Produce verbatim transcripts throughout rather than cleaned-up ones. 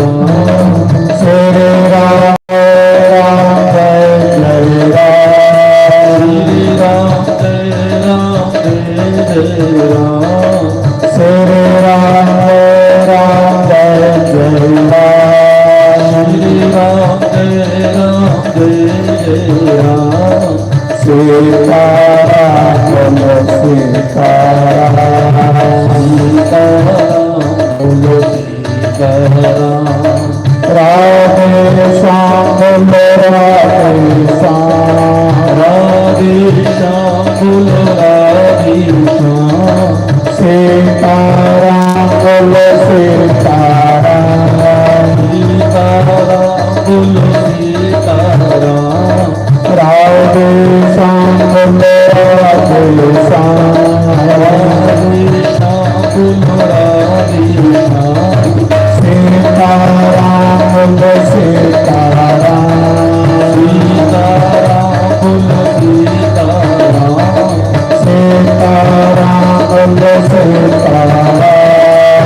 श्री राम जय राम जय राम। श्री राम जय राम जय जय राम। श्री राम जय राम जय जय राम। श्री राम जय राम जय जय राम। सीताराम बोलो सीताराम। सीताराम बोलो सीताराम। राधे श्याम बोलो राधे श्याम। राधे श्याम बोलो राधे श्याम। सीताराम बोलो सीताराम। सीताराम बोलो सीताराम। राधे श्याम बोलो राधे श्याम। राधे श्याम बोलो राधे श्याम। सीताराम बोलो सीताराम। सीताराम बोलो सीताराम। सीताराम बोलो सीताराम। सीताराम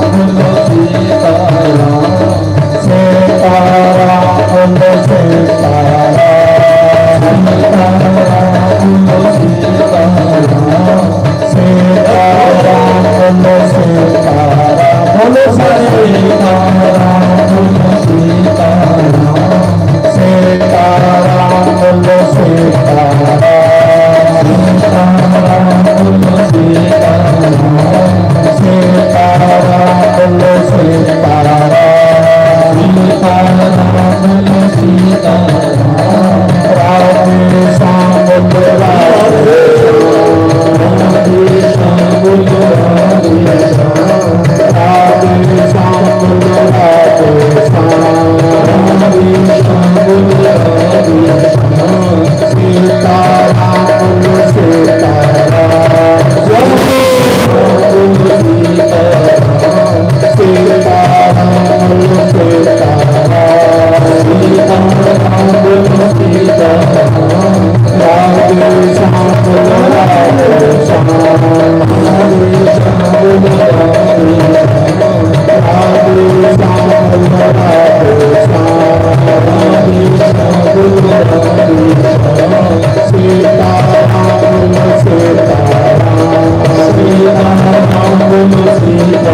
बोलो सीताराम। सीताराम बोलो सीताराम। सीताराम बोलो सीताराम। सीताराम बोलो सीताराम। बोलो सीताराम बोलो सीताराम। सीताराम बोलो सीताराम। सीताराम बोलो सीताराम। सीताराम बोलो सीताराम। सीताराम बोलो सीताराम। राधे श्याम बोलो राधे श्याम। राधे श्याम बोलो राधे श्याम। राधे श्याम बोलो राधे श्याम। राधे श्याम बोलो राधे श्याम। सीताराम बोलो सीताराम। जय श्री राम बोलो सीताराम। सीताराम बोलो सीताराम। सीताराम बोलो सीताराम। राधे श्याम बोलो राधे श्याम। राधे श्याम बोलो राधे श्याम। राधे श्याम बोलो राधे श्याम। राधे श्याम बोलो राधे श्याम। सीताराम बोलो सीताराम। सीताराम बोलो सीताराम।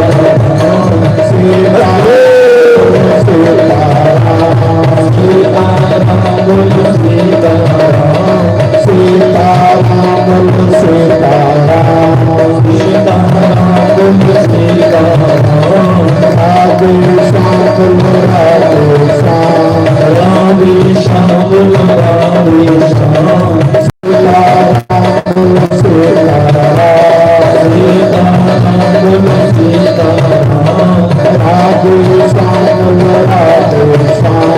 सीताराम बोलो सीताराम। सीताराम बोलो सीताराम। सीताराम बोलो सीताराम। सीताराम बोलो सीताराम। राधे श्याम बोलो राधे श्याम। राधे श्याम बोलो राधे श्याम। सीताराम बोलो सीताराम। सीताराम बोलो सीताराम। राधे श्याम बोलो राधे श्याम।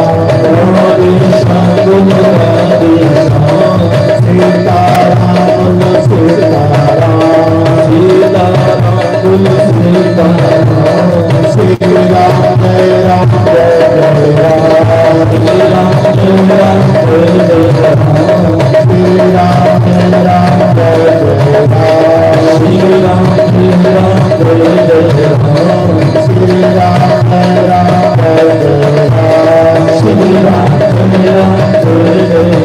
राधे श्याम बोलो राधे श्याम। सीताराम बोलो सीताराम। सीताराम बोलो सीताराम। श्री राम जय राम जय जय राम। श्री राम जय राम जय जय राम। श्री राम जय राम जय जय राम। श्री राम जय राम जय जय राम। श्री राम जय राम जय जय राम। श्री राम जय राम जय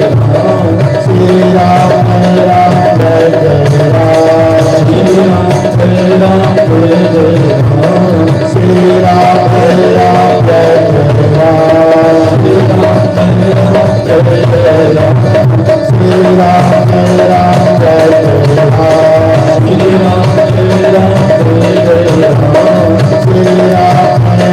जय राम। श्री राम जय राम जय जय राम। श्री राम जय राम जय जय राम। श्री राम जय राम जय जय राम। श्री राम जय राम जय जय राम। श्री राम जय राम जय जय राम। श्री राम जय राम जय जय राम। श्री राम जय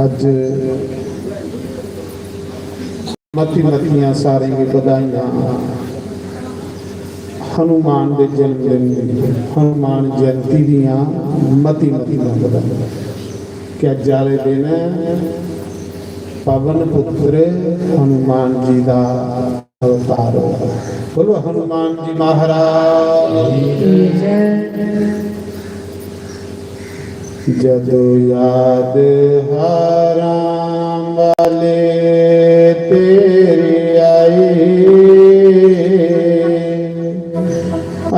अज्ज मती मतियां सारें गी बधाइयां। हनुमान दे जन्मदिन, हनुमान जयंती दियां मती मतियां बधाइयां। कि अज्ज आह्ले दिन पवन पुत्र हनुमान जी दा अवतार होआ। बोलो हनुमान जी महाराज की जय। जदों याद हारां वाले तेरी आई,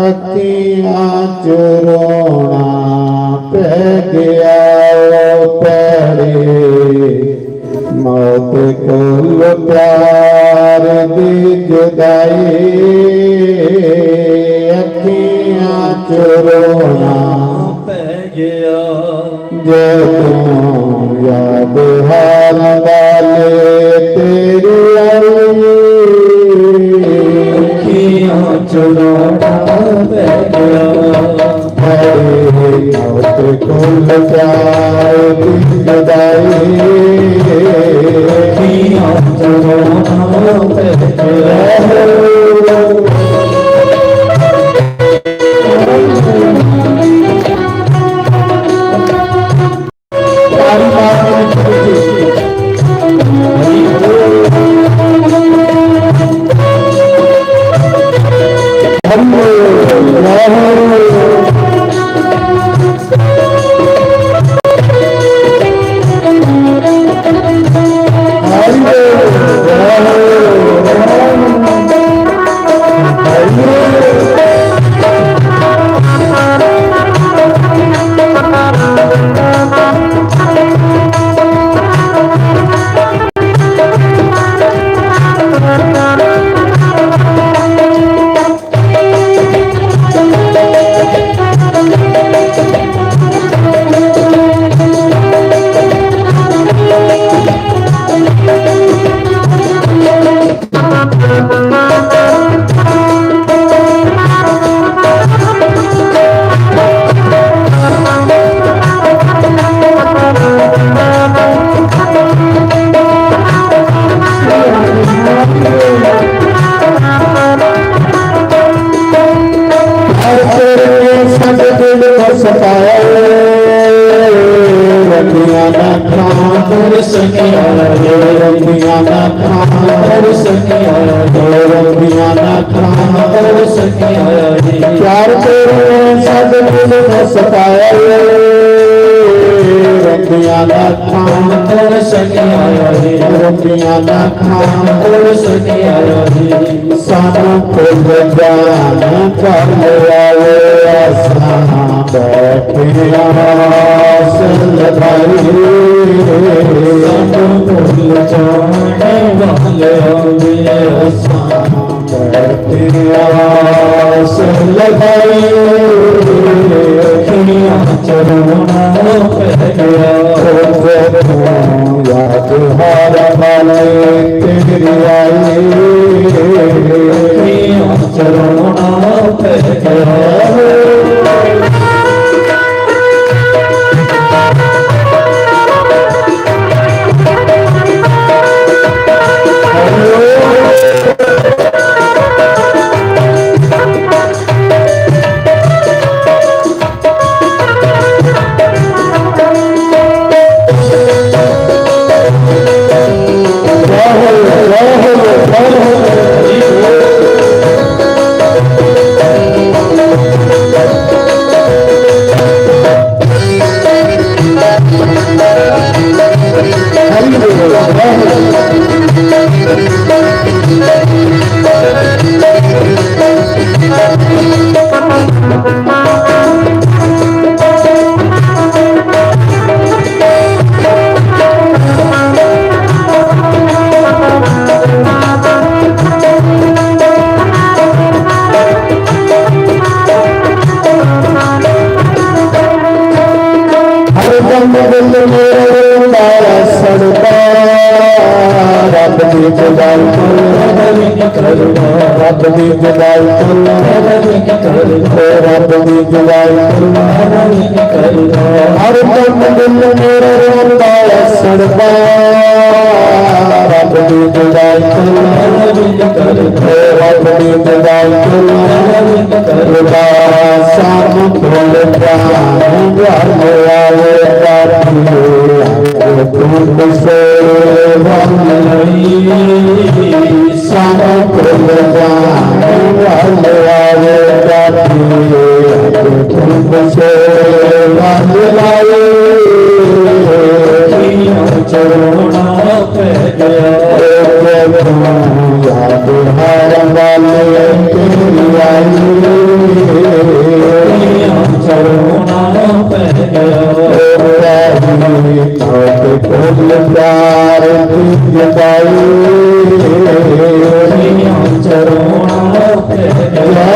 अखियां चों रोना पै गया ओ भैड़े, मौत कोल प्यार दी जुदाई, अखियां चों रोना पै गया। जदों याद हारां वाले तेरी आई, अखियां चों रोना पै गया। भैड़े मौत कोल प्यार दी जुदाई, अखियां चों रोना पै गया। रंगियां ना खां, रंगियां ना खां, रंगियां ना खां। प्यार तेरे सद दिल ने सताया रे। रंगियां ना खां, रंगियां ना खां। सानू भुल जान कर आवे, असां बैठे आस लगाई। सानू भुल जाने वाले आवे, असां बैठे आस लगाई। अखियां च रोना पै गया। ओ तू याद हारां वाले तेरी आई। अखियां च रोना पै गया। हर दम दिल मेरा रोंदा ऐ सड़दा, रब दी जुदाई तो रहम करदा, रब दी जुदाई तो रहम करदा, रब दी जुदाई तो रहम करदा। हर दम दिल मेरा रोंदा ऐ अपनी जुदाई को, अपनी जुदाई को, सानू भुल जाने वाले आवे, तुमसे सानू भुल जाने वाले आवे, तुमसे चरोना पै गया। याद हर वाले तेरी आई, चरोना पै गया। प्यार की जगाई, चरोना पै गया।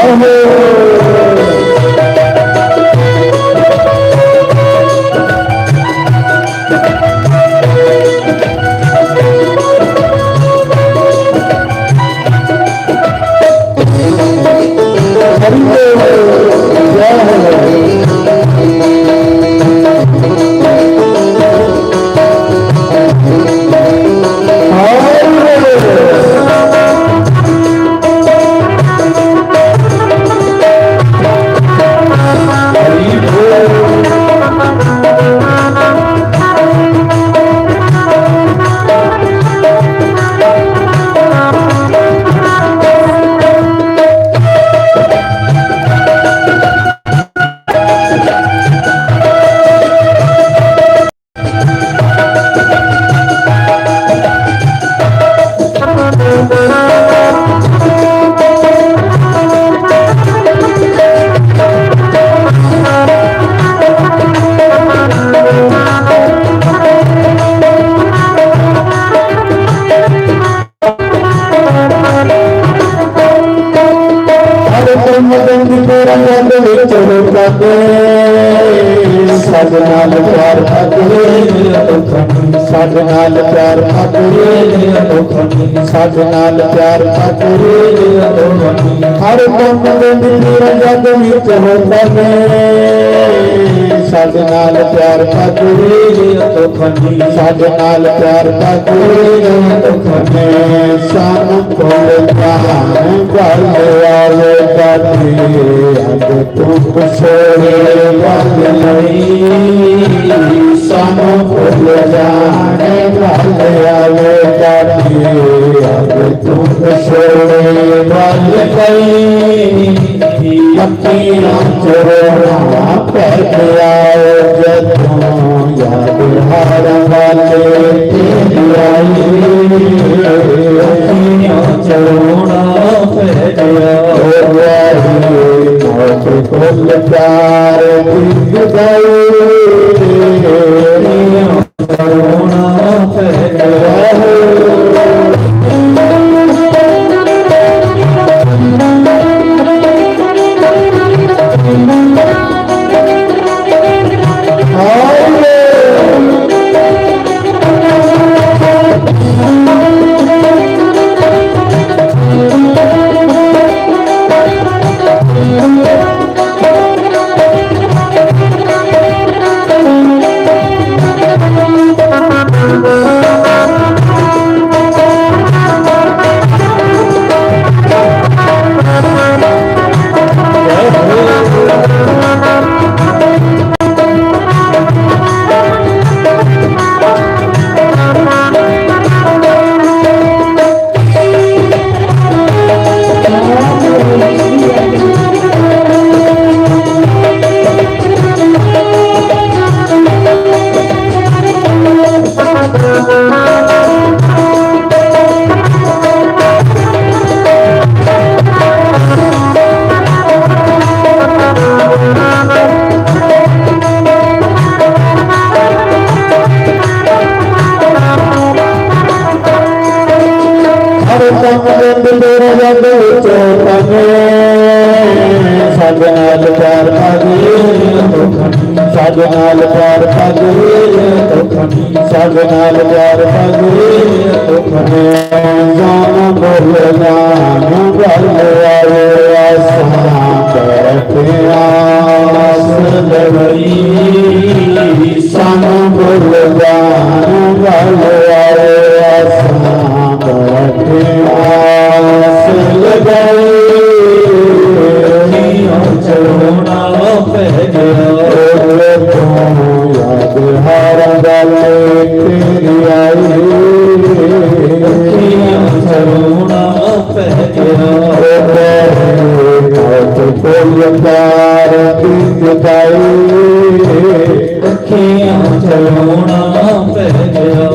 हर तुम बंद तेरा बंद विच होता है, साडे नाल प्यार अधूरे, साडे नाल प्यार अधूरे, साडे नाल प्यार अधूरे। हर तुम बंद तेरा बंद विच होता है, साडे नाल प्यार अधूरे, साडे नाल प्यार अधूरे। सानू भुल जाने वाले आवे कदी, अज तू छोड़े गल नहीं। सानू भुल जाने वाले आवे कदी, अज तू छोड़े गल नहीं। अखियां च रोना पै गया जदों याद हर वाले तेरी आई। अखियां च रोना पै गया। ओ प्यारी मौत फुल प्यार दी जुदाई। हर दम दंद तेरे रंग विच तने, साडे नाल प्यार अधूरे, साडे नाल प्यार अधूरे, साडे नाल प्यार अधूरे। जान बोल जान गल आए, असां बैठे आस लड़ाई। सानू भुल जान तेरी आई। अखियां च रोना पै गया। ओ तेरे हाथ को लतार की जुदाई। अखियां च रोना पै गया।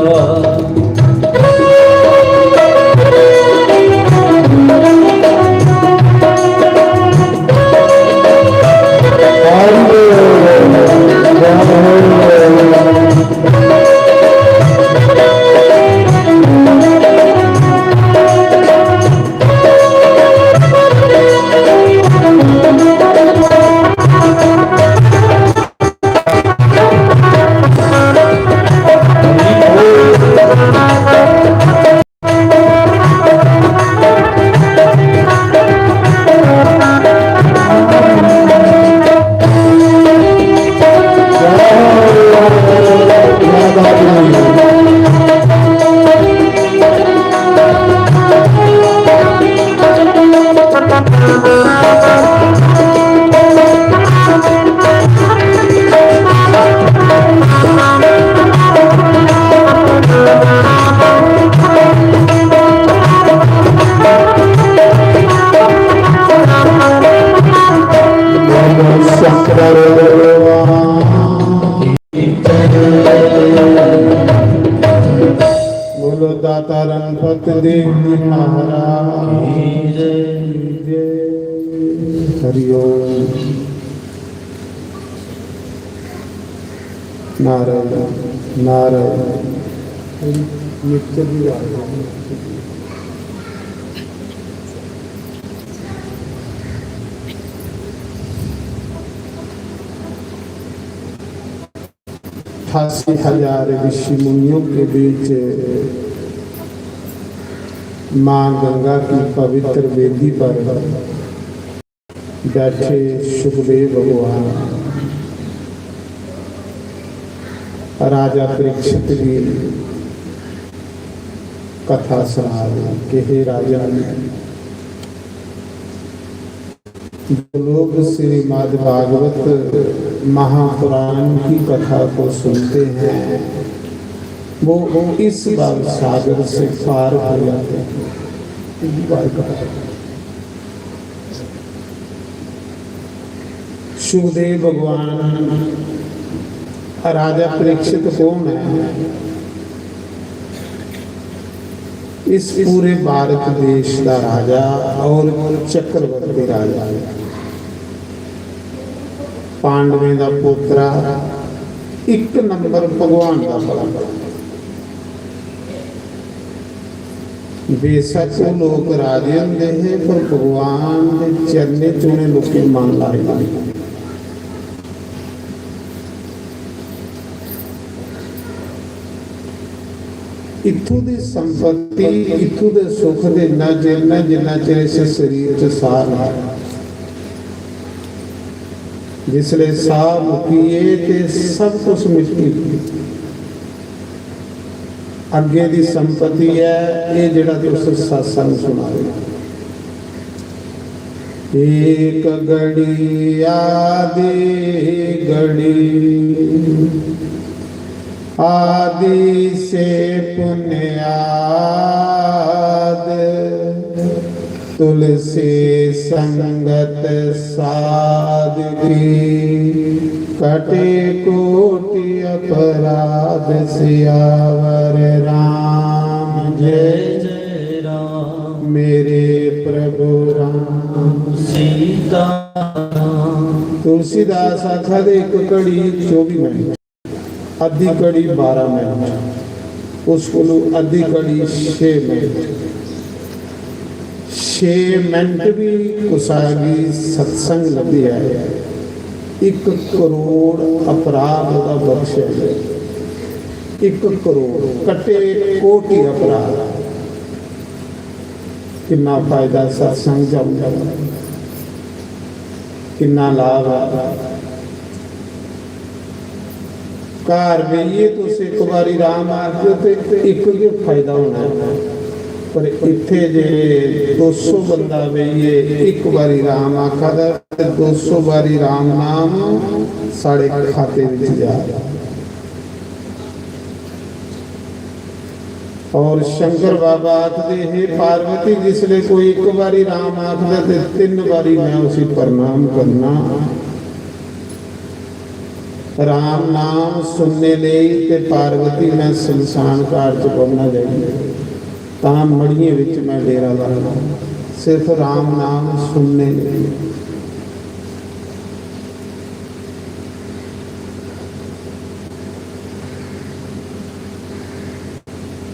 बोलो दाता रणपत देव जी महाराज की जय। हरि ओम। नारायण, नारायण। मिक्सचर भी आ गया। अठासी हजार ऋषि मुनियों के बीच माँ गंगा की पवित्र वेदी पर बैठे सुखदेव भगवान राजा परीक्षित की कथा सुना रहे कि हे राजन, जो लोग श्रीमद् भागवत महापुराण की कथा को सुनते हैं, वो, वो इस भव सागर से पार हो जाते हैं। सुखदेव भगवान, राजा परीक्षित कौन है? इस पूरे भारत देश का राजा और चक्रवर्ती राजा है। पांडवें दा पोतरा, एक नंबर भगवान दा भगत। बेशक वो लोग राजे होंदे हे, पर भगवान दे चरणें च उ'नें लोकें मन लाए दा। इत्थूं दी संपत्ति, इत्थूं दे सुख दे इन्ना चिर न, जिन्ना चिर इस शरीर च साह ऐ। जिसले साह मुक्की गे ते सब कुछ मिट्टी। अग्गे दी संपत्ति ऐ, एह् जेह्ड़ा तुस सत्संग सुना दे। एक घड़ी आदि घड़ी, आदि से पुण्याद, तुलसी संगत साध की, कटे कोटि अपराध। सियावर राम जय जय राम, मेरे प्रभु राम। सीता राम। तुलसीदास आखा दे, एक घड़ी चौबी मिनट, अद्धी घड़ी बारह मिनट, उस कोलू अद्धी घड़ी छे मिनट। छे मिनट भी कुसा गी सत्संग लब्भी जाए, इक करोड़ अपराध ओह्दा बख्शेआ जाए। इक करोड़, कट्टे कोटि अपराध। किन्ना फायदा सत्संग च औंदा, किन्ना लाभ ऐ। घर बेहियै तुस इक बारी राम आखगे ते इक गै फायदा होना ऐ, पर इत्थै जे दो सौ बंदा बेहियै इक बारी राम आखा दा ते दो सौ बारी राम नाम साढ़े खाते बिच जा। और शंकर बाबा आखदे, "हे पार्वती, जिसले कोई इक बारी राम आखदा ते तिन्न बारी मैं उसी प्रणाम करना। राम नाम सुनने लेई ते पार्वती मैं शमशान घाट च बौहना जाइयै, तां मड़ियें विच मैं डेरा लाना, सिर्फ राम नाम सुनने लेई।"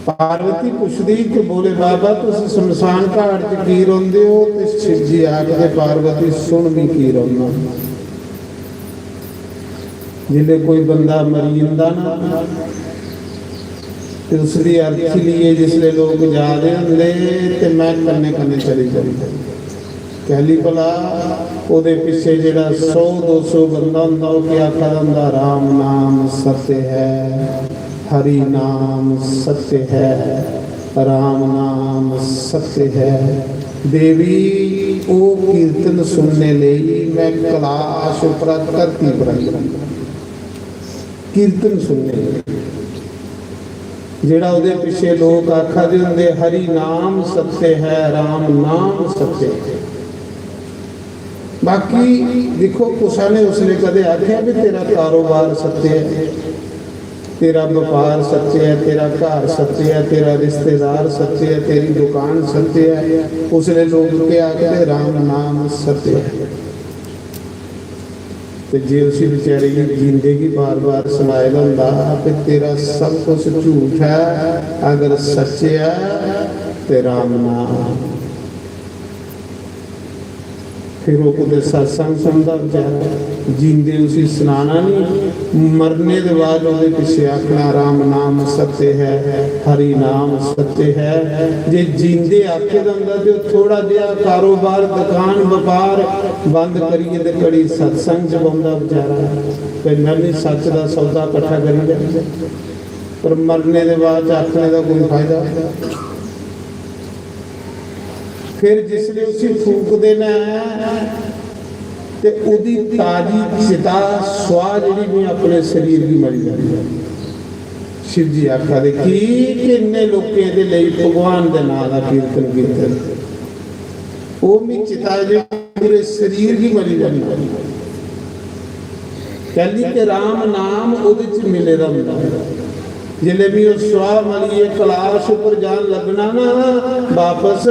पार्वती पुछदी कि भोले बाबा, तुस शमशान घाट च की रोंदे हो? ते शिव जी आखदे, पार्वती, सुन, मी की रोना। जिसले कोई बंदा मरी जंदा ना, ते उसदी अर्थी लिए जिसले लोग जा रहे होंदे, ते मैं कन्ने कन्ने चली जांदा। कैली भला? ओदे पिछे जेड़ा सौ दो सौ बंदा होंदा, ओह क्या आखा दा होंदा? "राम नाम सत्य है, हरि नाम सत्य है, राम नाम सत्य है।" देवी, ओह कीर्तन सुनने लेई मैं कैलाश उपरा धरती पर आई। कीर्तन सुनने लेई। जेड़ा ओदे पिछे लोक आखा दे होंदे, "हरि नाम सत्य है, राम नाम सत्य है।" बाकी दिक्खो, कुसै ने उसले कदे आखेआ भी तेरा कारोबार सत्य है, तेरा बपार सत्य है, तेरा घर सत्य है, तेरा रिश्तेदार सत्य है, तेरी दुकान सत्य है? उसले लोक केह् आखदे? "राम नाम सत्य है।" ते जे उसी बेचारे गी जींदे गी बार-बार सनाए दा होंदा कि तेरा सब कुछ झूठ ऐ, अगर सच्च ऐ ते राम नाम। फिर ओह् कुतै सत्संग सुनदा बेचारा, जींदे उसी सनाना नहीं, मरने दे बाद ओह्दे पिच्छे आखना, "राम नाम सत्य है, हरि नाम सत्य है।" जे जींदे आखे दा होंदा ते ओह् थोड़ा जेहा कारोबार, दुकान, बपार बंद करियै ते घड़ी सत्संग च बौंह्दा बेचारा, ते में भी सच्च दा सौदा कट्ठा करी लैंदा। पर मरने दे बाद च आखने दा कोई फायदा? फिर जिसले उसी फूकदे न, ते ओह्दी ताजी चिता, सुआह जेह्ड़ी, में अपने शरीर गी मली लैंदी। शिव जी आखा दे, "की, कि इन्ने लोकें दे लेई भगवान दे नां दा कीर्तन कीता, ओह् मी चिता जेह्ड़ी पूरे शरीर गी मली लैंदी।" कैली के राम नाम ओह्दे च मिले दा होंदा। जिसलै भी ओह् सुआह मलियै कैलाश उप्पर जान लगना ना बापस,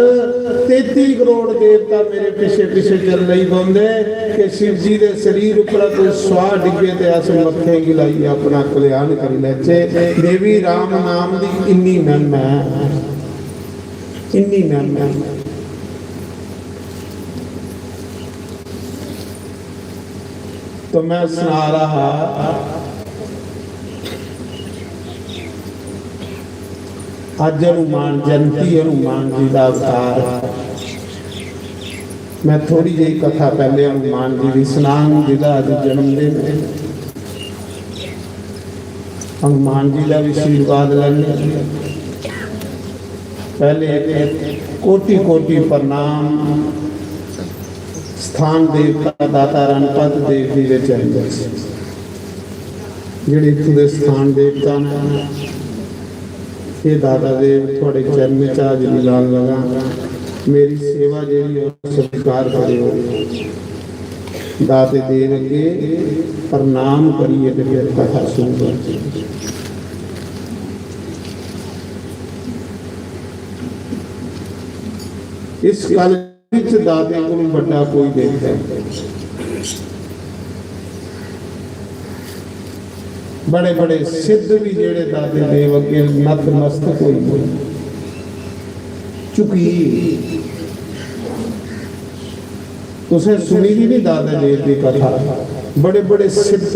तेती करोड़ देवता मेरे पिच्छे पिच्छे चल लगी पौंदे कि शिव जी दे शरीर उप्परा कोई सुआह डिग्गे ते अस मत्थे गी लाइयै अपना कल्याण करी लैचे। देवी, राम नाम दी इन्नी महिमा ऐ, इन्नी महिमा ऐ। तो मैं सना रहा हा, अज हनुमान जयंती, हनुमान जी का अवतार। मैं थोड़ी जी कथा पहले हनुमान जी की सुनांग, जिदा अज जन्मदिन है। हनुमान जी का भी आशीर्वाद लैने। पहले कोटि कोटि प्रणाम स्थान देवता दाता रणपत देव जी दे चरणें च। जेह्ड़े इत्थूं दे स्थान देवता न, हे दाता देव, थुआड़े चरणें च हाजरी लान लगा। मेरी सेवा जेह्ड़ी ऐ, ओह् स्वीकार करेओ। दाते देव अग्गे प्रणाम करियै ते फिर कथा शुरू करदे। इस गल्ल विच दाते कोलू बड्डा कोई देवता नहीं। बड़े बड़े सिद्ध भी जेड़े दाते देव अग्गे नतमस्तक होई गए, झुकी। तुसें सुनी दी नहीं दाते देव की कथा? बड़े बड़े सिद्ध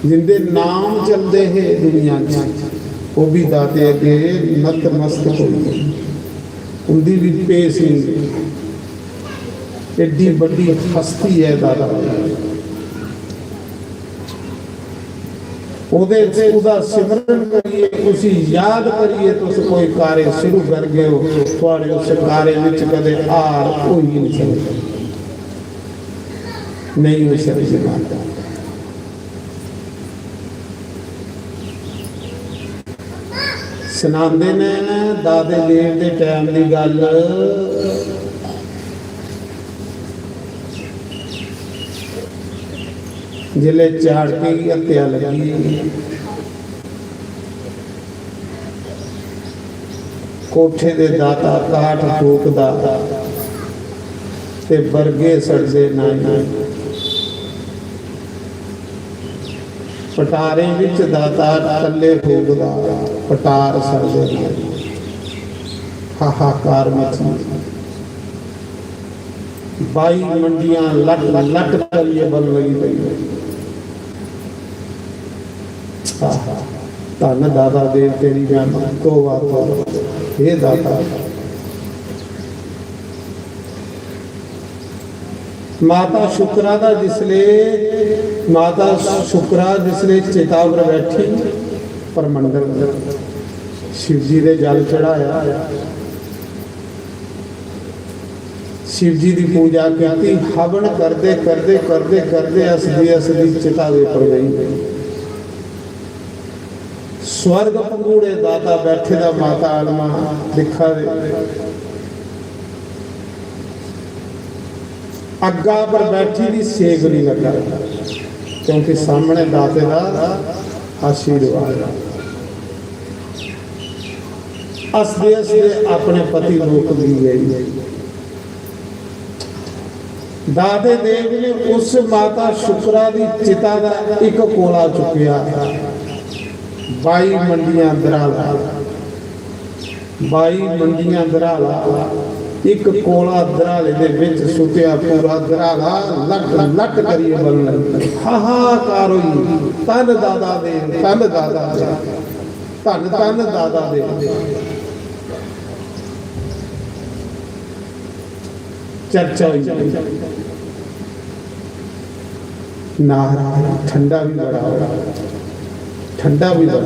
जिंदे नाम चलदे हे दुनिया च, ओह् भी दाते अग्गे नतमस्तक होई गए। उंदी भी पेस नहीं। एड्डी बड्डी हस्ती ऐ दाता। ओह्दे च ओह्दा सिमरन करियै, उसी याद करियै तुस कोई कार्य शुरू करगे ओ, थुआड़े उस कार्य विच कदे हार होई गै नहीं सकदी, नहीं होई सकदी माता। सनांदे न दादे देव दे टैम दी गल्ल, जिसलै चाड़के गी हत्या लगी, कोठे दे दाता काठ फूकदा ते बरगे सड़दे नाई। पटारें बिच दाता टल्ले फूकदा, पटार सड़दे नाई। हाहाकार मची। बाई मंडियां लट लट करियै बलन लगी पेई। आहा, धन दाता देव तेरी महिमा, तौबा तौबा, हे दाता। माता शुक्रा दा जिसले, माता शुक्रा जिसले चिता पर बैठी, परमंडल शिव जी दे जल चढ़ाया, शिव जी दी पूजा कीती। हवन करदे, करदे, करदे, करदे हसदी, हसदी चिता दे उप्पर बेही गई। स्वर्ग पंगूड़े दाता बैठे दा, माता आलमा दिक्खा दे। अग्गा पर बैठी दी सेक नहीं लगा, क्योंकि सामने दाते दा आशीर्वाद। हसदे हसदे अपने पति लोक गी गई। दाते देव ने उस माता शुक्रा दी चिता दा एक कोला चुकया, बाई मंडियां दराला, बाई मंडियां दराला, एक कोला दराले दे विच सुट्या, पूरा दराला लट लट करियै बलन लगी। हाहाकार होई, धन दाता देव, धन दाता देव, धन धन दाता देव। चर्चा हुई। नाराज, ठंडा भी बड़ा हो, ठंडा भी बड़ा।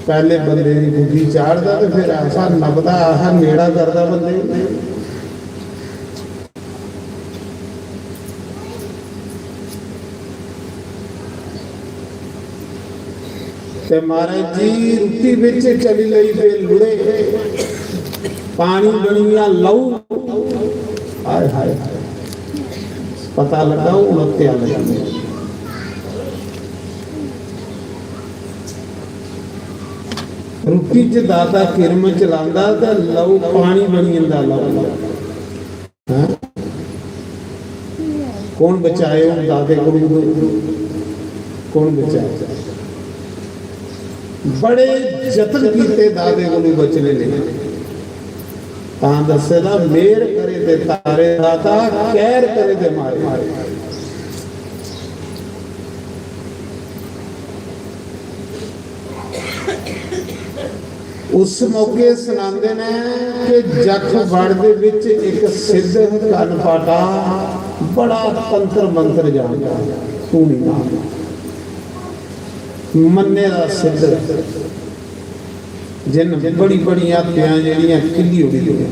पहले बंदे दी गुद्दी चाढ़दा ते फिर ऐसा नपदा, ऐसा नेड़ा करदा बंदे गी। ते महाराज जी रुट्टी बिच चली लई पे लुड़े, पानी बनी गेआ लहू। हाय हाय हाय, पता लगा हून हत्या लगी। रुट्टी च दाता किरम चलांदा ते लहू पानी बनी जंदा लहू। हैं? कौन बचाए हून दाते कोलू? कौन बचाए? बड़े जतन कीते दाते कोलू बचने लेई। तां दस्से दा, मेहर करे ते तारे दाता, कहर करे ते मारे। उस मौके सनांदे ने कि जख बड़ दे विच इक सिद्ध कनपाटा, बड़ा तंत्र मंत्र जानदा, धूनी नाम, मन्ने दा सिद्ध, जिन बड़ी बड़ियां हत्यां जेह्ड़ियां किल्ली ओड़ी दियां।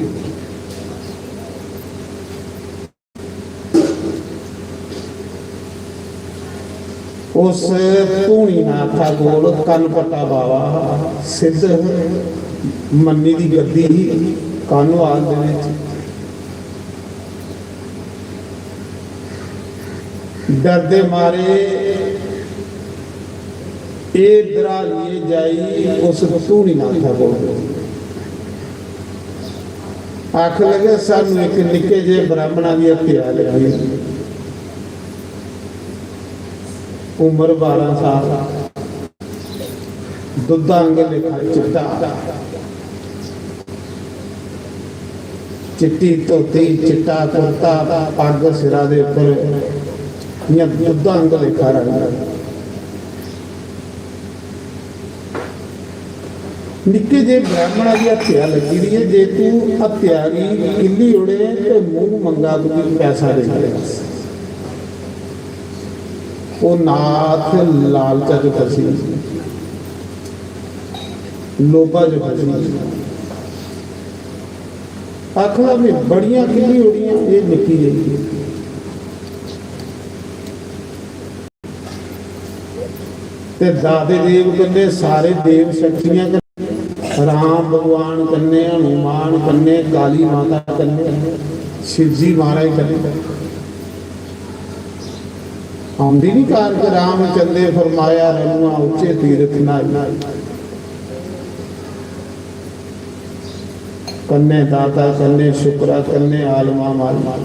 उस धूनी नाथा कोल कनपट्टा बावा हा, सिद्ध मन्नी दी गद्दी ही, कानोवाल दे विच। डरदे मारे एह् दरालिये जाई उस धूनी नाथा कोल। आखन लगे, "सानू इक निक्के जे ब्राह्मणा दी हत्या लगी, उम्र बारां साल, दुद्धा आंगर लेखा चिट्टा, चिट्टी धोती, चिट्टा कुर्ता, पग्ग सिरा दे उप्पर, इ'यां दुद्धा आंगर लेखा रंग।" निक्के जे ब्राह्मणा दी हत्या लगी दी ऐ, जे तू हत्या गी किल्ली ओड़े ते मूंह मंगा तुगी पैसा देई देगा। ओह् नाथ लालचा च फसी, लोभा च फसी। आखना भी बड़ियां किल्ली ओड़ियां, एह् निक्की जेही। ते दादे देव कन्नै, सारे देव शक्तियां कन्नै, राम भगवान कन्नै, हनुमान कन्नै, काली माता कन्नै, शिवजी महाराज कन्नै। औंदी नी कार के राम चंदे फरमाया, रनुआ उच्चे तीरथ नाई। कन्ने दाता, कन्ने शुक्रा, कन्ने आलमा मालमा।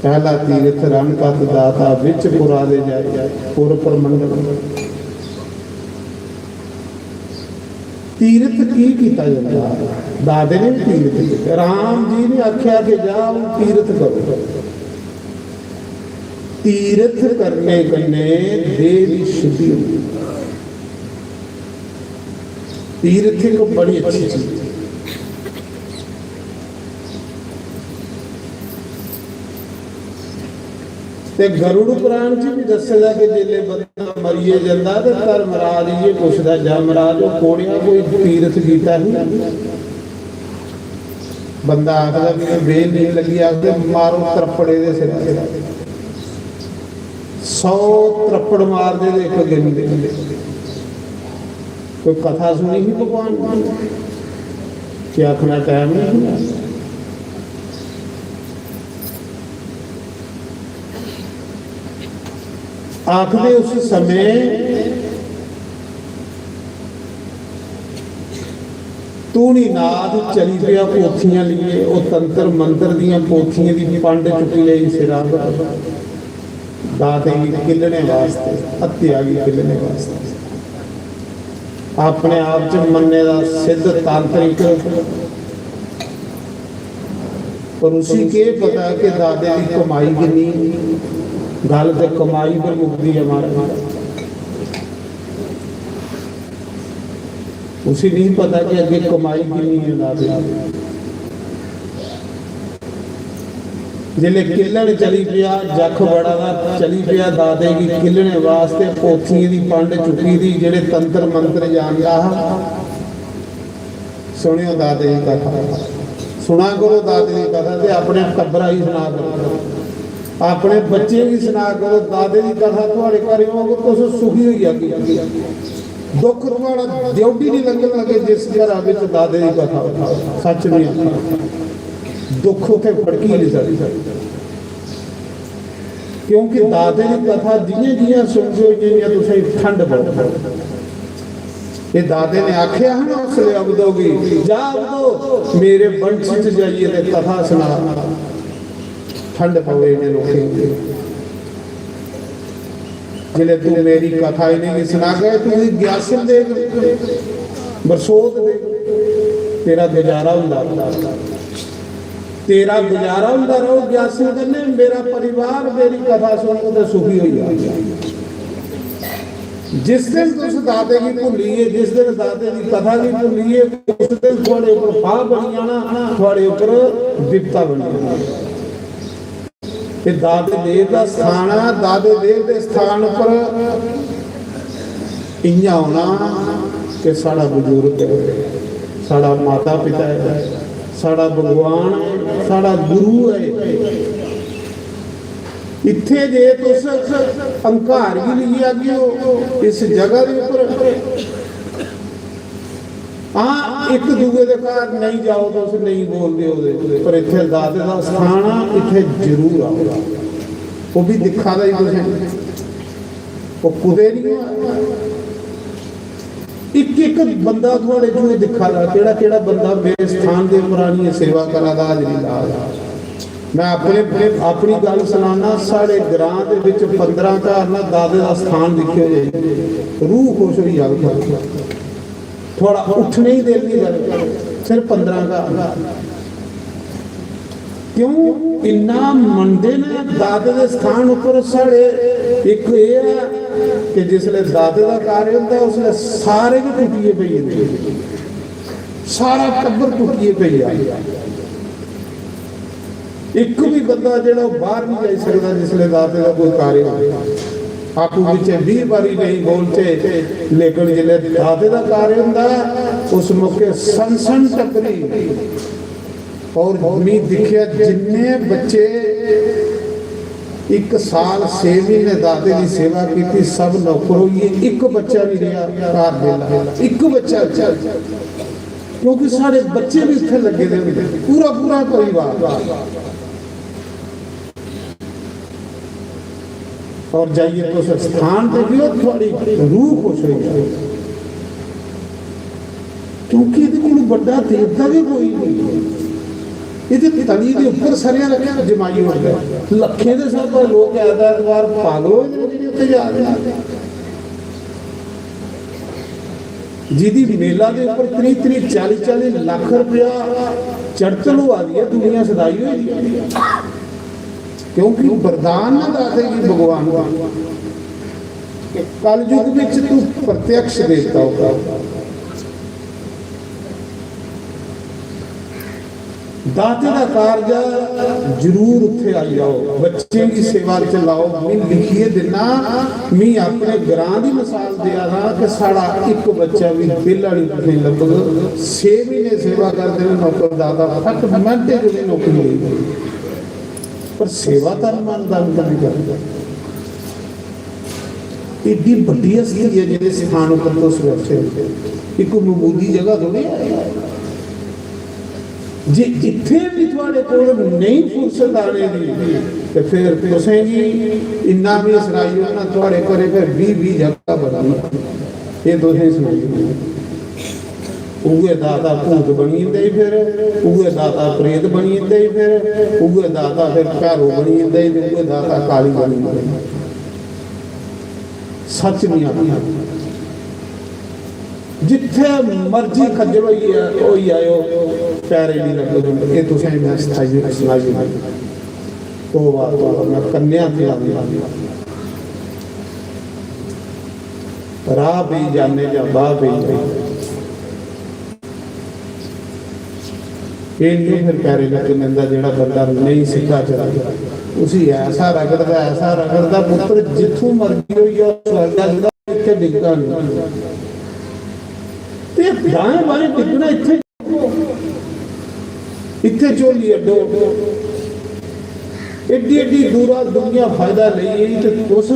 पहला तीरथ रन कत दाता, विच पुरा दे जाए, पुर परमंडल। तीरथ की कीता जंदा? दादे ने भी तीरथ कीते। राम जी ने आख्या कि जाओ तीरथ करो। तीरथ करने कन्ने देह दी शुद्धि होंदी। तीरथ एक बड़ी अच्छी चीज है। ते गरुड़ पुराण च भी दस्से दा कि जिसले बंदा मरियै जंदा ते धर्मराज इयै पुछदा, "जमराज, ओह् कोड़िया कोई तीरथ कीता ही?" बंदा आखदा, "मिगी बेल नहीं लगी," आखदे, "मारो त्रप्पड़े दे सिर।" सौ त्रप्पड़ मारदे ते इक गिनदे। कोई कथा सुनी ही भगवान ने? क्या आखना, टाइम नहीं सुना? आखदे उस समय धूनीनाथ चली पेआ पोथियां लेइयै, ओह् तंत्र मंत्र दियां पोथियें दी पंड चुक्की लेई सिरा पर, दाते गी किल्लने वास्ते, हत्या गी किल्लने वास्ते। अपने आप च मन्ने दा सिद्ध तांत्रिक, पर उसी केह् पता कि दादे दी कमाई किन्नी। गल्ल ते कमाई पर मुकदी ऐ महाराज। उसी नहीं पता कि अग्गे कमाई किन्नी है दादे दी। जिसले किल्लण चली पेआ, जख बड़ा दा चली पेआ, दादे गी किल्लने वास्ते पोथियें दी पंड चुकी दी, जेह्ड़े तंत्र मंत्र जानदा हा। सुनियो दादे दी कथा, सुना करो दादे दी कथा ते अपने टब्बरा गी सुना करो, अपने बच्चें गी सुना करो। दादे दी कथा थुआड़े घर होग, तुस सुखी होई जागे। दुख थुआड़ा ड्योढ़ी नहीं लंघन लगे जिस घरा विच दादे दी कथा होग। सच नहीं आखा, दुख उत्थे फड़की नहीं सकदे। क्योंकि दादे दी कथा जियां जियां सुनदे हो, इयां इयां तुसें ठंड पौग। ये दादे ने आख्या हा ना उसले अबदो गी, "जा अबदो, मेरे वंश च जाइए ते कथा सुना।" ठंड पवे इन्हें लोकें गी। जिसले तू मेरी कथा इन्हें गी सुनागा, तू ग्यासिल दे, बरसोत दे, तेरा गुजारा हुंदा। तेरा गुजारा हुंदा रहो ग्यासिल कन्नै, मेरा परिवार मेरी कथा सुनग ते सुखी होई जाग। जिस दिन तुस दादे गी भुल्ली गे, जिस दिन दादे दी कथा गी भुल्ली गे, उस दिन थुआड़े उप्पर फाह बनी जाना, थुआड़े उप्पर बिपता बनी जाना। ते दादे देव दा स्थान ऐ, दादे देव दे स्थान उप्पर इयां होना कि साढ़ा बजुर्ग ऐ, साढ़ा माता पिता ऐ, साढ़ा भगवान ऐ, साढ़ा गुरु ऐ। इत्थे जे तुस अहंकार गी लेई आगे ओ इस जगह दे उप्पर, हां, इक दूए दे घर नहीं जाओ, तुस नहीं बोलदे ओह्दे, पर इत्थे दादे दा स्थान आ, इत्थे जरूर आओ। ओह् भी दिक्खा दा ही तुसें, ओह् कुतै नहीं होआ। इक इक बंदा थुआड़े चों दिक्खा दा, केह्ड़ा केह्ड़ा बंदा मेरे स्थान दे उप्पर आनियै सेवा करा दा, हाजरी ला दा। मैं अपने, अपनी गल्ल सनाना, साढ़े ग्रां दे विच पंद्रह घर ना, दादे दा स्थान दिक्खेओ जे, रूह खुश होई जाग थुआढ़ा। थुआढ़ा उट्ठने ही दिल नहीं करदा। सिर्फ पंद्रह घर। क्यों इन्ना मनदे न दादे दे स्थान उप्पर? साढ़े इक एह् ऐ कि जिसले दादे दा कार्य होंदा, उसले सारे गै टुट्टियै पेई जंदे, सारा टब्बर टुट्टियै पेई जा। इक भी बंदा जेह्ड़ा ओह् बाहर नहीं जाई सकदा जिसले दादे दा कोई कार्य होंदा। आपूं बिच्चे बीह बारी नहीं बोलचे, लेकिन जिसले दादे दा कार्य होंदा, उस मौके सन सन टब्बरी। और मी दिक्खेआ जिन्ने बच्चे इक साल छे म्हीने दाते दी सेवा कीती, सब नौकर होई गे, इक बच्चा नहीं रेहा घर बेह्ला, इक बच्चा। क्योंकि साढ़े बच्चे भी उत्थे लगे दे होंदे, पूरा पूरा परिवार। और जाइए तुस स्थान देखियो, थोड़ी रूह खुश हो जाए, क्योंकि इहदे कोल बड्डा देवता भी कोई नहीं। इहदे तली दे उप्पर सरेआं रक्खे जमाई ओड़दा, लक्खें दे स्हाबा लोक ऐतवार पागल हो जाने जेह्ड़े उत्थे जा रहे हैं। जिहदी मेला दे उप्पर त्रीह त्रीह, चाली चाली लक्ख रुपया चढ़तल होआ दी ऐ, दुनिया सदाई होई दी ऐ। क्योंकि वरदान ना दाते गी भगवान दा। कलयुग विच तू प्रत्यक्ष देवता होगा। दाते दा कारज ऐ, जरूर उत्थे आई जाओ, बच्चें दी सेवा च लाओ। मैं लिखिए दिन्ना, मैं अपने ग्रां दी मिसाल देआ ना कि साढ़ा इक बच्चा भी बेह्ला नहीं तुसेंगी लब्भग। छे महीने सेवा करदे ने नौकर दाता, फट मिंटे च उ'नेंगी नौकरी लेई देनी। पर सेवा तन मन धन कन्नै करदा। एड्डी बड्डी हस्ती ऐ जेह्ड़े स्थान उप्पर तुस बैठे हो। एह् कोई ममूली जगह थोड़ी ऐ। जे इत्थै बी थुआढ़े कोल नेईं फुर्सत आने दी, ते फिर तुसें गी इन्ना बी सनाई ओड़ना, थुआढ़े घरै पर बीह् बीह् जगह बननी। एह् तुसें सनाई ओड़ना। उ'ऐ दाता भूत बनी जंदे ई फिर, उ'ऐ दाता प्रेत बनी जंदे ई फिर, उ'ऐ दाता फिर भैरो बनी जंदे ई, उ'ऐ दाता काली बनी जंदे। सच नहीं आखना। जित्थे मर्जी खज्जल होई, होई आयो, पैरे नहीं लग्गो। ये तुसें मैं सनाई, सनाई ओड़ी। तौबा, तौबा, मैं कन्या थी। राह पेई जाने जां बाह पेई जाने। एह् नहीं फिर पैरे लग्गन दिंदा जेह्ड़ा बंदा नेईं सिद्धा चलदा। उसी ऐसा रगड़दा, ऐसा रगड़दा, पुत्तर जित्थों मर्जी होई जा, स्वर्गा जंदा, इत्थै डिग्गदा नहीं। ते दाएं बाएं डिग्गना, इत्थै, इत्थै झोली अड्डो। एड्डी एड्डी दूरा दुनिया फायदा लेई गेई ते तुस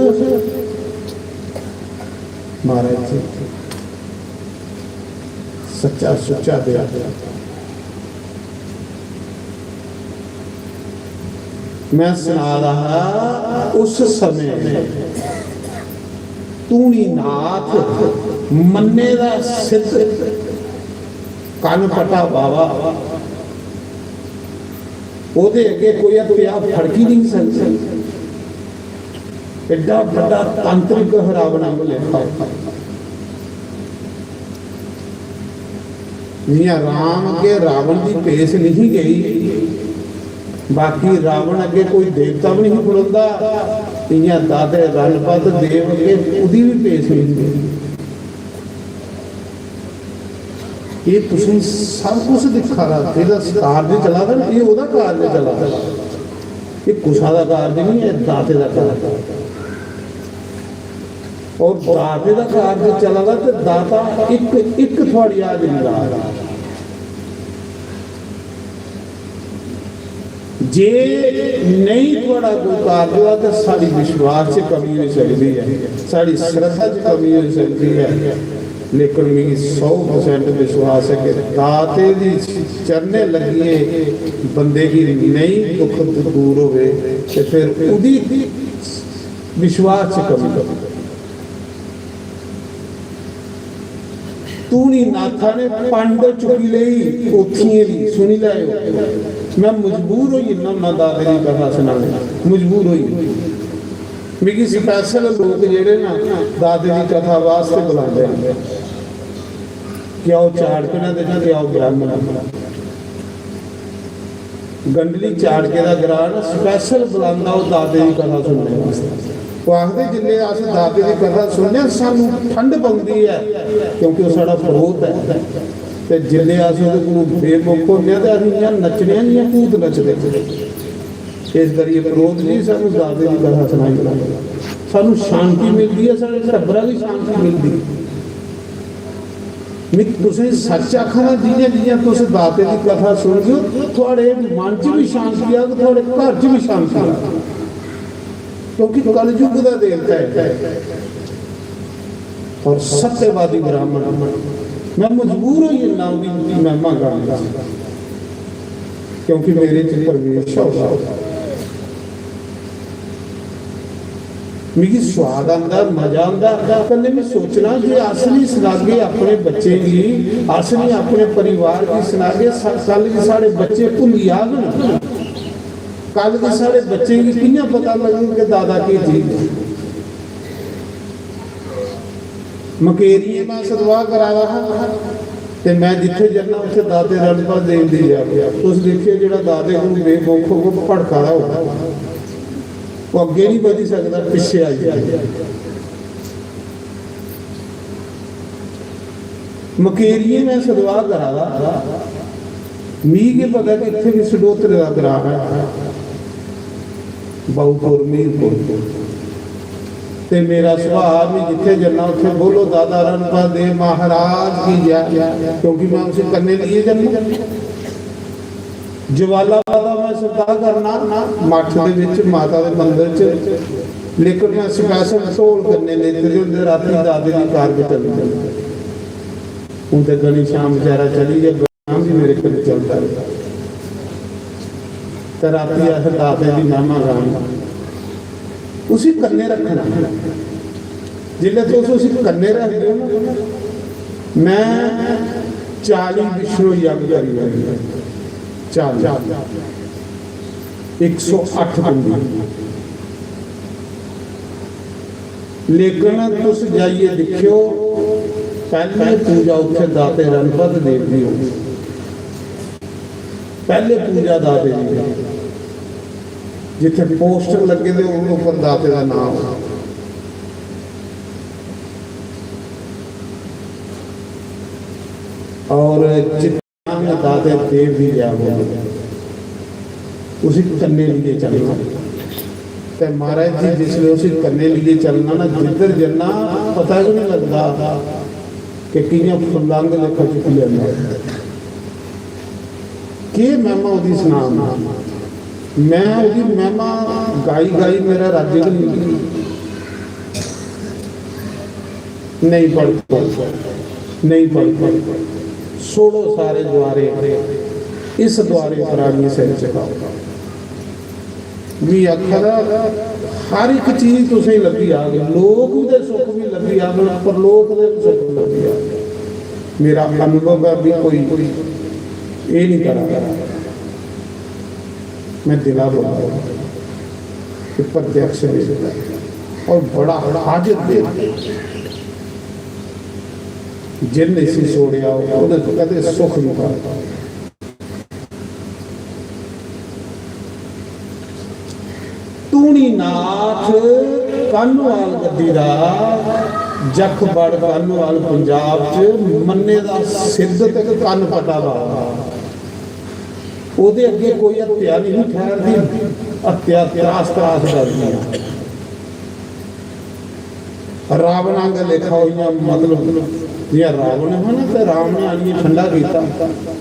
महाराज जी सच्चा सुच्चा देआ। मैं सना दा हा, उस समय धूनीनाथ मन्ने दा सिद्ध कन पटा बाबा, ओह्दे अग्गे कोई हत्या फड़की नहीं सकदी। एड्डा बड्डा तांत्रिक रावण आंगू लेखा। जियां राम अग्गे रावण दी पेश नहीं गई, बाकी रावण अग्गे कोई देवता भी नहीं खड़ोंदा, इयां दादे रणपत देव अग्गे ओह्दी भी पेश नहीं गई। एह् तुसें सब कुछ दिक्खा दा, एह्दा कारज चला दा ना, एह् ओह्दा कारज चला दा। एह् कुसा दा कारज नहीं ऐ, दाते दा कारज। और दाते दा कारज चला दा ते दाता इक, इक थुआढ़ी हाजरी ला दा। जे नेईं थुआढ़ा कोई कारज होआ ते साढ़ी विश्वास च कमी होई सकदी ऐ, साढ़ी श्रद्धा च कमी होई सकदी ऐ, लेकिन मिगी सौ परसेंट विश्वास ऐ कि दाते दी चरणें लग्गियै बंदे गी नेईं दुख दूर होवे ते फिर ओह्दी विश्वास च कमी। धूनीनाथा ने पंड चुकी लेई पोथियें दी, सुनी लैओ। मैं मजबूर होई जन्ना होन्ना दादे दी कथा सनाने, मजबूर होई। मिगी special लोक जेह्ड़े ना दादे दी कथा वास्ते बुलांदे न, क्या ओह् चाड़कना दे ना, क्या ओह् ब्राह्मण। गंडली चाड़के दा ग्रां ना, special बुलांदा ओह् दादे दी कथा सुनने वास्तै। ओह् आखदे, "जिल्लै अस दादे दी कथा सुनने आं, सानूं ठंड पौंदी ऐ, क्योंकि ओह् साढ़ा परोह्त ऐ। ते जिल्लै अस ओह्दे कोलूं बेमुख होन्ने आं, ते अस इ'यां नच्चने आं जि'यां भूत नचदे। इस करियै परोह्त जी, सानूं दादे दी कथा सनाई करो। सानूं शांति मिलदी ऐ, साढ़े टब्बरा गी शांति मिलदी ऐ।" में तुसें सच आखा ना, जि'यां जि'यां तुस दाते दी कथा सुनगे ओ, थुआढ़े मन च बी शांति आग, थुआढ़े घर च बी शांति आग। क्योंकि कलयुग दा देवता ऐ और सत्यवादी ब्राह्मण। मैं मजबूर होई जन्ना उंदी महिमा गाने च, क्योंकि मेरे च प्रवेश होगा। मिगी स्वाद आंदा, मजा आंदा। कन्नै मैं सोचना जे अस नहीं सनागे अपने बच्चें गी, अस नहीं अपने परिवार गी सनागे, सा-, कल गी साढ़े बच्चे भुल्ली जाङन। कल गी साढ़े बच्चें गी कि'यां पता लग्गग कि दादा केह् चीज ऐ? मकेरियें दा सतवाह् करा दा हा ते मैं जित्थे जन्ना उत्थे दाते रणपत देव दी जै। तुस दिक्खेओ, जेह्ड़ा दाते कोला बेमुख होग, भड़का दा होग, ओह् अग्गें निं बधी सकदा, पिच्छे आई जाए। मकेरियें दा सतवाह् करा दा, मी केह् पता कि इत्थे बी सडोतरे दा ग्रां ऐ, बाऊपुर, मीरपुर। ते मेरा सुभाऽ, मैं जित्थे जन्ना उत्थे बोलो दादा रणपत देव महाराज की जय, क्योंकि मैं उसी कन्ने लेइयै जन्ना। ज्वाला माता मैं सतवाह् करना मठ दे विच, माता दे मंदर च, लेकिन मैं special ढोल कन्ने लेते दे होंदे, रातीं दादे दी कार विच चलदे। हून ते घनी शाम बेचारा चली गेआ, नाम भी मेरे कन्नै चलदा रेहा। ते रातीं अस दाते दी महिमा गानी, उसी कन्नै रक्खना। जिसलै तुस उसी कन्नै रखदे हो ना, मैं चाली विष्णु यज्ञ करी ओड़े। चाली, इक सौ अट्ठ कुंडी। लेकिन तुस जाइयै दिक्खेओ, पैह्ली पूजा उत्थै दाते रणपत देव दी होंदी। पैह्ले पूजा दाते दी, जित्थै पोस्टर लग्गे दे होन, उप्पर दाते दा नाम। और जित्थै दाते देव दी जै बोलो, उसी कन्ने लेइयै चलना। ते महाराज जी, जिसलै उसी कन्ने लेइयै चलना ना, जिद्धर जन्ना, पता गै निं लगदा कि कि'यां फुल्लां आंह्गर लेखा चुक्की लैंदा। केह् महिमा ओह्दी सनां में? में ओह्दी महिमा गाई गाई मेरा राज्य गै निकली। नेईं पढ़ पढ़, नेईं पढ़ पढ़। छोड़ो सारे द्वारे, इस द्वारे पर आनियै सिर झुकाओ। मी आखा दा, हर इक चीज तुसेंगी लब्भी जाग, लोक दे सुख बी लब्भी जाङन, परलोक दे बी सुख लब्भी जाग। मेरा अनुभव ऐ, भी कोई एह् निं करा दा। मैं दिला बोला दा कि प्रत्यक्ष वेद ऐ और बड़ा हाजत दे, जिन इसी छोड़ेआ, ओह्दे कदें सुख निं पाया। धूनीनाथ काहनूवाल गद्दी दा, जखबड़ काहनूवाल पंजाब च मन्ने दा सिद्ध ते कन्न पटा दा। ओह्दे अग्गें कोई हत्या निं ही ठैह्रदी, हत्या त्रास त्रास डरदी ऐ। रावण आंगर लेखा ओह् इ'यां, मतलब, जि'यां रावण हा ना, ते राम ने आनियै ठंडा कीता,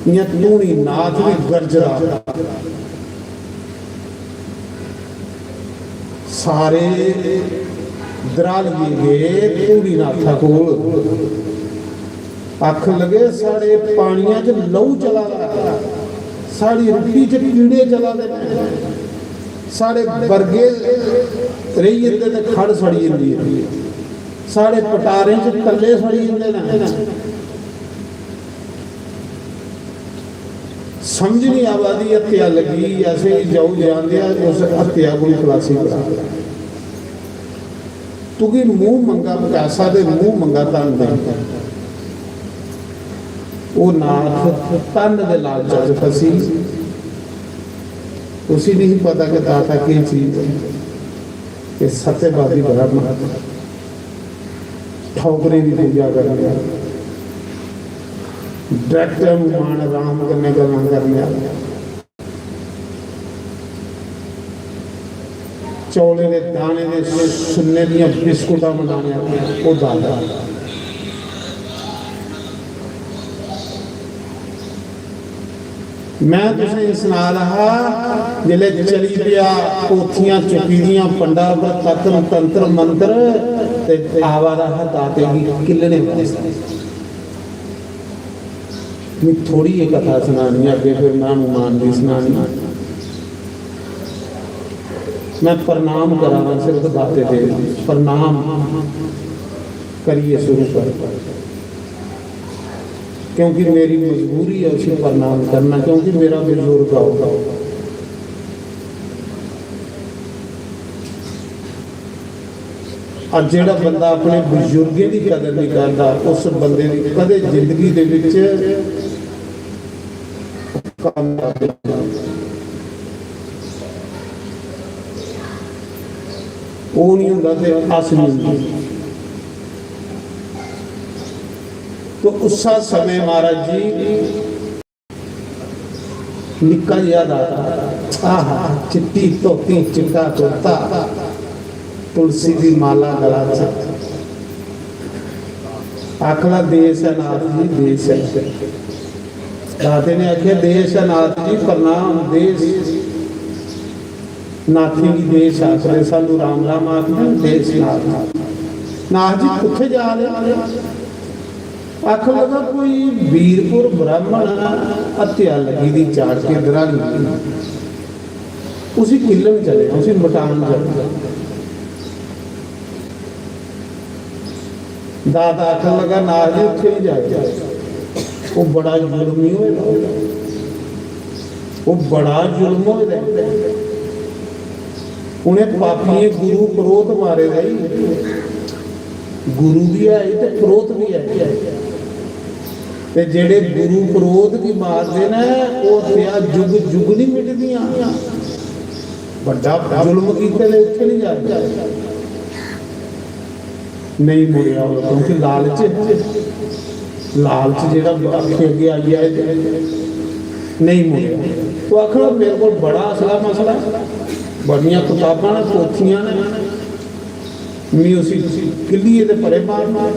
इ'यां धूनीनाथ बी गरजदा। सारे द्रालिये गे धूनीनाथा कोल। आखन लगे, "साढ़े पानियां च लहू चला दा, साढ़ी रुट्टी च कीड़े चला दे न, साढ़े बरगे रेही जंदे ते खड़ सड़ी जंदी ऐ, साढ़े पटारें च तल्ले सड़ी जंदे न।" समझ नहीं आवा दी, हत्या लगी, असें जाओ जानदे आ, उस हत्या कोल खलासी करा। तुगी मूंह मंगा पैसा ते मूंह मंगा धन दे। ओह् नाथ धन दे लालच च फसी, उसी नहीं पता कि दाता केह् चीज ऐ। एह् सत्यवादी ब्राह्मण ठौकरें दी पूजा करने आह्ला, डायरेक्ट हनुमान राम कन्नै गल्लां करने आह्ला, चौलें दे दाने दे सुन्ने दियां बिस्कुटां बनाने आह्ला, ओह् दाता। मैं तुसेंगी सना दा हा, जिसलै चली पेआ, पोथियां चुक्की दियां, पंडा पर तत्र तंत्र मंत्र, ते आवा दा हा दाते गी किल्लने वास्तै। मैं थोड़ी एह् कथा सनानी, अग्गें फिर मैं हनुमान दी सनानी। मैं प्रणाम करा दा सिर्फ दाते दे, प्रणाम करिए शुरू कर, क्योंकि मेरी मजबूरी है उसी प्रणाम करना, क्योंकि मेरा बुजुर्ग आओ। और जेड़ा बंदा अपने बुजुर्गें की कदर नहीं करता, उस बंदे की कदे जिंदगी दे विच कामयाब नहीं। वो नहीं होंदा ते अस नहीं होंदे। तो उस समय महाराज जी निक्का जिहा दाता, आहा, चिट्टी धोती, चिट्टा कुर्ता, तुलसी दी माला गला च। आखदा, "देश है नाथ जी, देश है।" दाते ने आखेआ, "देश है नाथ जी, प्रणाम, देश।" नाथें गी देश आखदे, सानू राम राम आखदे न, देश नाथ। नाथ जी कुत्थे जा रहे? आखन लगा, कोई वीरपुर ब्राह्मण हत्या लगी दी चाड़के दरानी दी, उसी किल्लन चले, उसी मटान चले। दाता आखन लगा, "नाथ जी, उत्थे नहीं जाया, वो बड़ा जुल्मी होए दा, वो बड़ा जुल्म होए दा।" उन्हें पापियें गुरु परोह्त मारे दा ही, गुरु भी है ते परोह्त भी है। ते जेड़े गुरु परोह्त गी मारदे न, ओह् हत्या जुग जुग नहीं मिटदियां। बड्डा जुल्म कीते दे उत्थे नहीं जाया। नहीं मुड़ेआ ओह्, क्योंकि लालच, लालच जेह्ड़ा अक्खीं अग्गें आई जाए ते नहीं मुड़ेआ। तो आखना, "मेरे कोल बड़ा असला मसला ऐ, बड़ियां कताबां न, पोथियां न, मी उसी किल्लियै ते परे मारना।"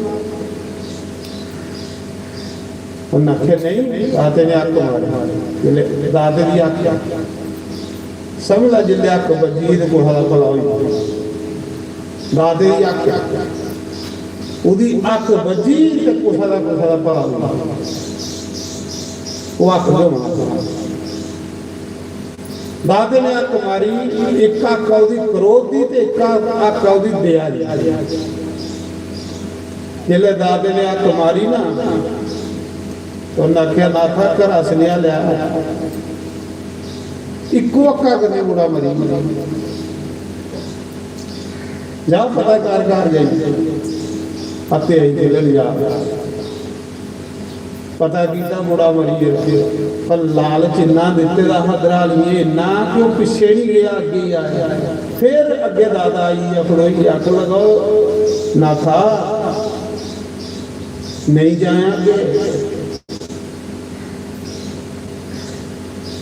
उन्नै आखेआ, "नेईं, दाते ने अक्क मारी।" जिसलै दाते दी अक्क, समझ लै, जिसलै अक्क बज्जी ते कुसै दा भला होई गेआ। दाते दी अक्क, ओह्दी अक्क बज्जी ते कुसै दा, कुसै दा भला होई गेआ। ओह् अक्क गै मारदा। दाते ने अक्क मारी, इक अक्क ओह्दी क्रोध दी ते इक अक्क ओह्दी दया दी। जिसलै दाते ने अक्क मारी ना, तो उन्नै आखेआ, "नाथा, घरा सनेहा लै।" इक्को अक्का कन्नै मुड़ा मरी गेआ। जा पता कर घर जाइयै, हत्या ही खेलन जा। पता कीता, मुड़ा मरी गेआ। पर लालच इन्ना दित्ते दा हा दरानिये, इन्ना कि ओह् पिच्छे नहीं गेआ, अग्गें ही आया। फिर अग्गें दाता आई गेआ, खड़ोई गेआ, आखन लगा, "ओ नाथा, नहीं जायां अग्गें।"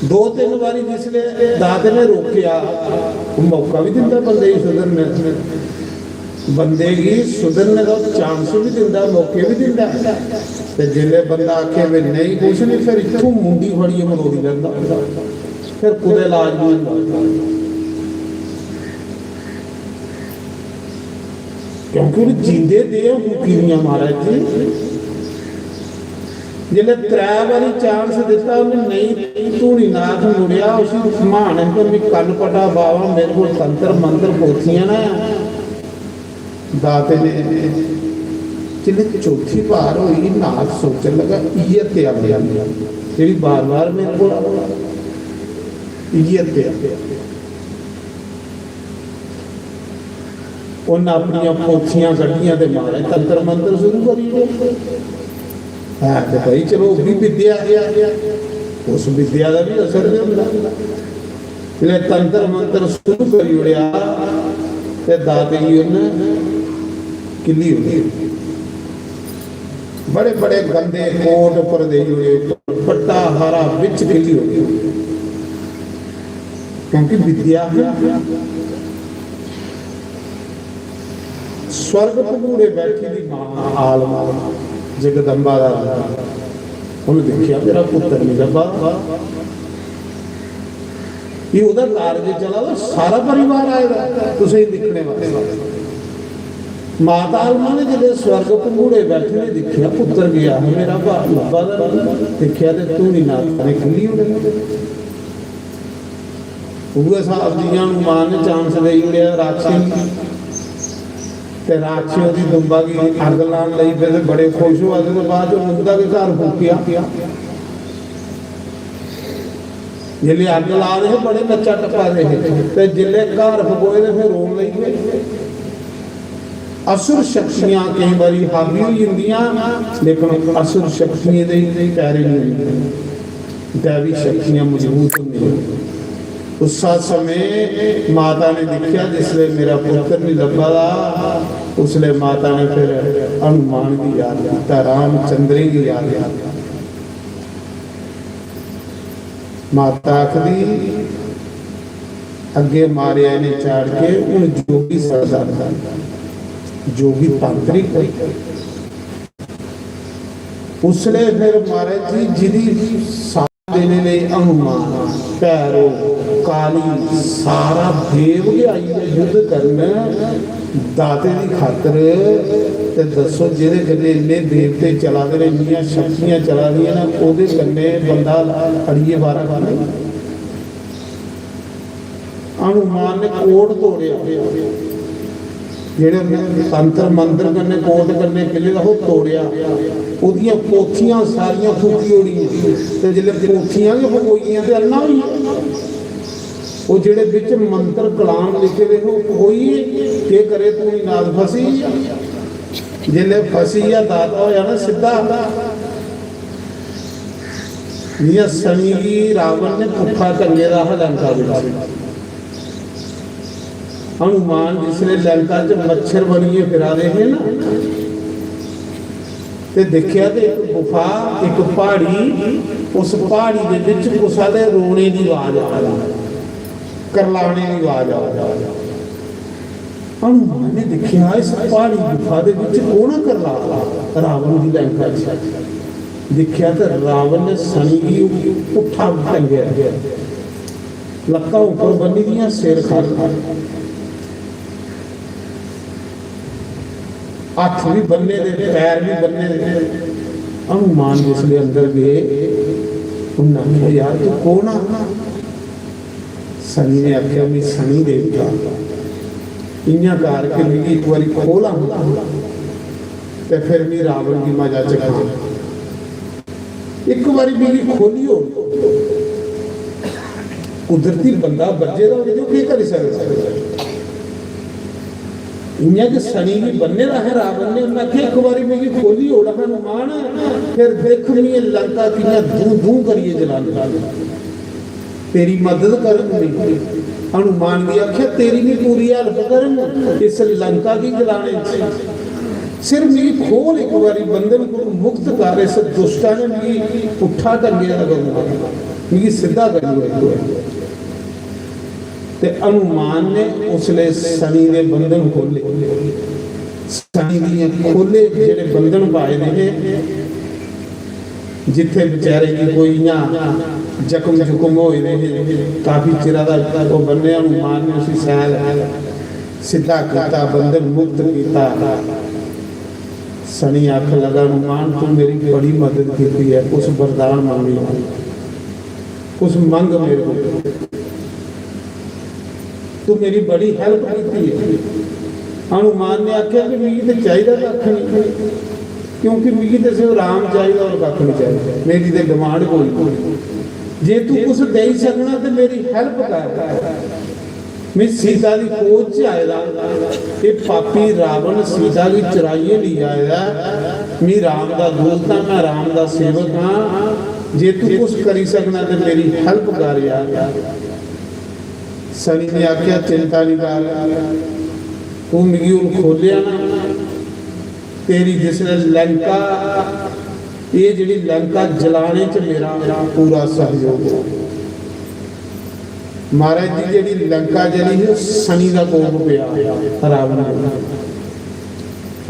दो तिन्न बारी जिसलै दाते ने रोकेआ, ओह् मौका भी दिंदा बंदे गी सुधरने, बंदे गी सुधरने दा chance भी दिंदा, मौके भी दिंदा। ते जिसलै बंदा आखे, "वे नेईं, कुछ नहीं," फिर इत्थों मुंडी फड़ियै मरोड़ी लैंदा, फिर कुतै इलाज नहीं होंदा। क्योंकि उन्हें जींदे दे मुक्की दियां, महाराज जी। जिसलै त्रै बारी chance दित्ता, उन्हें नहीं धूनी नाथ मुड़ेआ, उसी घमान है कि "मैं कन्न पटा बावा, मेरे को तंत्र मंत्र पोथियां ना।" दाते ने जिसलै चौथी बार होई, नाथ सोचन लगा, "इ'यै त्यागी, जेह्ड़ी बार-बार मेरे कोल आवा, इ'यै त्यागी।" उन्न अपनियां पोथियां कड्ढियां ते मारे तंत्र मंत्र शुरू करी ओड़े। है ते भाई, चलो, ओह् बी विद्या, उस विद्या दा बी असर ते होंदा। जिसलै तंत्र मंत्र शुरू करी ओड़ेआ ते दाते गी उन्न किल्ली ओड़ी। बड़े बड़े गंदे कोट उप्पर देई ओड़े, दुपट्टा हारा बिच किल्ली ओड़ी। क्योंकि विद्या है। स्वर्ग भगूड़े बैठी दी मां आलमा जगदम्बा दा रूप। उन्हें देखिया, मेरा पुत्र नहीं लब्भा। कि ओह्दा कारज चला दा, सारा परिवार आए दा तुसेंगी दिक्खने वास्तै। माता अल्मा ने जिसलै स्वर्ग पंघूड़े बैठे दे दिक्खेआ, पुत्तर गेआ हा मेरा भा-, लब्भा दा नेईं, दिक्खेआ ते धूनी नाथा ने खुल्ली ओड़े। उ'ऐ स्हाब जि'यां हनुमान ने चांस देई ओड़ेआ राक्षसी गी, ते राक्षसी ओह्दी दुंबा गी अग्ग लान लगी पे ते बड़े खुश होआ दे, ते बाद च उं'दा गै घर फूकेआ। जिसलै अग्ग ला दे हे, बड़े नच्चा टप्पा दे हे, ते जिसलै घर फकोए ते फिर रोन लगी पे। असुर शक्तियां केईं बारी हावी होई जंदियां, लेकिन असुर शक्तियें दे पैरे नहीं होंदे, दैवी शक्तियां मजबूत होंदियां। उस समय माता ने दिक्खेआ, जिसलै मेरा पुत्र नहीं लब्भा दा, उसलै माता ने फिर हनुमान गी याद किया, रामचंद्र गी याद किया। माता आखदी, "अग्गे मारेआ इ'नें चाड़के, हून जोगी सरदार, जोगी तांत्रिक।" उसलै फिर महाराज जी, जिदी साथ देने लेई हनुमान, भैरो, काली, सारा देव गै आई गे युद्ध करन। दाते दी खातर। ते दस्सो, जेह्दे कन्नै इन्ने देवते चला दे न, इन्नियां शक्तियां चला दियां न, ओह्दे कन्नै बंदा अड़िये बारा खा लेई। हनुमान ने कोट तोड़ेआ, जेह्ड़े उन्नै तंत्र मंत्र कन्नै कोट कन्नै किले दा, ओह् तोड़ेआ। ओह्दियां पोथियां सारियां फूकी ओड़ियां, ते जेल्लै पोथियां गै फकोई गेइयां ते अन्ना होई गेआ। ओह् जेह्ड़े बिच मंत्र कलाम लिखे दे हे, ओह् फकोई गे। केह् करे तूं, नाल फसी गेआ। जेल्लै फसी गेआ, दाता होया ना सिद्धा, जि'यां सनी गी रावण ने पुट्ठा टंगे दा हा लंका बिच। हनुमान जिसलै लंका च मच्छर बनियै फिरा दे हे ना, ते दिक्खेआ ते इक गुफा, इक प्हाड़ी, उस प्हाड़ी दे बिच कुसै दे रोने दी आवाज आ रही, करलाने दी आवाज आ रही। हनुमान ने दिक्खेआ, इस प्हाड़ी गुफा दे बिच कौन करला दा? रावण दी लंका च। दिक्खेआ ते रावण ने सनी गी पुट्ठा टंगेआ, लत्तां उप्पर बन्नी दियां, सिर ख'ल्ल, हत्थ बी बन्ने दे, पैर बी बन्ने दे। हनुमान जिसलै अंदर गे, उन्नै आखेआ, "यार, तू कौन आ?" सनी ने आखेआ, "मैं सनी देवता, इ'यां कर कि मिगी इक बारी खोह्ल हां, ते फिर मैं रावण गी मजा चखां। इक बारी मिगी खोह्ली ओड़।" कुदरती बंदा बज्झे दा होवे ते ओह् केह् करी सकदा? इ'यां कि सनी गी बन्ने दा हा रावण ने, उन्नै आखेआ, "इक बारी मिगी खोह्ली ओड़ हनुमान, फिर दिक्ख, मैं एह् लंका कि'यां दूं दूं करियै जलांदा।" तेरी मदद करन। हनुमान गी आखेआ, "तेरी भी पूरी हेल्प करन इस लंका गी जलाने च। सिर्फ मिगी खोल इक बारी, बंधन को मुक्त कर, इस दुष्टा ने मिगी पुट्ठा टंगे दा करी ओड़े, मिगी सिद्धा करी ओड़े।" ते हनुमान ने उसले सनी दे बंधन खोले, सनी दियां खोले जेह्ड़े बंधन पाए दे हे, जित्थे बेचारे गी कोई इ'यां जख्म जुख्म होए दे हे, काफी चिरा दा ओह् बन्ने, हनुमान ने उसी सैल सिद्धा कीता, बंधन मुक्त कीता। सनी आखन लगा, "हनुमान, तू मेरी बड़ी मदद कीती है, कुछ वरदान मंग लो, कुछ मंग मेरे को।" तू मेरी बड़ी हेल्प कीती है। हनुमान ने आखेआ कि मिगी ते चाहिदा कक्ख नहीं, क्योंकि मिगी ते सिर्फ राम चाहिदा, होर कक्ख नहीं चाहिदा, मेरी ते डिमांड कोई नहीं। जे तू कुछ देई सकना ते मेरी हेल्प कर। मैं सीता दी खोज च आए दा। एह् पापी रावण सीता गी चुराइयै लेई आए दा। मैं राम दा दूत हां, मैं राम दा सेवक हां। जे तू कुछ करी सकना ते मेरी हेल्प कर यार। सनी ने आखेआ, "चिंता नहीं कर, तू मिगी हुन खोलेआ ना, तेरी जिसलै लंका, एह् जेह्ड़ी लंका जलाने च मेरा पूरा सहयोग हो।" महाराज जी, जेह्ड़ी लंका जली ही, ओह् सनी दा कोप पेआ रावण ने।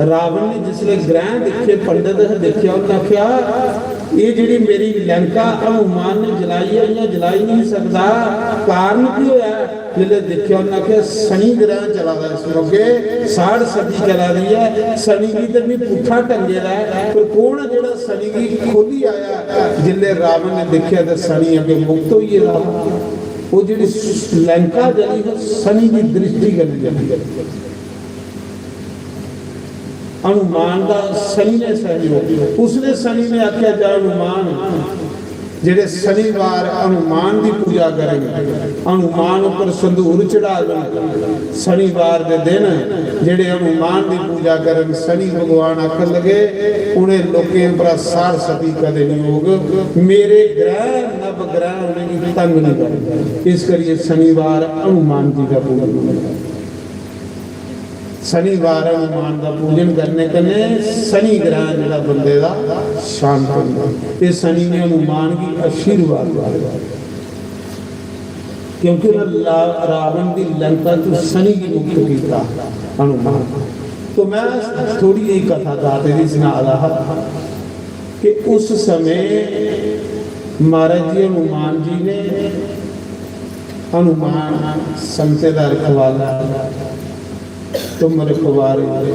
रावण ने जिसलै ग्रह दिक्खे, पंडित हे, दिक्खेआ, उन्नै आखेआ, एह् जेह्ड़ी मेरी लंका हनुमान ने जलाई ऐ, इ'यां जलाई निं सकदा। कारण केह् होआ? जिसलै दिक्खेआ, उन्नै आखेआ, "शनि ग्रह चला दा इस मौके, साढ़ सती चला दी ऐ, शनि गी ते मी पुट्ठा टंगे दा ऐ, पर कौन ऐ जेह्ड़ा शनि गी खोह्ल्ली आया?" जिसलै रावण ने दिक्खेआ ते शनि अग्गें मुक्त होई गेदा हा। ओह् जेह्ड़ी लंका जली ही, शनि दी दृष्टि कन्नै जली। हनुमान दा शनि ने सहयोग। उसने शनि ने आखेआ, "जा हनुमान, जेह्ड़े शनिवार हनुमान दी पूजा करन, हनुमान उप्पर संदूर चढ़ावन, शनिवार दे दिन जेह्ड़े हनुमान दी पूजा करन।" शनि भगवान आखन लगे, "उ'नें लोकें उप्परा साढ़ सती कदें निं होग, मेरे ग्रह नव ग्रह उ'नेंगी तंग निं करन।" इस करियै शनिवार हनुमान जी दा पूजन होंदा। शनिवार हनुमान दा पूजन करने कन्नै शनि ग्रह जेह्ड़ा बंदे दा शांत होंदा। ते शनि ने हनुमान गी आशीर्वाद दित्ता, क्योंकि उन्हें ला-, रावण दी लंका तों शनि गी मुक्त किया हनुमान। तो मैं थोड़ी जेही कथा दाते दी सना रहा था कि उस समय महाराज जी हनुमान जी ने, हनुमान संतें दा रखवाला, तुम रखवारे,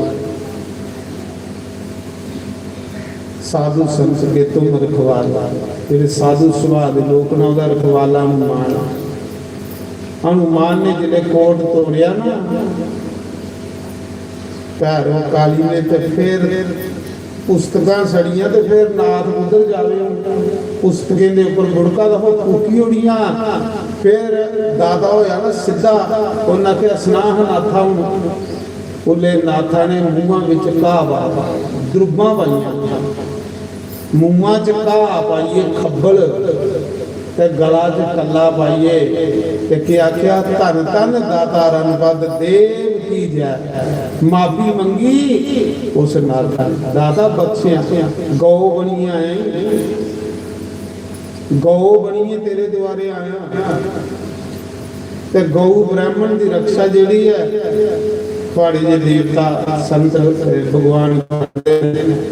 साधु संत के तुम रखवारे, जेह्ड़े साधु सुभाऽ दे लोक न, ओह्दा रखवाला हनुमान। हनुमान ने जिसलै कोट तोड़ेआ ना, भैरो काली ने, ते फिर पुस्तकां सड़ियां ते फिर नाथ कुद्धर जावे? पुस्तकें दे उप्पर बुड़का दा फूकी ओड़ियां। फिर दाता होया ना सिद्धा, उन्नै आखेआ, "सना हा नाथा हून।" उसलै नाथा ने मूहां बिच घाऽ पाया, द्रुब्बां पाइयां, मूहां च घाऽ पाइयै खब्बल ते गला च कल्ला पाइयै ते केह् आखेआ, "धन धन दाता रणपद देव की जय।" माफी मंगी उस नाथा ने, "दाता बख्शेआ, गौ बनियै आया, गौ बनियै तेरे द्वारे आया।" ते गौ ब्राह्मण दी रक्षा जेह्ड़ी ऐ, थुआढ़े जे देवता संत, भगवान,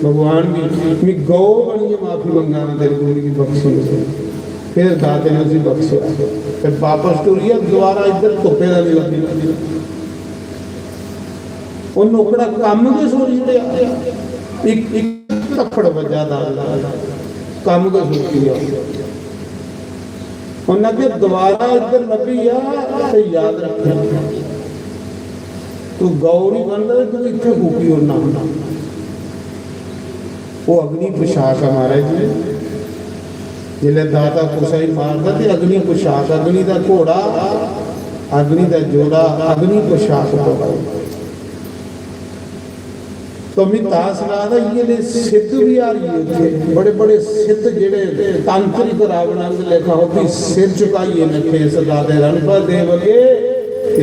भगवान गी, मी गौ बनियै माफी मंगा ना तेरे कोल, मिगी बख्शी दे। फिर दाते ने उसी बख्शेआ ते बापस टुरी गेआ, दोबारा इद्धर तुप्पे दा निं लब्भेआ। ओह् नौकड़ा कम्म गै छोड़ी ओड़ेआ। इक, इक थप्पड़ बज्जा दाते दा, कम्म गै छोड़ी ओड़ेआ। उन्नै आखेआ, "दोबारा इद्धर लब्भी जा ते याद रक्खेआं, तू गौ निं बनदा ते तू इत्थै फूकी ओड़ना।" ओह् अग्नि पोशाक ऐ महाराज जी। जिसलै दाता कुसै गी मारदा ते अग्नि पोशाक, अग्नि दा घोड़ा, अग्नि दा जोड़ा, अग्नि पोशाक पाओ। तो मी तां सना दा, इ'यै नेह् सिद्ध बी हारिये उत्थे, बड़े बड़े सिद्ध जेह्ड़े तांत्रिक रावण आंग लेखा, ओह् बी सिर झुकाइयै नठे इस दाते रणपत देव अग्गे,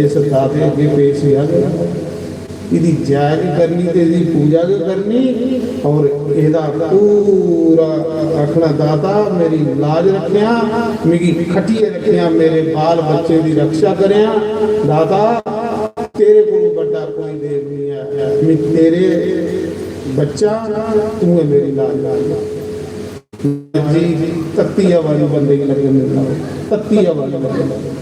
इस दाते अग्गे पेश होआ गया। एह्दी जय बी करनी ते एह्दी पूजा बी करनी, और एह्दा पूरा आखना, "दाता, मेरी लाज रक्खेआं, मिगी खट्टियै रक्खेआं, मेरे बाल बच्चे दी रक्षा करेआं। दाता, तेरे कोलू बड्डा कोई देव नहीं है, मैं तेरे बच्चा, तू है मेरी लाज।" जी, तत्ती हवा नहीं बंदे की लगन दिंदा, तत्ती हवा नहीं लगन दिंदा।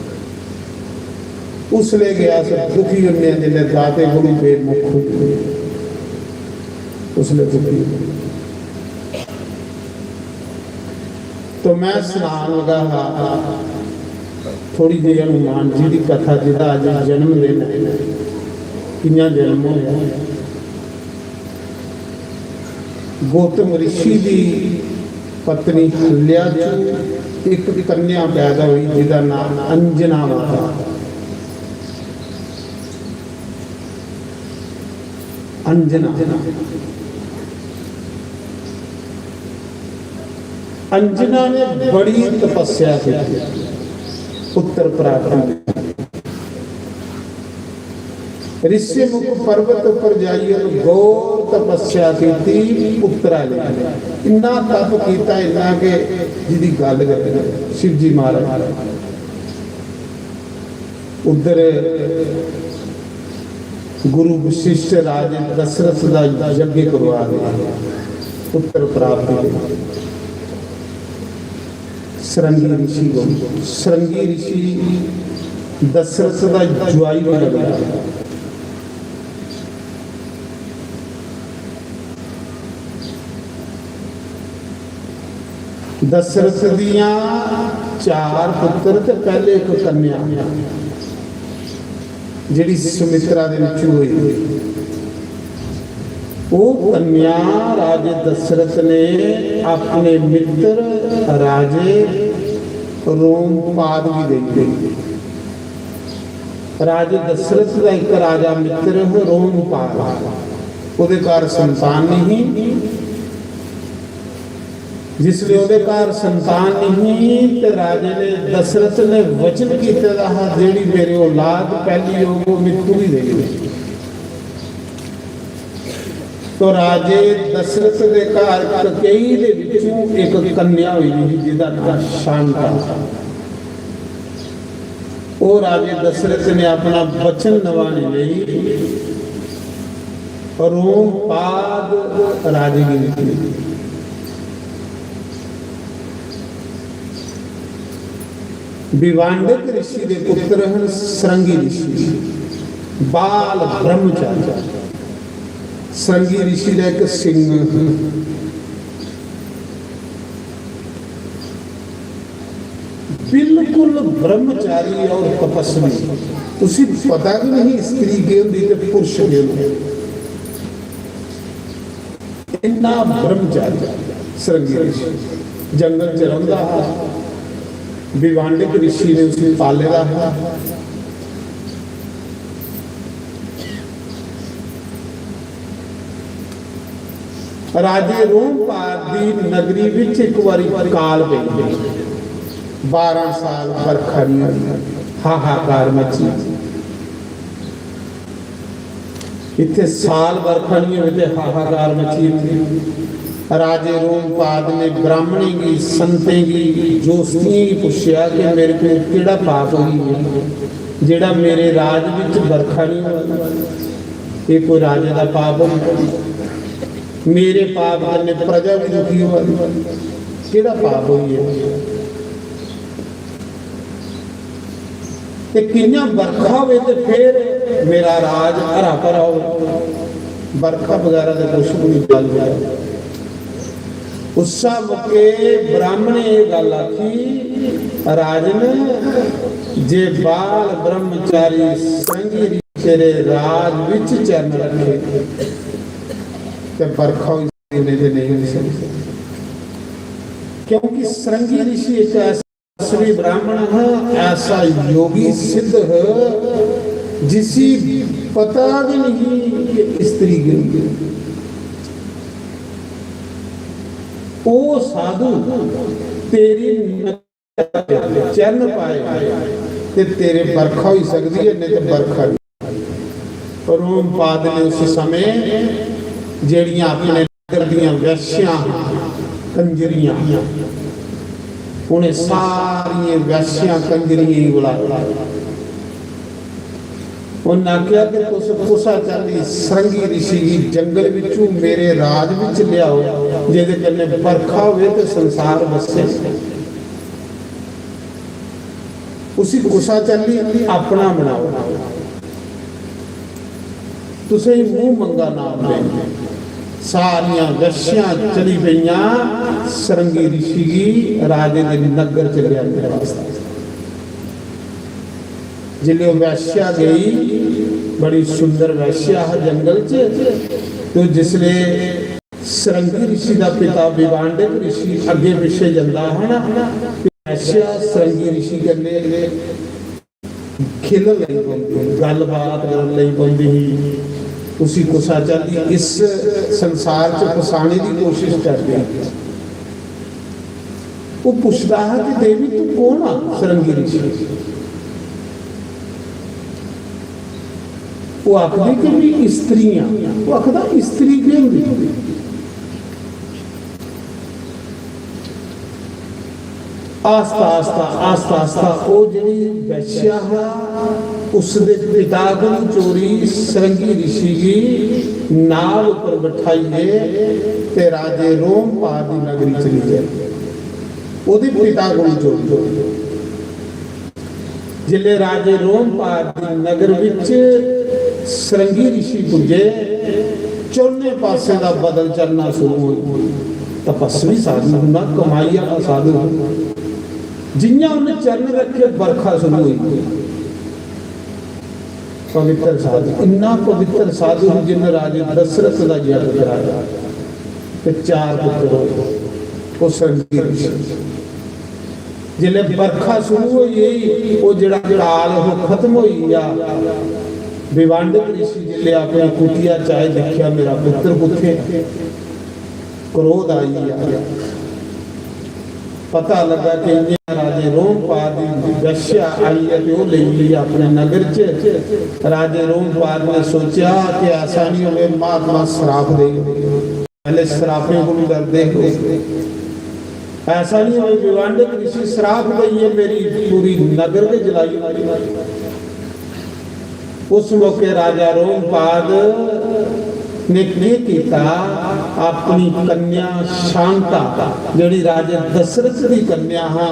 उसले गै अस दुखी होन्ने आं जिसले दाते कोलू बेमुख होई जन्ने। उसले दुखी होन्ने। तो मैं सनान लगा हा थोड़ी जेही हनुमान जी दी कथा, जिदा अज जन्म दिन ऐ, कियां जन्म होया। गौतम ऋषि दी पत्नी हल्या चू इक कन्या पैदा हुई, जिदा नाम अंजना माता। अंजना। अंजना ने बड़ी तपस्या की, पुत्र प्राप्ति। ऋषिमुख पर्वत पर जाइयै घोर तपस्या की, पुत्रा लेई। इन्ना तप किया, इन्ना कि जिदी गल्ल करै, शिव जी महाराज। उधर गुरु वशिष्ठ राजे दशरथ दा यज्ञ करवा दे पुत्र प्राप्ति लेई। सरंगी ऋषि को, सरंगी ऋषि दशरथ दा जुआई भी लगदा। दशरथ दियां चार पुत्र ते पैह्ले इक कन्या, जेह्ड़ी सुमित्रा दे विच होई। ओह् कन्या राजे दशरथ ने अपने मित्र राजे रोमपाद गी देई गई। राजे दशरथ दा इक राजा मित्र हा रोमपाद, ओह्दे घर संतान नहीं। जिसले ओह्दे घर संतान नहीं ही ते राजे ने, दशरथ ने वचन कीते दा हा, जेह्ड़ी मेरी औलाद पैह्ली होग, ओह् मिगी तुगी देई ओड़ो। तो राजे दशरथ दे घर ककेई दे विचों इक कन्या होई ही, जिदा नाम शांता। ओह् राजे दशरथ ने अपना वचन नभाने लेई रोमपाद राजे गी दित्ती। विवांडक ऋषि दे पुत्र हन सरंगी ऋषि, बाल ब्रह्मचारी। सरंगी ऋषि दा इक सिंह बिल्कुल ब्रह्मचारी और तपस्वी, उसी पता भी नहीं स्त्री केह् होंदी ते पुरुष केह् होंदा। इन्ना ब्रह्मचारी सरंगी ऋषि जंगल च रौंह्दा हा। विवांडक ऋषि ने उसी पाले दा हा। राजे रोमपाद दी नगरी विच इक बारी काल पेई गई। बारां साल बरखा नहीं होई, हाहाकार मची। इत्थे साल बरखा नहीं होई ते हाहाकार मची। इत्थे राजे रोमपाद ने ब्राह्मणें गी, संतें गी, जोस्तियें गी पुच्छेआ कि मेरे को केड़ा पाप होई है, जेड़ा मेरे राज विच बरखा नहीं होई? ये कोई राजे दा पाप होई? मेरे पाप कन्नै प्रजा भी दुखी होआ दी, केड़ा पाप होई है? ते कि'यां बरखा होवे ते फिर मेरा राज हरा भरा होवे? बरखा बगैरा ते कुछ भी नहीं गल्ल है। उस्सा मौके ब्राह्मणे एह् गल्ल आखी, "राजन, जे बाल ब्रह्मचारी सरंगी ऋषि तेरे राज विच चरण रखे, ते बरखा होई सकदी, नहीं ते नहीं होई सकदी।" क्योंकि सरंगी ऋषि एक ऐसा तपस्वी ब्राह्मण है, ऐसा योगी सिद्ध है, जिसी पता भी नहीं कि स्त्री गिर गई। ओ साधु, तेरी नजर चरण पाए ते तेरे बरखा होई सकदी है, नहीं ते बरखा नहीं। रोमपाद ने उस समय जेड़ियां अपने नगर दियां वैश्यां, कंजरियां, उन्हें सारियां वैश्यां कंजरियां गी बुलाया। उन्हें आख्या कि तुस कुसा चाल्ली सरंगी ऋषि गी जंगल विचों मेरे राज विच लियाओ, जेदे कन्नै बरखा होवे ते संसार बस्से। उसी कुसा चाल्ली अपना बनाओ। तुसें मूंह मंगा नाम देंगे। सारियां वैश्यां चली पेइयां सरंगी ऋषि गी राजे दे नगर च लेआने वास्ते। जिसले ओह् वैश्या गई, बड़ी सुंदर वैश्या हा जंगल च, तो जिसले सरंगी ऋषि दा पिता विवांडक ऋषि अग्गे पिछे जंदा हा ना, वैश्या सरंगी ऋषि कन्नै खेलन लगी पौंदी, गल्लबात करन लगी पौंदी ही। उसी कुसा चाल्ली इस संसार च फसाने दी कोशिश करदी ही। ओह् पुछदा हा कि "देवी, तू कौन आ?" सरंगी ऋषि। ओह् आखदी कि "मैं स्त्री आं।" ओह् आखदा, "स्त्री केह् होंदी?" आस्ता, आस्ता, आस्ता, आस्ता ओह् जेह्ड़ी वैश्या हा, उसदे पिता कोल चोरी सरंगी ऋषि गी नाल उप्पर बठाइयै ते राजे रोमपाद दी नगरी चली गेआ। ओह्दे पिता कोल जोड़ी। जिसलै राजे रोमपाद दी नगर बिच सरंगी ऋषि पुज्जे, चौने पासें दा बदल चलना शुरू होई। तपस्वी साधु ना, कमाई आह्ला साधु। जि'यां उन्नै चरण रक्खे, बरखा शुरू होई। पवित्र साधु, इन्ना पवित्र साधु हा जिन्न राजे दशरथ दा यज्ञ कराया ते चार पुत्र होए। ओह् सरंगी ऋषि। जिसलै बरखा शुरू होई गेई, ओह् जेह्ड़ा काल ओह् खत्म होई गेआ। विवांडक ऋषि जिसलै अपनी कुटिया च आए, दिक्खेआ, मेरा पुत्र कुत्थै ऐ? क्रोध आई गेआ। पता लगा कि इ'यां राजे रोमपाद दी वैश्या आई ऐ ते ओह् लेई गेई अपने नगर च। राजे रोमपाद ने सोचेआ कि ऐसा नहीं होवे, महात्मा श्राप देई ओड़े। पैह्ले श्रापें कोला डरदे हे। ऐसा नहीं होवे, विवांडक ऋषि श्राप देइयै मेरी पूरी नगर गै जलाई ओड़े। उस मौके राजा रोमपाद ने केह् कीता? अपनी कन्या शांता, जेह्ड़ी राजे दशरथ दी कन्या हा,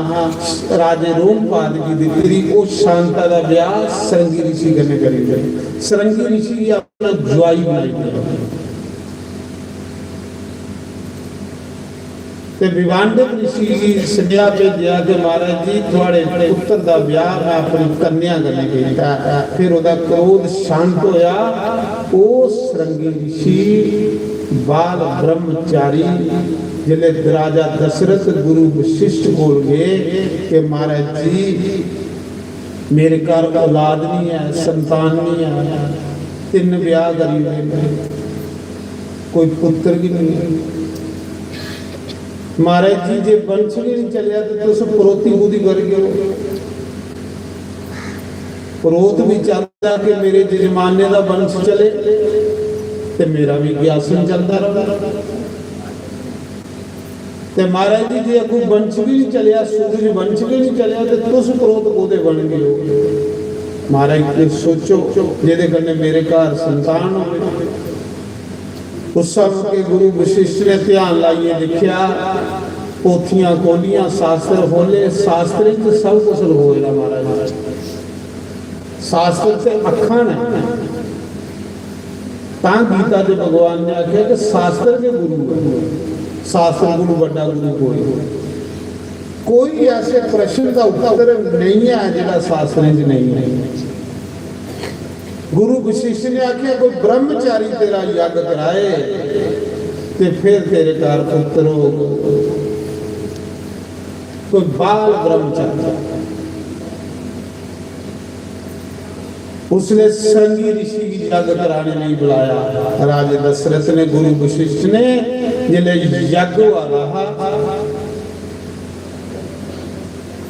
राजे रोमपाद गी दित्ती दी, ओह् शांता दा ब्याह सरंगी ऋषि कन्नै करी ओड़ेआ। सरंगी ऋषि गी अपना जुआई बनाई ओड़ेआ। ते विवांडक ऋषि गी सनेहा भेजेआ कि महाराज जी, थुआड़े पुत्र दा ब्याह मैं अपनी कन्या कन्नै कीता ऐ। फिर ओह्दा क्रोध शांत होया। ओह् सरंगी ऋषि बाल ब्रह्मचारी जिसलै राजा दशरथ गुरु वशिष्ठ कोल गे कि महाराज जी, मेरे घर औलाद नहीं है, संतान नहीं है, तिन्न ब्याह करी ओड़े, कोई पुत्र भी नहीं है। महाराज जी, जे वंश गै नहीं चलेआ ते तुस परोती कोह्दी करगे ओ? परोत भी चाहंदा कि मेरे जजमाने दा वंश चले ते मेरा भी अग्यासन चलदा रहे। ते महाराज जी, जे अग्गों वंश भी नहीं चलेआ, सूरज वंश भी नहीं चलेआ, ते तुस परोत कोह्दे बनगे ओ? महाराज, तुस सोचो, जेह्दे कन्नै मेरे घर संतान होवे। उस मौके गुरु वशिष्ठ ने ध्यान लाइयै दिक्खेआ, पोथियां खोह्लियां, शास्त्र खोह्ले, शास्त्रें च सब कुछ लखोए दा महाराज। शास्त्र ते अक्खां न। तां गीता च भगवान ने आखेआ कि शास्त्र गै गुरु ऐ, शास्त्र कोलू बड्डा गुरु कोई नहीं। कोई ऐसे प्रश्न का उत्तर नहीं है जेह्ड़ा शास्त्रें च नहीं है। गुरु वशिष्ठ ने आखेआ, कोई ब्रह्मचारी तेरा यज्ञ कराए ते फिर तेरे घर पुत्र हो, कोई बाल ब्रह्मचारी। उसने सरंगी ऋषि गी यज्ञ कराने नहीं बुलाया। राजे दशरथ ने, गुरु वशिष्ठ ने जिसले यज्ञ होआ दा हा,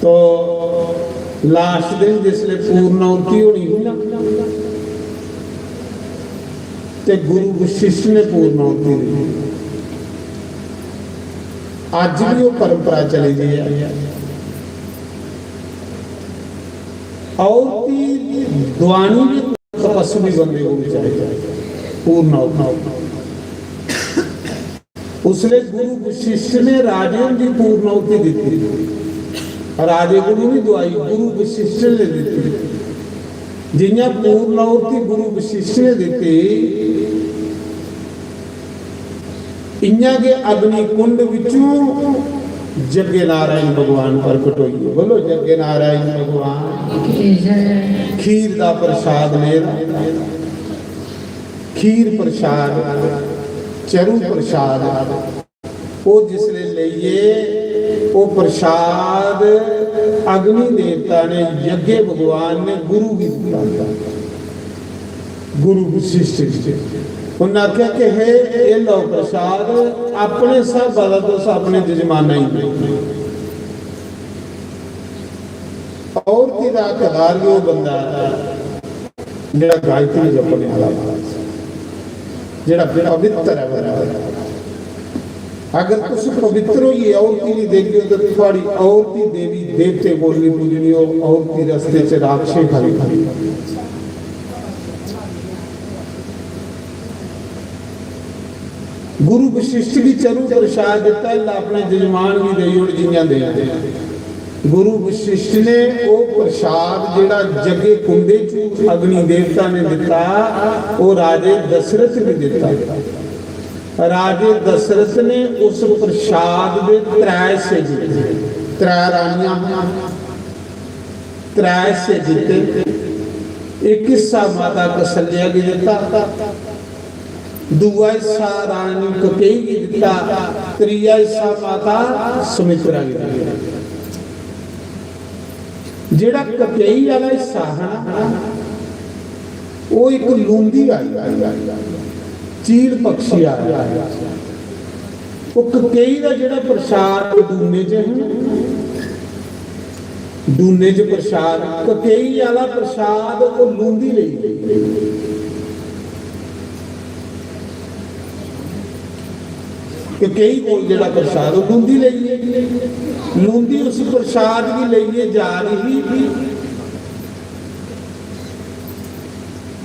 तो लास्ट दिन जिसले पूर्णाहुति होनी ही ना, ते गुरु वशिष्ठ ने पूर्णाहुति दी। अज्ज भी वो परंपरा चली दी है। आहुति दुआनी भी तपस्वी बंदे को चाहिए, पूर्णाहुति। उसले गुरु वशिष्ठ ने राजे दी पूर्णाहुति दी। राजे को नहीं दुआई, गुरु वशिष्ठ ने दी। जियां पूर्णाहुति गुरु वशिष्ठ ने दी, इयां गै अग्नि कुंड विचों जग्गे नारायण भगवान प्रकट होइए। बोलो, जग्गे नारायण भगवान। खीर दा प्रसाद लेदा, खीर प्रसाद, चरु प्रसाद, वो जिसले लेइए, वो प्रसाद अग्नि देवता ने, यज्ञ भगवान ने गुरु की दिता। गुरु वशिष्ठ जी, उन्हें आख्या कि हे, ये लो प्रसाद, अपने स्हाबा दा तुस अपने जजमाना ही दो। औरती दा हकदार भी वो बंदा है जेड़ा गायत्री जपने वाला, जेड़ा पवित्र है बंदा। अगर तुस पवित्र होइए औरती नहीं देगे, तो थुआड़ी औरती देवी देवते कोल नहीं पूजनी, हो औरती रस्ते च राक्षे खड़े खड़े। गुरु वशिष्ठ गी चरु प्रसाद दिता, "लै अपने जजमान गी देई ओड़ जियां देना।" गुरु वशिष्ठ ने ओह प्रसाद जेड़ा जगे कुंडे च अग्नि देवता ने दिता, ओह राजे दशरथ गी दिता। राजे दशरथ ने उस प्रसाद दे त्रै हिस्से कीते, त्रै रानियां हियां, त्रै हिस्से कीते। इक हिस्सा माता कौसल्या गी दिता, दूआ हिस्सा रानी ककेई गी दिता, त्रीया हिस्सा माता सुमित्रा गी दिता। जेड़ा ककेई आह्ला हिस्सा हा ना, ओह इक लूंदी आई, चील पक्षी आई। ओह ककेई दा जेड़ा प्रसाद डूने च हा, डूने च प्रसाद, ककेई आह्ला प्रसाद ओह लूंदी लेई गेई। ककेई कोल जेड़ा प्रसाद, ओह लूंदी लेई गेई। लूंदी उस प्रसाद गी लेइयै जा रही ही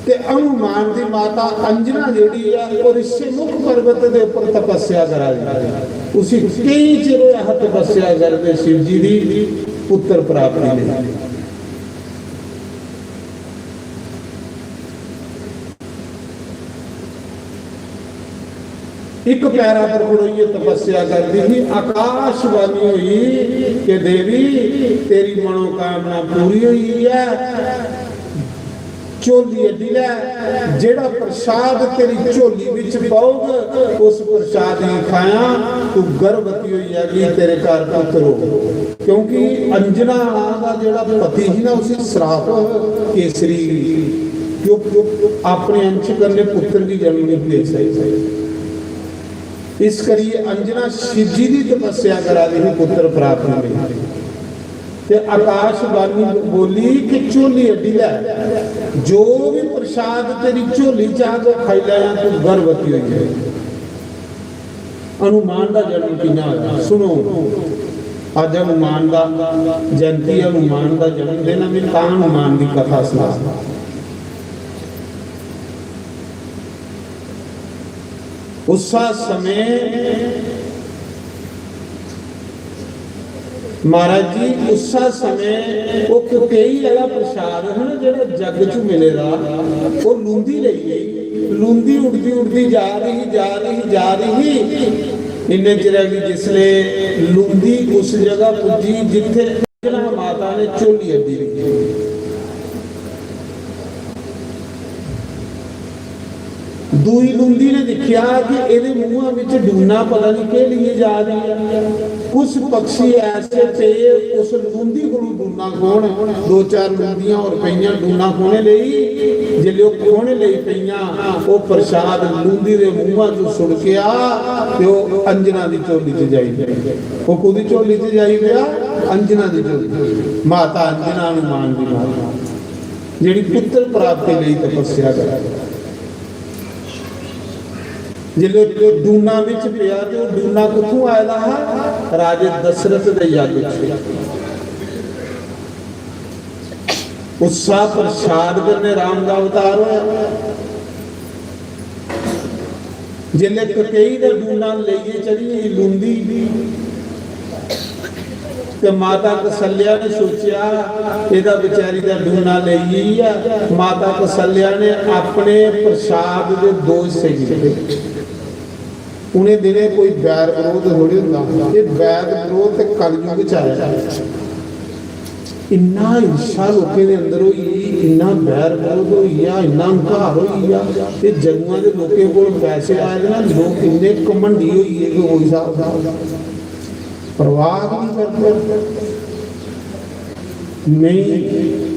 ते हनुमान दी माता अंजना जेड़ी ऐ, ओह ऋषिमुख पर्वत दे उप्पर तपस्या करा दी ऐ। उसी केई चिर होया हा तपस्या करदे शिव जी दी पुत्र प्राप्ति लेई। इक पैरा पर खड़ोइयै तपस्या करदी ही, आकाशवाणी होई कि "देवी, तेरी मनोकामना पूरी होई गेई ऐ, झोली अड्डी लै, जेड़ा प्रसाद तेरी झोली विच पौग, उस प्रसाद गी खायां, तू गर्भवती होई जागी, तेरे घर पुत्र हो।" क्योंकि अंजना दा जेड़ा पति ही ना, उसी श्राप केसरी, जो अपने अंश कन्नै पुत्र गी जन्म नहीं दे सकदी। इस करियै अंजना शिव जी दी तपस्या करा दी ही पुत्र प्राप्ति लेई। ते आकाशवाणी बोली कि "झोली अड्डी लै, जो भी प्रसाद तेरी झोली च आग, खाई लैयां, तू गर्भवती होई जाए।" हनुमान दा जन्म कि'यां होया? सुनो, अज्ज हनुमान दा जयंती, हनुमान दा जन्मदिन है, मैं तां हनुमान दी कथा सना। उस समय महाराज जी, उस समय ओह ककेई आह्ला प्रसाद हा ना, जेह्ड़ा जग च मिले दा, ओह लूंदी लेई गेई। लूंदी उड़दी उड़दी जा रही, जा रही, जा रही। इन्ने चिरै गी जिसलै लूंदी उस जगह पुज्जी जित्थै अंजना माता ने झोली अड्डी दी। दूई लुंदी ने दिक्खेआ कि एह्दे मुंहा बिच डूना पता नहीं केह् लेइयै जा दी ऐ। कुछ पक्षी ऐसे पे उस लुंदी कोलू डूना खोन, दो चार लुंदियां होर पेइयां डूना खोने लेई। जेल्लै ओह् खोने लेई पेइयां, ओह् प्रसाद लुंदी दे मुंहा चों सुड़केआ ते ओह् अंजना दी झोली च जाई पेआ। ओह् कोह्दी झोली च जाई पेआ? अंजना दी झोली। माता अंजना हनुमान दी माता। जेह्ड़ी पुत्र प्राप्ति लेई तपस्या करै। जिसलै डूना बिच पेआ ते ओह् डूना कुत्थूं आए दा हा? राजे दशरथ दे यज्ञ च। उस्सा प्रसाद कन्नै राम दा अवतार होया। जिसलै ककेई दा डूना लेइयै चली गेई लूंदी, ते माता कौसल्या ने सोचेआ, "एह्दा बेचारी दा डूना लेई गेई ऐ।" माता कौसल्या ने अपने प्रसाद दे दो हिस्से कीते। उ'नें दिनें कोई बैर बरोध थोड़ी होंदा हा। एह् बैर बरोध ते कलयुग च आया। इन्ना हिंसा लोकें दे अंदर होई, इन्ना बैर बरोध होई गेआ, इन्ना हंकार होई गेआ। ते जदुआं दे लोकें कोल पैसे आए दे ना, लोक इन्ने घमंडी होई गे कि कोई स्हाब, परवाह गै नहीं करदे। नहीं,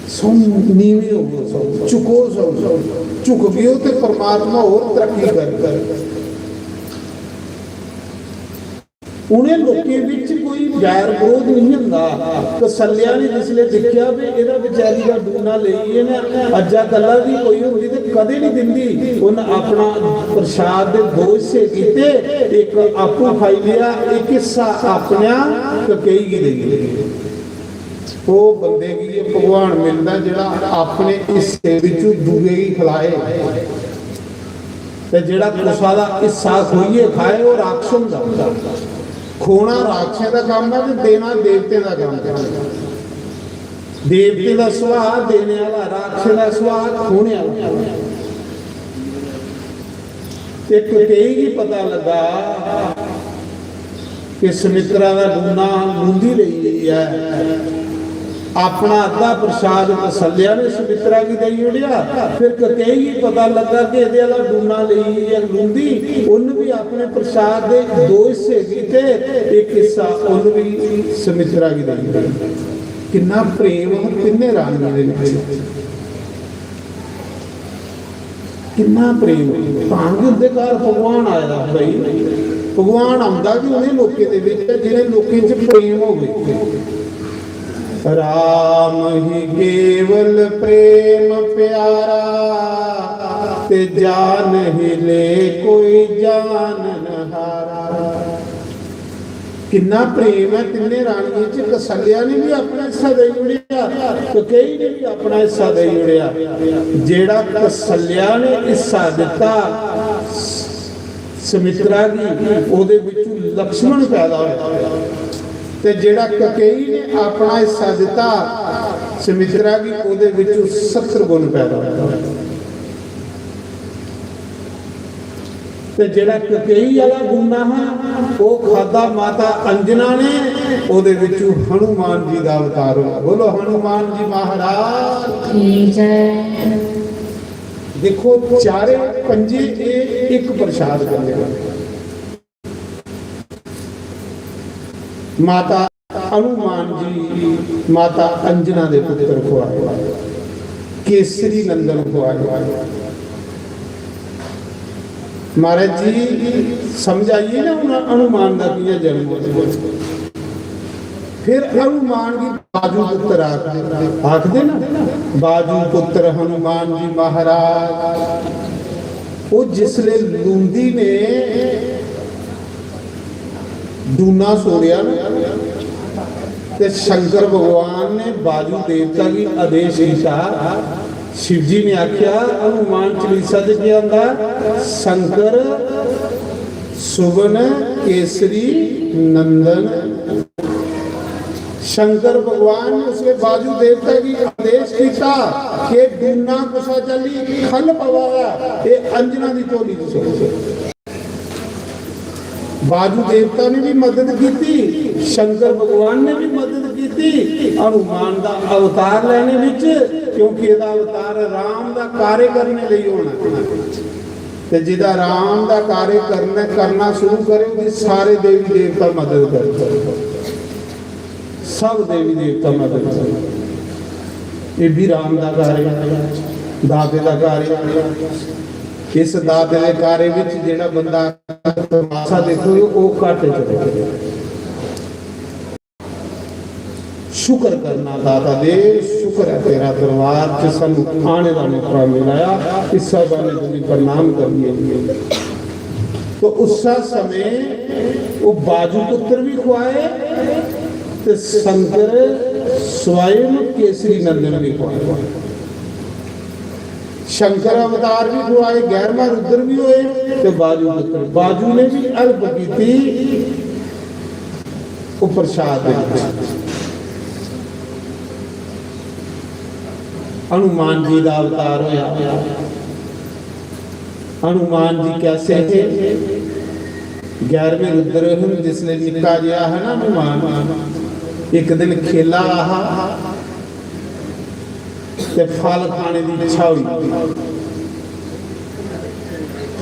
सौ नीवें होवो, सौ झुको, सौ झुक गयो ते परमात्मा होर तरक्की कर। उ'नें लोकें बिच कोई बैर बरोध नहीं होंदा। कौसल्या ने जिसलै दिक्खेआ भी एह्दा बेचारी दा डूना लेइयै ना अज्जा कल्ला दी कोई होंदी ते कदें नहीं दिंदी। उन्न अपना प्रसाद दे दो हिस्से कीते, इक आपूं खाई लेआ, इक हिस्सा अपने ककेई गी देई ओड़ेआ। ओह् बंदे गी एह् भगवान मिलदा जेह्ड़ा अपने हिस्से बिच्चों दूए गी खलाए। ते जेह्ड़ा कुसा दा हिस्सा खोइयै खाए, ओह् राक्षस होंदा। खोना राक्षसें दा कम्म ऐ ते देना देवतें दा कम्म ऐ। देवतें दा सुभाऽ देने आह्ला, राक्षसें दा सुभाऽ खोने आह्ला। ते ककेई गी पता लगा कि सुमित्रा दा डूना लूंदी लेई गेई ऐ। अपना अद्धा प्रसाद कौसल्या ने सुमित्रा गी देई ओड़ेआ। फिर ककेई गी पता लगा कि एह्दे आह्ला डूना लेई गेई ऐ लूंदी, उन्न बी अपने प्रसाद दे दो हिस्से कीते, इक हिस्सा उन्न बी सुमित्रा गी देई ओड़ेआ। किन्ना प्रेम हा तिन्ने रानियें दे बिच। किन्ना प्रेम। भां कि उं'दे घर भगवान आए दा हा भाई, भगवान औंदा बी उ'नें लोकें दे बिच ऐ जि'नें लोकें च प्रेम होवे। राम ही केवल प्रेम प्यारा, ते जान ही ले कोई जान न हारा। किन्ना प्रेम ऐ तिन्ने रानियें च। कौसल्या ने भी अपना हिस्सा देई ओड़ेआ, ककेई ने भी अपना हिस्सा देई ओड़ेआ। जेड़ा कौसल्या ने हिस्सा दिता सुमित्रा गी, ओदे विचों लक्ष्मण पैदा होया, ते जेड़ा ककेई ने अपना हिस्सा दिता सुमित्रा गी, ओदे विचों शत्रुघ्न पैदा होया। ते जेड़ा ककेई आह्ला गुन्ना हा, ओह् खादा माता अंजना ने, ओह्दे विचों हनुमान जी दा अवतार होया। बोलो हनुमान जी महाराज की जय। देखो, चारे पंजे ए-, इक प्रसाद कन्नै। माता हनुमान जी माता अंजना दे पुत्र खुआए, केसरी नंदन खुआए। महाराज जी, समझ आई ना हून हनुमान दा कि'यां जन्म होआ? फिर हनुमान गी बाजू पुत्र आखदे, आखदे ना, बाजू पुत्र हनुमान जी महाराज। वो जिसले लूंदी ने डूना सोड़ेआ ना, ते शंकर भगवान ने बाजू देवता गी आदेश कीता। शिव जी ने आख्या, हनुमान चालीसा च केह् आंदा? शंकर सुवन केसरी नंदन। शंकर भगवान ने उसले बाजू देवता गी आदेश कीता कि डूना कुसा चाल्ली खल पवा दा, एह् अंजना दी झोली च सुट्टो। बाजू देवता ने भी मदद की थी, शंकर भगवान ने भी मदद की थी हनुमान दा अवतार लेने विच, क्योंकि एदा अवतार राम दा कार्य करने लई होना। ते जिदा राम दा कार्य करना, करना शुरू करे, ओदी सारे देवी देवता मदद करदे। सब देवी देवता मदद करदे। ये भी राम दा कार्य, दाते दा कार्य। इस दाते दे कार्य विच जेड़ा बंदा तमाशा देखो, वो घाटे च रहे। शुक्र करना दाता दे, शुक्र है तेरा दरबार च सानू आने दा मौका मिलाया। इस्सा बहाने तुझे प्रणाम करिए। तो उस समय वो बाजू पुत्र भी खुआए ते शंकर स्वयं केसरी नंदन भी खुआए। शंकर अवतार भी खुआए, ग्यारहवां रुद्र भी होए ते बाजू पुत्र। बाजू ने भी help की थी वो प्रसाद दे विच। हनुमान जी दा अवतार होया। हनुमान जी कैसे थे? ग्यारहवें रुद्र हन, जिसले निक्का जेहा है ना हनुमान, एक दिन खेला हा ते फल खाने दी इच्छा हुई।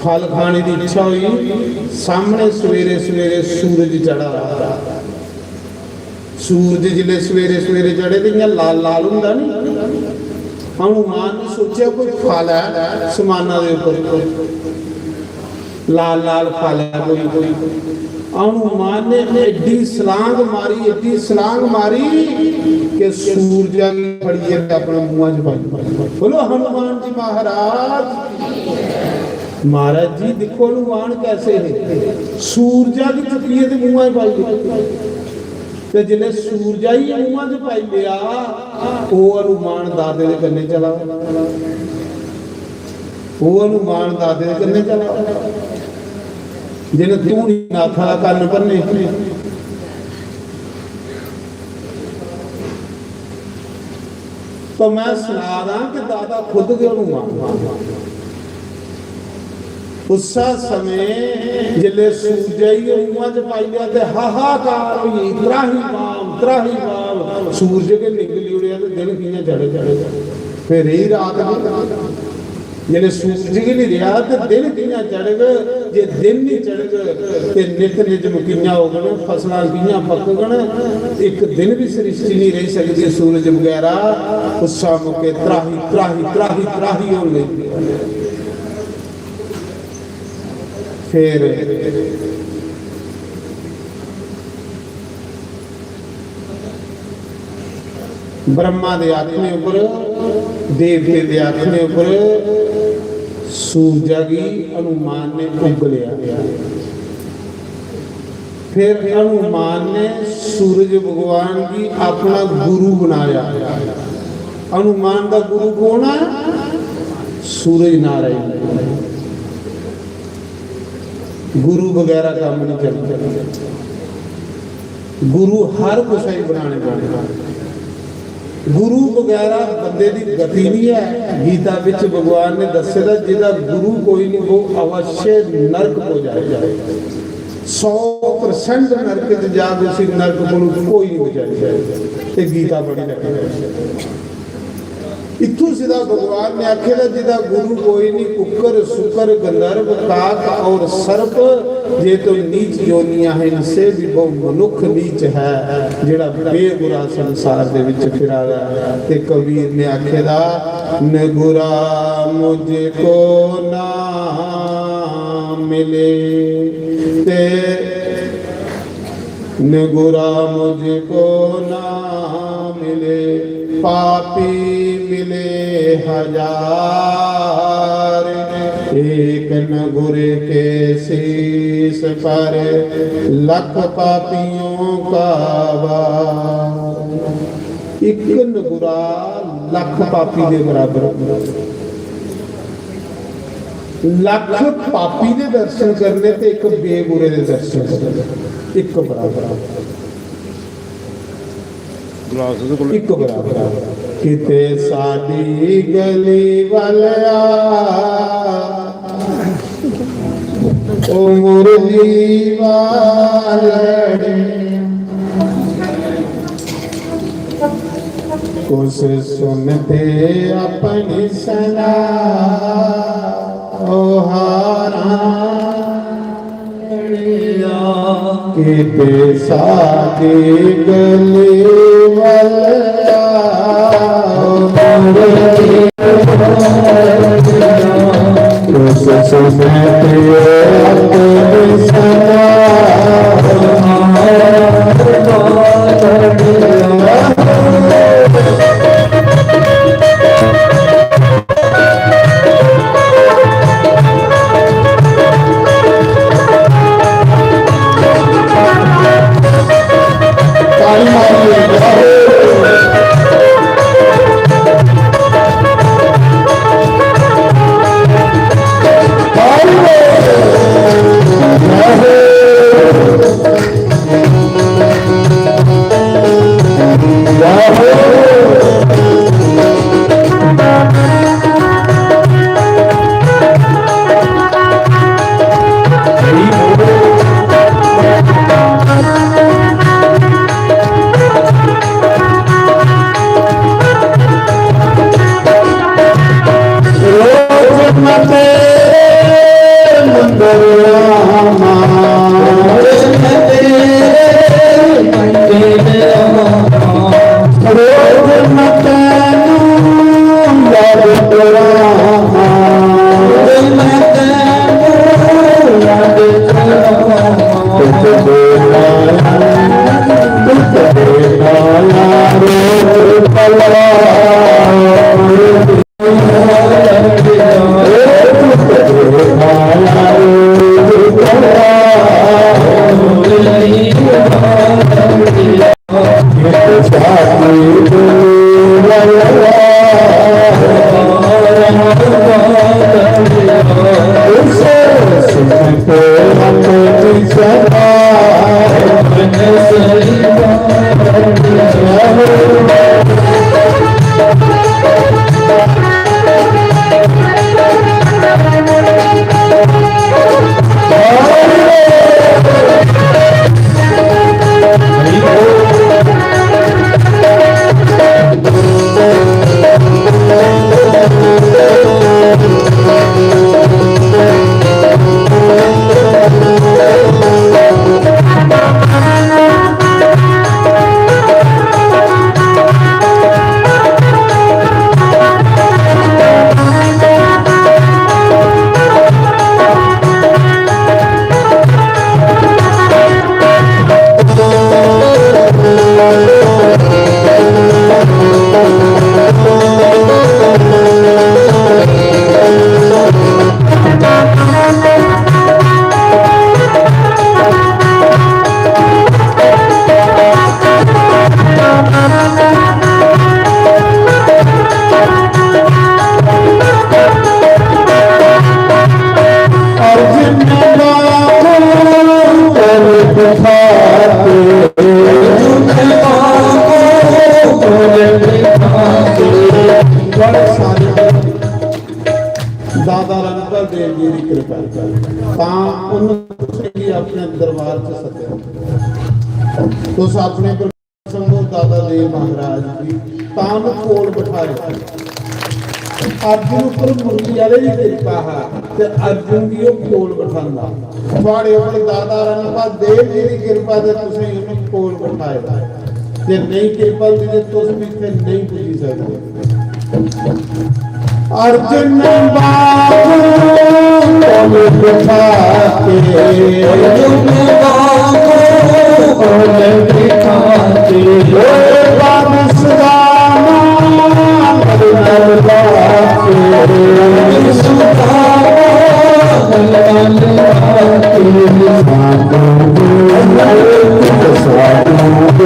फल खाने दी इच्छा हुई, सामने सवेरे सवेरे सूरज चढ़ा। सूरज जिसले सवेरे सवेरे चढ़े ते इ'यां लाल लाल होंदा नी। हनुमान ने सोचेआ कोई फल ऐ समाना दे उप्पर, लाल लाल फल ऐ कोई। हनुमान ने एड्डी सलांग मारी, एड्डी सलांग मारी कि सूरजा गी फड़ियै ते अपने मुंहा च पाई। बोलो हनुमान जी महाराज। महाराज जी दिक्खो हनुमान कैसे हे, सूरजा गी चुक्कियै ते मुंहा च पाई। ते जिसलै सूरजा गी मुंहा च पाई लेआ, ओह् हनुमान दाते दे कन्नै चला दा। ओह् हनुमान दादे दे कन्नै चला, जिन्ने धूनी नाथा दा कन्न भन्ने। तो मैं सना दा कि दादा खुद गै हनुमान। उस्सै समें जिसलै सूरजै गी मुंहा च पाई लेआ ते हाहाकार होई गेई, "त्राही पाव, त्राही पाव।" सूरज गै निकली ओड़ेआ ते दिन कि'यां चढ़े, चढ़े, चढ़े? फिर रेही रात गै। जिसलै सूरज गै निं रेहा ते दिन कि'यां चढ़ग? जे दिन निं चढ़ग ते नित निजम कि'यां होङन, फसलां कि'यां पकगन? इक दिन बी सृष्टि निं रेही सकदी। सूरज बगैरा उस्सै मौके त्राही, त्राही, त्राही, त्राही होन लगी पे। फिर ब्रह्मा दे आखने उप्पर, देवते दे आखने उप्पर सूरजा गी हनुमान ने उगलेआ। फिर हनुमान ने सूरज भगवान गी अपना गुरु बनाया। हनुमान का गुरु कौन है? सूरज नारायण। गुरु बगैरा कम्म नहीं चलदा। गुरु हर कुसै गी बनाने पौने। गुरु बगैरा बंदे दी गति नहीं है। गीता विच भगवान ने दस्से दा, जिदा गुरु कोई नहीं, वो अवश्य नरक को जाए। सौ परसेंट नरक च जाग, उसी नरक कोलों कोई नहीं बचाई सकदा। ये गीता बड़ी लगी। इत्थों सिद्धा भगवान ने आखे दा, जिदा गुरु कोई नहीं, कुकर, सुकर, गंधर्व, काक और सर्प, जे तो नीच योनियां हैं, इनसे भी बहु मनुख नीच है। जेड़ा बेगुरा संसार दे विच फिरा दा है। ते कबीर ने आखे दा, "नगुरा मुझको ना मिले।" ते निगुरा मुझको ना मिले, पापी मिले हजार। एक नगुर के शीश पर लख पापियों का वार। एक नगुरा लख पापी दे बराबर। लख पापी दे दर्शन करने ते एक बेगुरे दे दर्शन करने, एक बराबर। एक बराबर। किते साडी गली वालिया, ओ मुरली वालड़ी, कुस सुनते अपनी सलाह, ओ हारां। किते सादी गली वाल आओ। उस समय तेरे अपने सदा दादा रणपल देव जी दी कृपा, तां उन्होंने तुसेंगी अपने दरबार च सद्देआ। तुस अपने संभव दादा देव महाराज जी तां उन्हें कोल बठाए। अर्जुन उपर मुरली आह्ले दी कृपा हा ते अर्जुन गी ओह् कोल बठांदा। थुआड़े उपर दादा रणपा देव जी दी कृपा ते तुसें उन्हें कोल बठाए। जे नेईं कृपा होंदी ते तुस भी इत्थै नेईं पुज्जी सकदे। अर्जुन बाबू कोल बिठा के, अर्जुन बाबू कोल बिठा के, ओए बाबू सुदामा नल नल बाके, सुदामा नल नल बाके, साधु साधु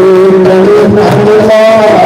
नल नल बाके।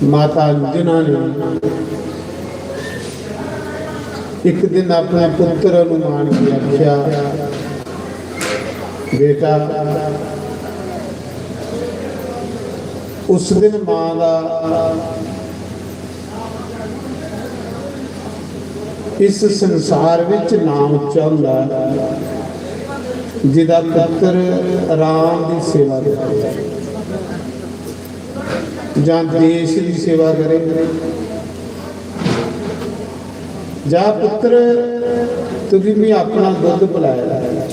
माता अंजना ने इक दिन अपने पुत्र हनुमान गी आखेआ, "बेटा, उस दिन मां दा इस संसार विच नाम उच्चा हुंदा ऐ, जिदा पुत्र राम दी सेवा करे, जां देश दी सेवा करे, जा पुत्र, तुगी मैं अपना दुद्ध पिलाया,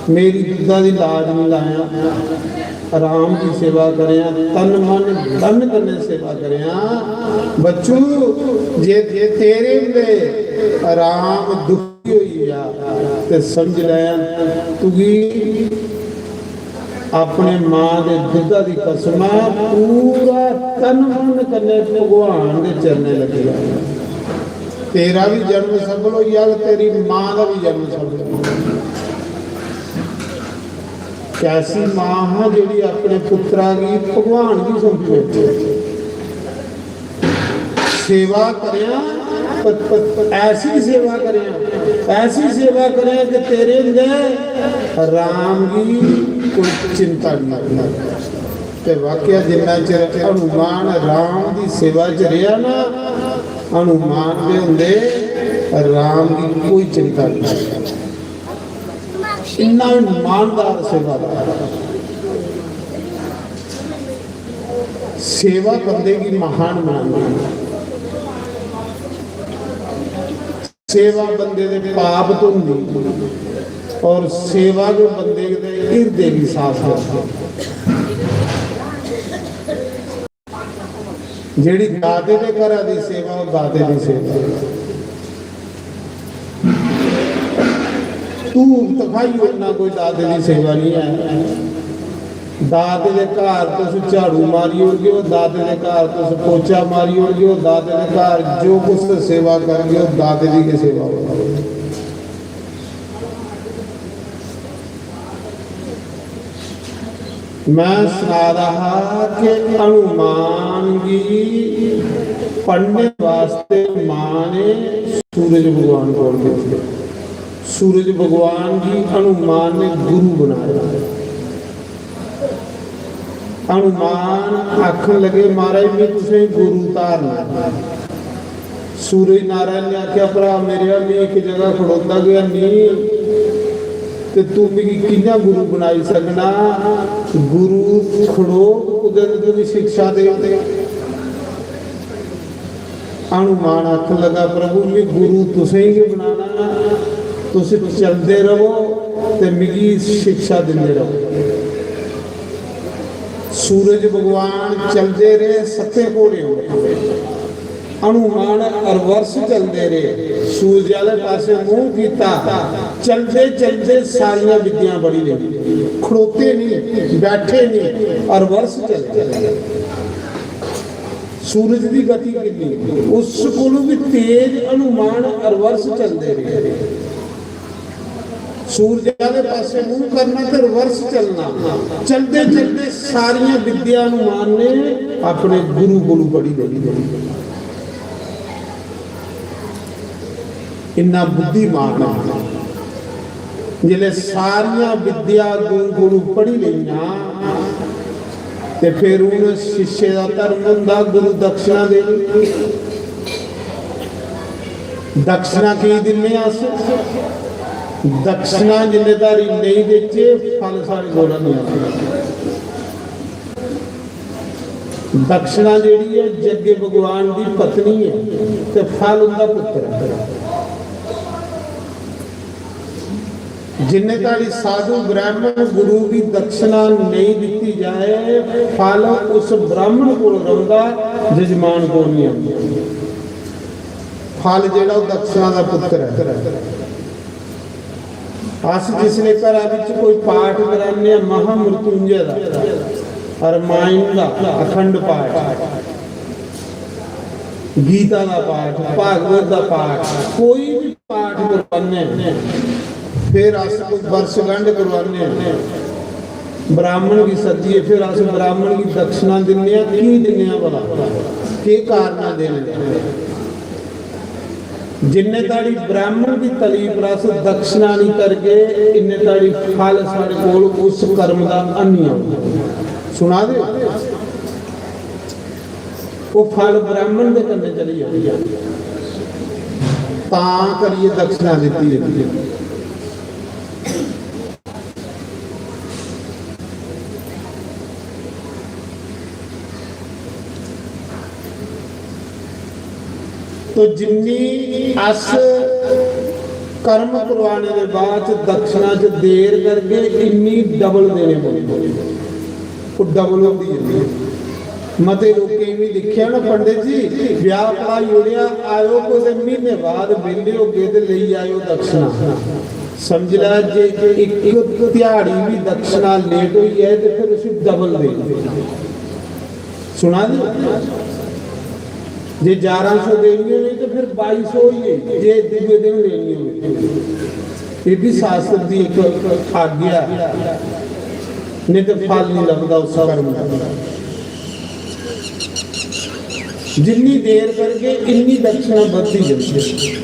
मेरी दुद्धा दी लाज नहीं लाया, राम दी सेवा करेआं, तन मन धन कन्नै सेवा करेआं। बच्चू, जे, जे तेरे हुंदे राम दुखी होई गेआ ते समझ लै, तुगी अपने मां दे दुद्धा दी कसम ऐ, पूरा तन मन कन्नै भगवान दे चरणें लग्गी जाना। तेरा भी जन्म सफल होई जाग, तेरी मां दा भी जन्म सफल होई जाग। कैसी मां हा जेह्ड़ी अपने पुत्रा गी भगवान गी सौंपी बैठी। सेवा करेआं, पर, पर, पर ऐसी सेवा करेआं, ऐसी सेवा करेआं कि तेरे हुंदे राम गी कोई चिंता नहीं। ते वाकया जिन्ना चिर हनुमान राम दी सेवा च रेहा ना, हनुमान दे हुंदे राम गी कोई चिंता नहीं। इन्ना ईमानदार सेवादार। सेवा बंदे गी महान बनांदी है। सेवा बंदे दे पाप धोंदी और सेवा जो बंदे दे हिरदे गी साफ करदी। जेह्ड़ी दाते दे घरा दी सेवा, ओह् दाते दी सेवा। धूफ धखाई ओड़ना कोई दाते दी सेवा नहीं है। दाते दे घर तुस झाड़ू मारी ओड़गे, ओह् दाते दे घर तुस पोचा मारी ओड़गे, ओह् दाते दे घर जो कुछ सेवा करगे, ओह् दाते दी गै सेवा होग। मैं सना दा हा कि हनुमान गी पढ़ने वास्ते मां ने सूरज भगवान कोल भेजेआ। सूरज भगवान गी हनुमान ने गुरु बनाया। हनुमान आखन लगे, "महाराज, मैं तुसें गुरु धारना।" सूरज नारायण ने आखेआ, "भ्रा मेरेआ, में इक जगह खड़ोता गै नेईं, ते तू मिगी कि'यां गुरु बनाई सकना? गुरु खड़ोग कुतै ते तुगी शिक्षा देग।" हनुमान आखन लगा, "प्रभु, में गुरु तुसें गै बनाना, तुस चलदे रवो ते मिगी शिक्षा दिंदे रवो।" सूरज भगवान चलदे रेह् सत्तें घोड़ें उप्पर। हनुमान हर वर्ष चलदे रेह्, सूरज आह्ले पासै मूंह कीता, चलदे चलदे सारियां विद्यां पढ़ी लेई। खड़ोते नहीं, बैठे नहीं, हर वर्ष चलदे रेह्। सूरज दी गति किन्नी, उस कोलू भी तेज हनुमान हर वर्ष चलदे रेह्। सूरज आह्ले पासै मूंह करना ते reverse चलना। चलदे चलदे सारियां विद्या हनुमान ने अपने गुरु कोलू पढ़ी लेई। इन्ना बुद्धिमान हा। जिसलै सारियां विद्या गुरु कोलू पढ़ी लेइयां, ते फिर हून शिष्य दा धर्म होंदा गुरु दक्षिणा देनी। दक्षिणा की दिन्ने अस? दक्षिणा जिन्ने धोड़ी नेईं देचे, फल साढ़े कोला नेईं आंदा। दक्षिणा जेह्ड़ी ऐ, जग्गे भगवान दी पत्नी ऐ ते फल उं'दा पुत्तर ऐ। जिन्ने धोड़ी साधु ब्राह्मण गुरु गी दक्षिणा नेईं दित्ती जाए, फल उस ब्राह्मण कोल रौंह्दा, जजमान कोल निं औंदा। फल जेह्ड़ा ओह् दक्षिणा दा पुत्तर ऐ। अस जिसले घरा बिच कोई पाठ कराने आं महामृत्युंजय दा, रामायण दा अखंड पाठ, गीता दा पाठ, भागवत दा पाठ, कोई भी पाठ करवाने, फिर अस कोई वर्षगंढ करवाने, ब्राह्मण गी सद्दियै फिर अस ब्राह्मण गी दक्षिणा दिन्ने आं। की दिन्ने आं भला? केह् कारण ऐ देने दा? जिन्ने धोड़ी ब्राह्मण दी तली पर अस दक्षिणा निं करगे, इन्ने धोड़ी फल साढ़े कोल उस कर्म दा हैन्नी औना। सुना दे ओ? ओह् फल ब्राह्मण दे कन्नै चली जाना। तां करियै दक्षिणा दित्ती जंदी ऐ। तो जिन्नी अस कर्म करवाने दे बाद च दक्षिणा च देर करगे, इन्नी double देने पौंदी। ओह् double होंदी जंदी ऐ। मते लोकें गी दिक्खेआ ना, "पंडित जी, ब्याह पढ़ाई ओड़ेआ, आएओ कुतै म्हीने बाद, बेह्ले होगे ते लेई आएओ दक्षिणा।" समझ लै, जे इक ध्याड़ी बी दक्षिणा late होई जाए ते फिर उसी double देनी। सुना दे? जे ग्यारह सौ देनी होनी ते फिर बाई सौ होई गेई, जे दूए दिन लेनी होनी। ये भी शास्त्र दी एक आज्ञा है, नहीं तो फल नहीं लगता उस कर्म का। जिन्नी देर करगे, इन्नी दक्षिणा बढ़ती जाती है।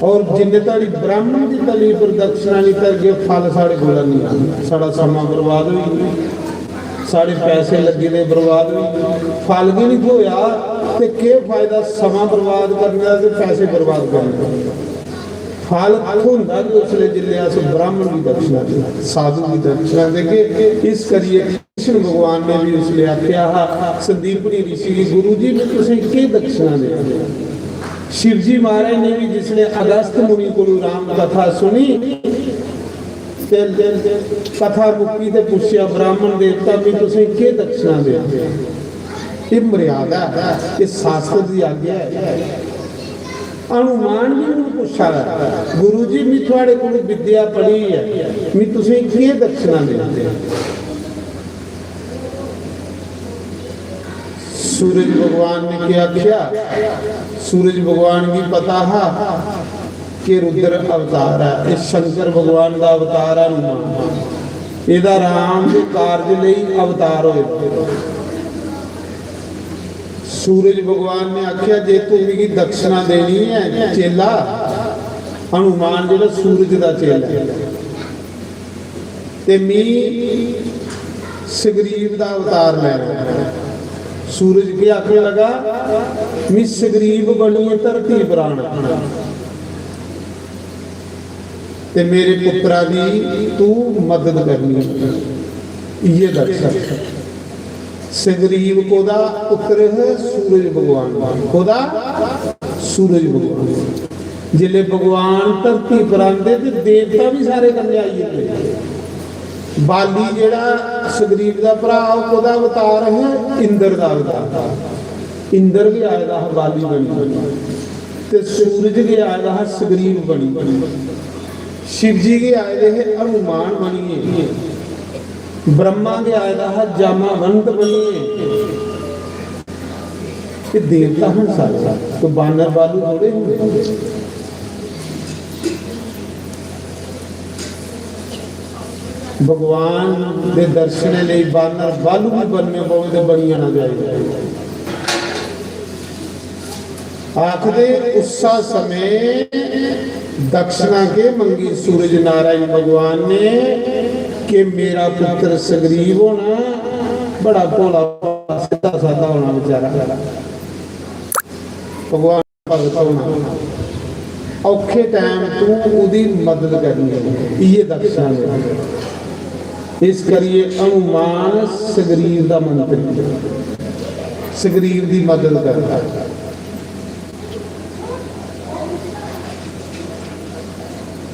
और जिन्ने धोड़ी ब्राह्मण दी तली पर दक्षिणा नहीं करगे, फल साढ़े कोला नहीं आना। साढ़ा समां बर्बाद होई गया, साढ़े पैसे लग्गे दे बर्बाद होई गए, फल गै नहीं थ्होया ते केह् फायदा समां बर्बाद करने दा ते पैसे बर्बाद करने दा? फल थ्होंदा गै उसले जिसले अस ब्राह्मण दी दक्षिणा देगे, साधु दी दक्षिणा देगे। इस करियै कृष्ण भगवान ने भी उसले आखेआ हा संदीपनी ऋषि गी, "गुरु जी, में तुसें केह् दक्षिणा देनी?" शिव जी महाराज ने भी जिसले अगस्त मुनि कोलू राम कथा सुनी ते कथा मुक्की ते पुच्छेआ, "ब्राह्मण देवता, में तुसें केह् दक्षिणा देनी?" एह् मर्यादा ऐ, एह् शास्त्र दी आज्ञा ऐ। हनुमान भी उन्होंने पूछा है, "गुरु जी, मैं थुआड़े कोल विद्या पढ़ी है, मैं तुसें केह् दक्षिणा देनी?" सूरज भगवान ने क्या आख्या? सूरज भगवान की पता हा कि रुद्र अवतार है, ये शंकर भगवान का अवतार है हनुमान। एदा राम के कार्य लई अवतार होए। सूरज भगवान ने आख्या, "जे तू मिगी दक्षिणा देनी है, चेला," हनुमान जेह्ड़ा सूरज दा चेला ऐ, "ते मी सुग्रीव दा अवतार लैना।" सूरज केह् आखन लगा? "मी सगरीब बनियै धरती पर आना ते मेरे पुत्तरा दी तू मदद करनी।" इ'यै दर्शन। सगरीब कोदा पुत्तर है? सूरज भगवान दा। कोदा? सूरज भगवान दा। जिसले भगवान धरती पर आंदे ते देवता भी सारे कन्नै आई जंदे। बाली जेह्ड़ा सगरीब दा भ्राऽ, ओह् कोदा अवतार है? इंद्र दा अवतार। इंद्र बी आए दा हा बाली बनी, ते सूरज बी आए दा हा सगरीब बनी, शिवजी बी आए दे हे हनुमान बनियै, ब्रह्मा बी आए दा हा जामावंत बनियै। ते देवता हन सारे, तो बानर बालू थोड़े होंदे। भगवान दे दर्शनें लेई बानर बालू भी बनने पवे ते बनी जाना चाहिए। आखदे उस्सा समें दक्षिणा के मंगी सूरज नारायण भगवान ने कि मेरा पुत्र सगरीब होना, बड़ा भोला, सिद्धा सादा होना बेचारा। भगवान भगत होना, औखे टाइम तू ओह्दी मदद करनी है, इ'यै दक्षिणा देनी। इस करियै हनुमान सगरीब दा मंत्री, सगरीब दी मदद करदा।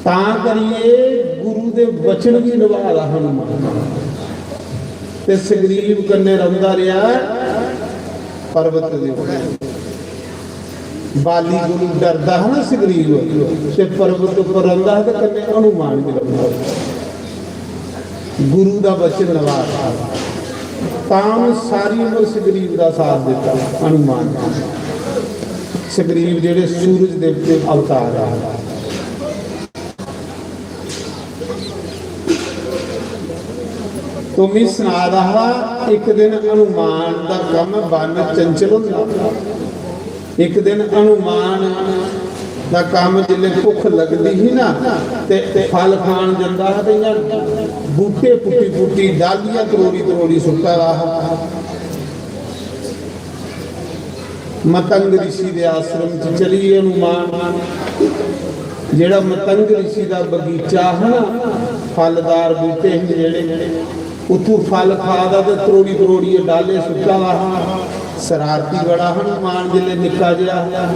तां करियै गुरु दे वचन गी नभादा हनुमान, ते सगरीब कन्नै रौंह्दा रेहा पर्वत दे उप्पर। बाली कोलू डरदा हा ना सगरीब, ते पर्वत उप्पर रौंह्दा हा ते कन्नै हनुमान बी रौंह्दा हा। गुरु दा वचन नभादा। तां उ'नें सारी उम्र सगरीब दा साथ दित्ता। हनुमान, सगरीब जेह्ड़े सूरज देवते अवतार आ। तो मी सना दा हा, इक दिन हनुमान दा कम्म, बन चंचल होंदा। इक दिन हनुमान दा कम्म, जिसलै भुक्ख लगदी ही ना, ते फल खान जंदा हा, ते इ'यां बूह्टे पुट्टी पुट्टी, डालियां त्रोड़ी त्रोड़ी सुट्टा दा हा। मतंग ऋषि दे आश्रम च चली गे हनुमान। जेह्ड़ा मतंग ऋषि दा बगीचा हा ना, फलदार बूह्टे हे जेह्ड़े, उत्थूं फल खा दा ते त्रोड़ी त्रोड़ियै डाले सुट्टा दा हा। शरारती बड़ा हनुमान, जिसलै निक्का जेहा हा,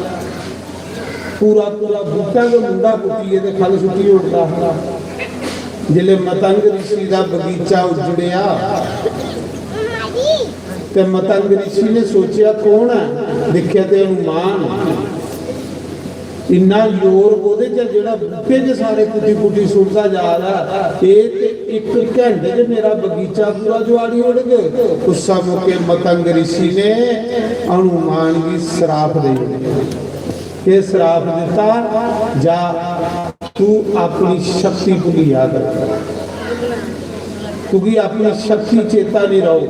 पूरा पूरा बूह्टा गै मुंढा पुट्टियै ते ख'ल्ल सुट्टी ओड़दा हा। जिसलै मतंग ऋषि दा बगीचा उज्जड़ेआ, ते मतंग ऋषि ने सोचेआ, "कौन ऐ?" दिक्खेआ ते हनुमान। इन्ना जोर ओह्दे च, जेह्ड़ा बूह्टे च सारे पुट्टी पुट्टी सुट्टदा जा दा। एह् ते इक घैंटे च मेरा बगीचा पूरा जुआड़ी ओड़ग। उस्सै मौके मतंग ऋषि ने हनुमान गी श्राप देई ओड़ेआ। एह् श्राप दित्ता, "जा, तू अपनी शक्ति भुल्ली जा कर, तुगी अपनी शक्ति चेता नहीं रहो।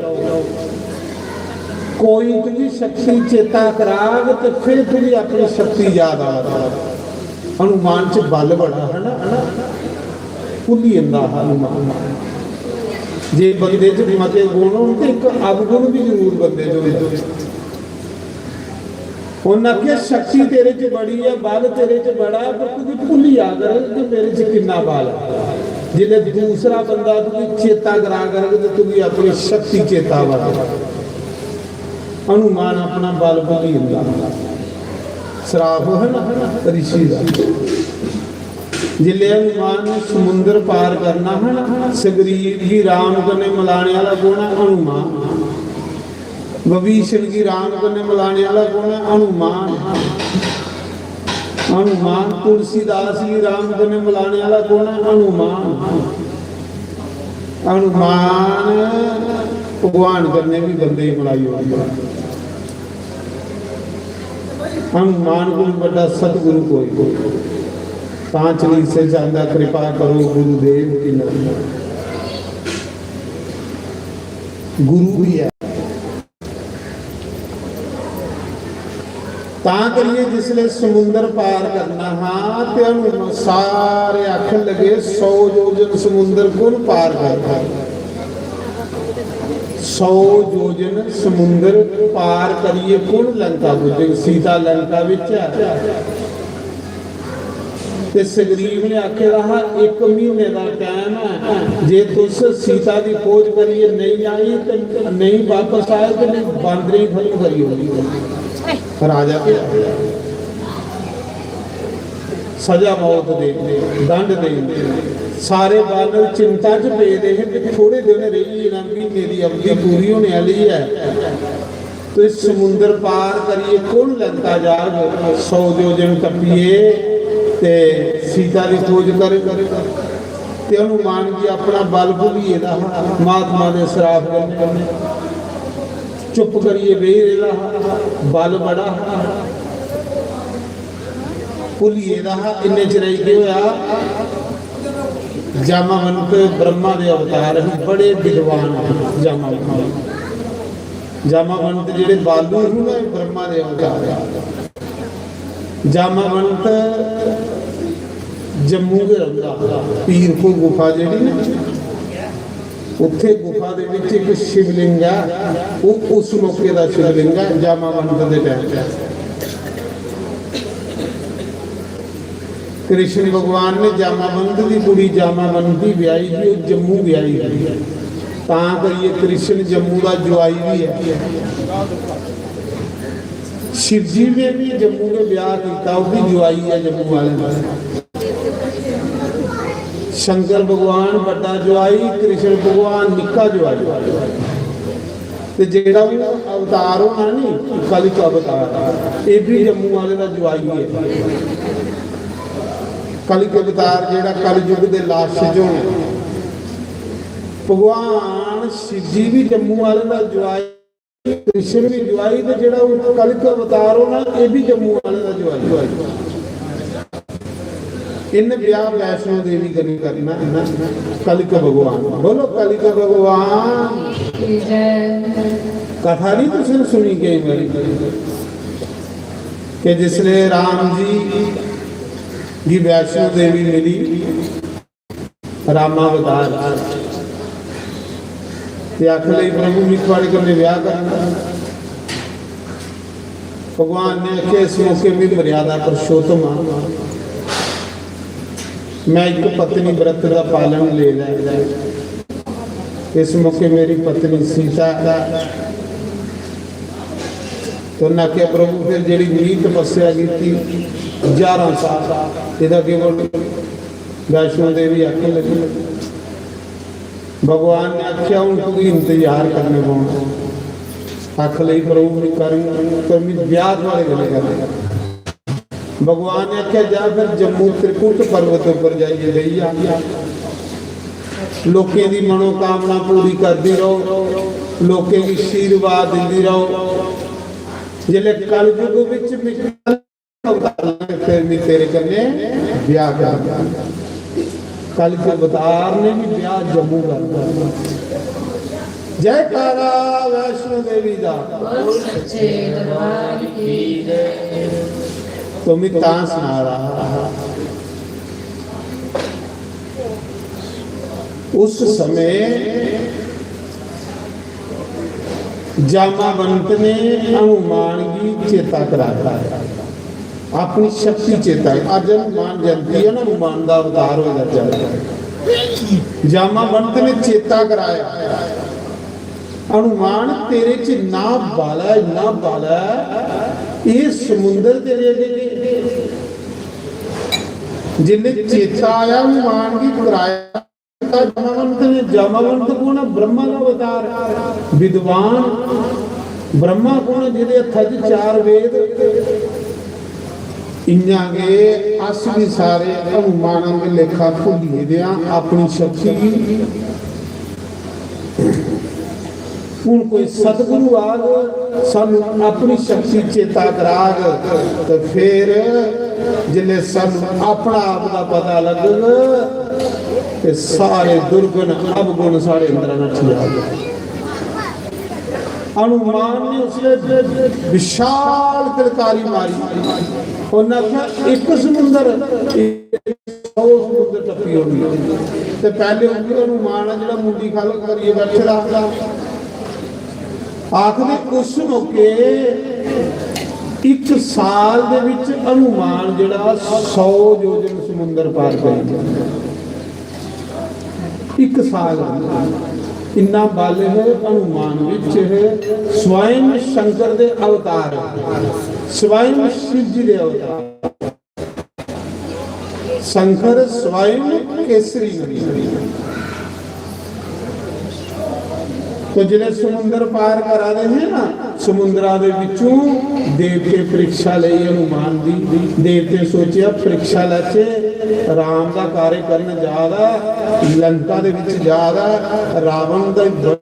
कोई तुगी शक्ति चेता कराग ते फिर तुगी अपनी शक्ति याद आग।" हनुमान च बल बड़ा है ना, भुल्ली जंदा हा हनुमान। जे बंदे च मते गुण होन ते इक अवगुण भी जरूर बंदे च होंदा। उन्नै आखेआ, "शक्ति तेरे च बड़ी ऐ, बल तेरे च बड़ा ऐ, पर तुगी भुल्ली जा करग कि मेरे च किन्ना बल ऐ।" जिसलै दूसरा बंदा तुगी चेता करा करग ते तुगी अपनी शक्ति चेता आवा करग। हनुमान अपना बल भुल्ली जंदा। श्राप है ना ऋषि दा। जिसलै हनुमान ने समुंदर पार करना है ना, सुग्रीव गी राम कन्नै मिलाने आह्ला कौन ऐ? हनुमान। विभीषण गी राम कन्नै मिलाने आह्ला कौन ऐ? हनुमान। हनुमान। तुलसीदास गी राम कन्नै मिलाने आह्ला कौन ऐ? हनुमान। हनुमान भगवान कन्नै बी बंदे गी मलाई ओड़दा। हनुमान कोला बड्डा सतगुरु कोई नहीं। तां चालीसे च आंदा, "कृपा करो गुरुदेव की नाम।" गुरु भी है। तां करियै जिसलै समुंदर पार करना हा ते हनुमान सारे आखन लगे, "सौ योजन समुंदर कु'न पार करदा?" सौ योजन समुंदर पार करियै कु'न लंका पुज्जग? सीता लंका बिच ऐ। ते सुग्रीव ने आखे दा हा, "इक म्हीने दा टैम ऐ, जे तुस सीता दी खोज करियै नेईं आई ते नेईं बापस आए ते में बांदरें गी खत्म करी ओड़गी।" राजा ते आखेआ, सजा मौत दे, दंड दे। सारे बानर चिंता च पेदे हे कि थोड़े दिन रेही जाना, म्हीने दी अवधि पूरी होने आह्ली ऐ। ते समुंदर पार करियै कु'न लंका जाग? सौ योजन टप्पियै ते सीता दी खोज कर। ते हनुमान जी अपना बल भुल्ली गेदा हा, महात्मा दे श्राप कन्नै चुप करियै बेही रेहा हा, बल बड़ा हा, भुल्ली गेदा हा। इन्ने चिरै च केह् होआ? जामावंत ब्रह्मा दे अवतार हे, बड़े विद्वान हे जामावंत। जामावंत जेह्ड़े बालू हे ना, एह् ब्रह्मा दे अवतार हे। जामावंत जम्मू गै रौंह्दा हा। पीर खो गुफा जेह्ड़ी ना, उत्थै गुफा दे बिच इक शिवलिंग ऐ, ओह् उस मौके दा शिवलिंग ऐ, जामावंत दे टैम दा। कृष्ण भगवान ने जामावंत दी कुड़ी जामावंती ब्याही ही, ओह् जम्मू ब्याही ही। तां करियै कृष्ण जम्मू दा जुआई बी ऐ। शिव जी ने बी जम्मू गै ब्याह कीता, ओह् बी जुआई ऐ जम्मू आह्लें दा। शंकर भगवान बड्डा जुआई, कृष्ण भगवान निक्का जुआई। ते जेह्ड़ा हून अवतार होना नी, कलिक अवतार, एह् बी जम्मू आह्ले दा जुआई ऐ। कलिक अवतार जेह्ड़ा कलयुग दे लास्ट च होना, भगवान शिव जी बी जम्मू आह्ले दा जुआई, कृष्ण बी जुआई, ते जेह्ड़ा हून कलिक अवतार होना, एह् बी जम्मू आह्ले दा जुआई। इन्न ब्याह वैष्णो देवी कन्नै करना, कलिक भगवान। बोलो, कलिक भगवान की जय। कथा नहीं तुसें सुनी केईं बारी कि जिसले राम जी गी वैष्णो देवी मिली, रामावतार, ते आखन लगी, "प्रभु, मैं थुआड़े कन्नै ब्याह करना।" भगवान ने आखेआ, "इस मौके मैं मर्यादा पुरुषोत्तम हां, मैं इक पत्नी व्रत दा पालन लेदा ऐ। इस मौके मेरी पत्नी सीता ऐ।" तो उन्नै आखेआ, "प्रभु, फिर जेह्ड़ी मी तपस्या कीती ज्हारां साल, एह्दा केह् बनग?" वैष्णो देवी आखन लगी, भगवान ने आखेआ, "हून तुगी इंतजार करने पौना।" आखन लगी, "प्रभु, मैं करङ, पर मैं ब्याह थुआड़े कन्नै करङ।" भगवान ने आखेआ, "जा फिर जम्मू त्रिकुट पर्वत उप्पर जाइयै बेही जा, लोकें दी मनोकामना पूरी करदी रहो, लोकें गी आशीर्वाद दिंदी रहो। जिसलै कलयुग बिच मिगी अवतार, फिर मैं तेरे कन्नै ब्याह करना।" कलिक अवतार ने भी ब्याह जम्मू कर दित्ता। जयकारा वैष्णो देवी दा। बोल सच्चे दरबार की जय। तो मैं तां सना रहा हा, उस समय जामावंत ने हनुमान गी चेता कराया, अपनी शक्ति चेता। अज्ज हनुमान जयंती है ना, हनुमान दा अवतार होया अज्ज। जामावंत ने चेता कराया, "हनुमान, तेरे च इन्ना बल है, इन्ना बल है, ये समुंदर तेरे अग्गें।" जिसले चेता आया हनुमान गी कराया, जामावंत ने, जामावंत कौन है? ब्रह्मा दा अवतार, विद्वान। ब्रह्मा कौन है? जिसदे हत्था च चार वेद। इयां गै अस भी सारे हनुमान आंगर लेखा भुल्ली गेदे आं अपनी शक्ति गी। हून कोई सतगुरु आग, सानू अपनी शक्ति चेता कराग, ते फिर जिसले सानू अपना आप दा पता लगग, ते सारे दुर्गुण अवगुण साढ़े अंदर नठी जाग। हनुमान ने उसले विशाल किलकारी मारी, उन्हें आख्या, "एक समुंदर, सौ समुंदर टप्पी होनी।" ते पहले उंदे हनुमान है जेड़ा मुंडी खल करिए बैठे दा, आखदे उस मौके इक साल दे विच हनुमान जेह्ड़ा सौ योजन समुंदर पार करी गेआ। इक साल इन्ना बल है हनुमान विच है। स्वयं शंकर दे अवतार, स्वयं शिव जी दे अवतार। शंकर स्वयं केसरी नंदन। तो जिसलै समुंदर पार करा दे हे ना, समुंदरा दे विचों देवते परीक्षा लेई हनुमान दी। देवते सोचेआ परीक्षा लैचे, राम दा कार्य करन जा दा, लंका दे विच जा दा, रावण दा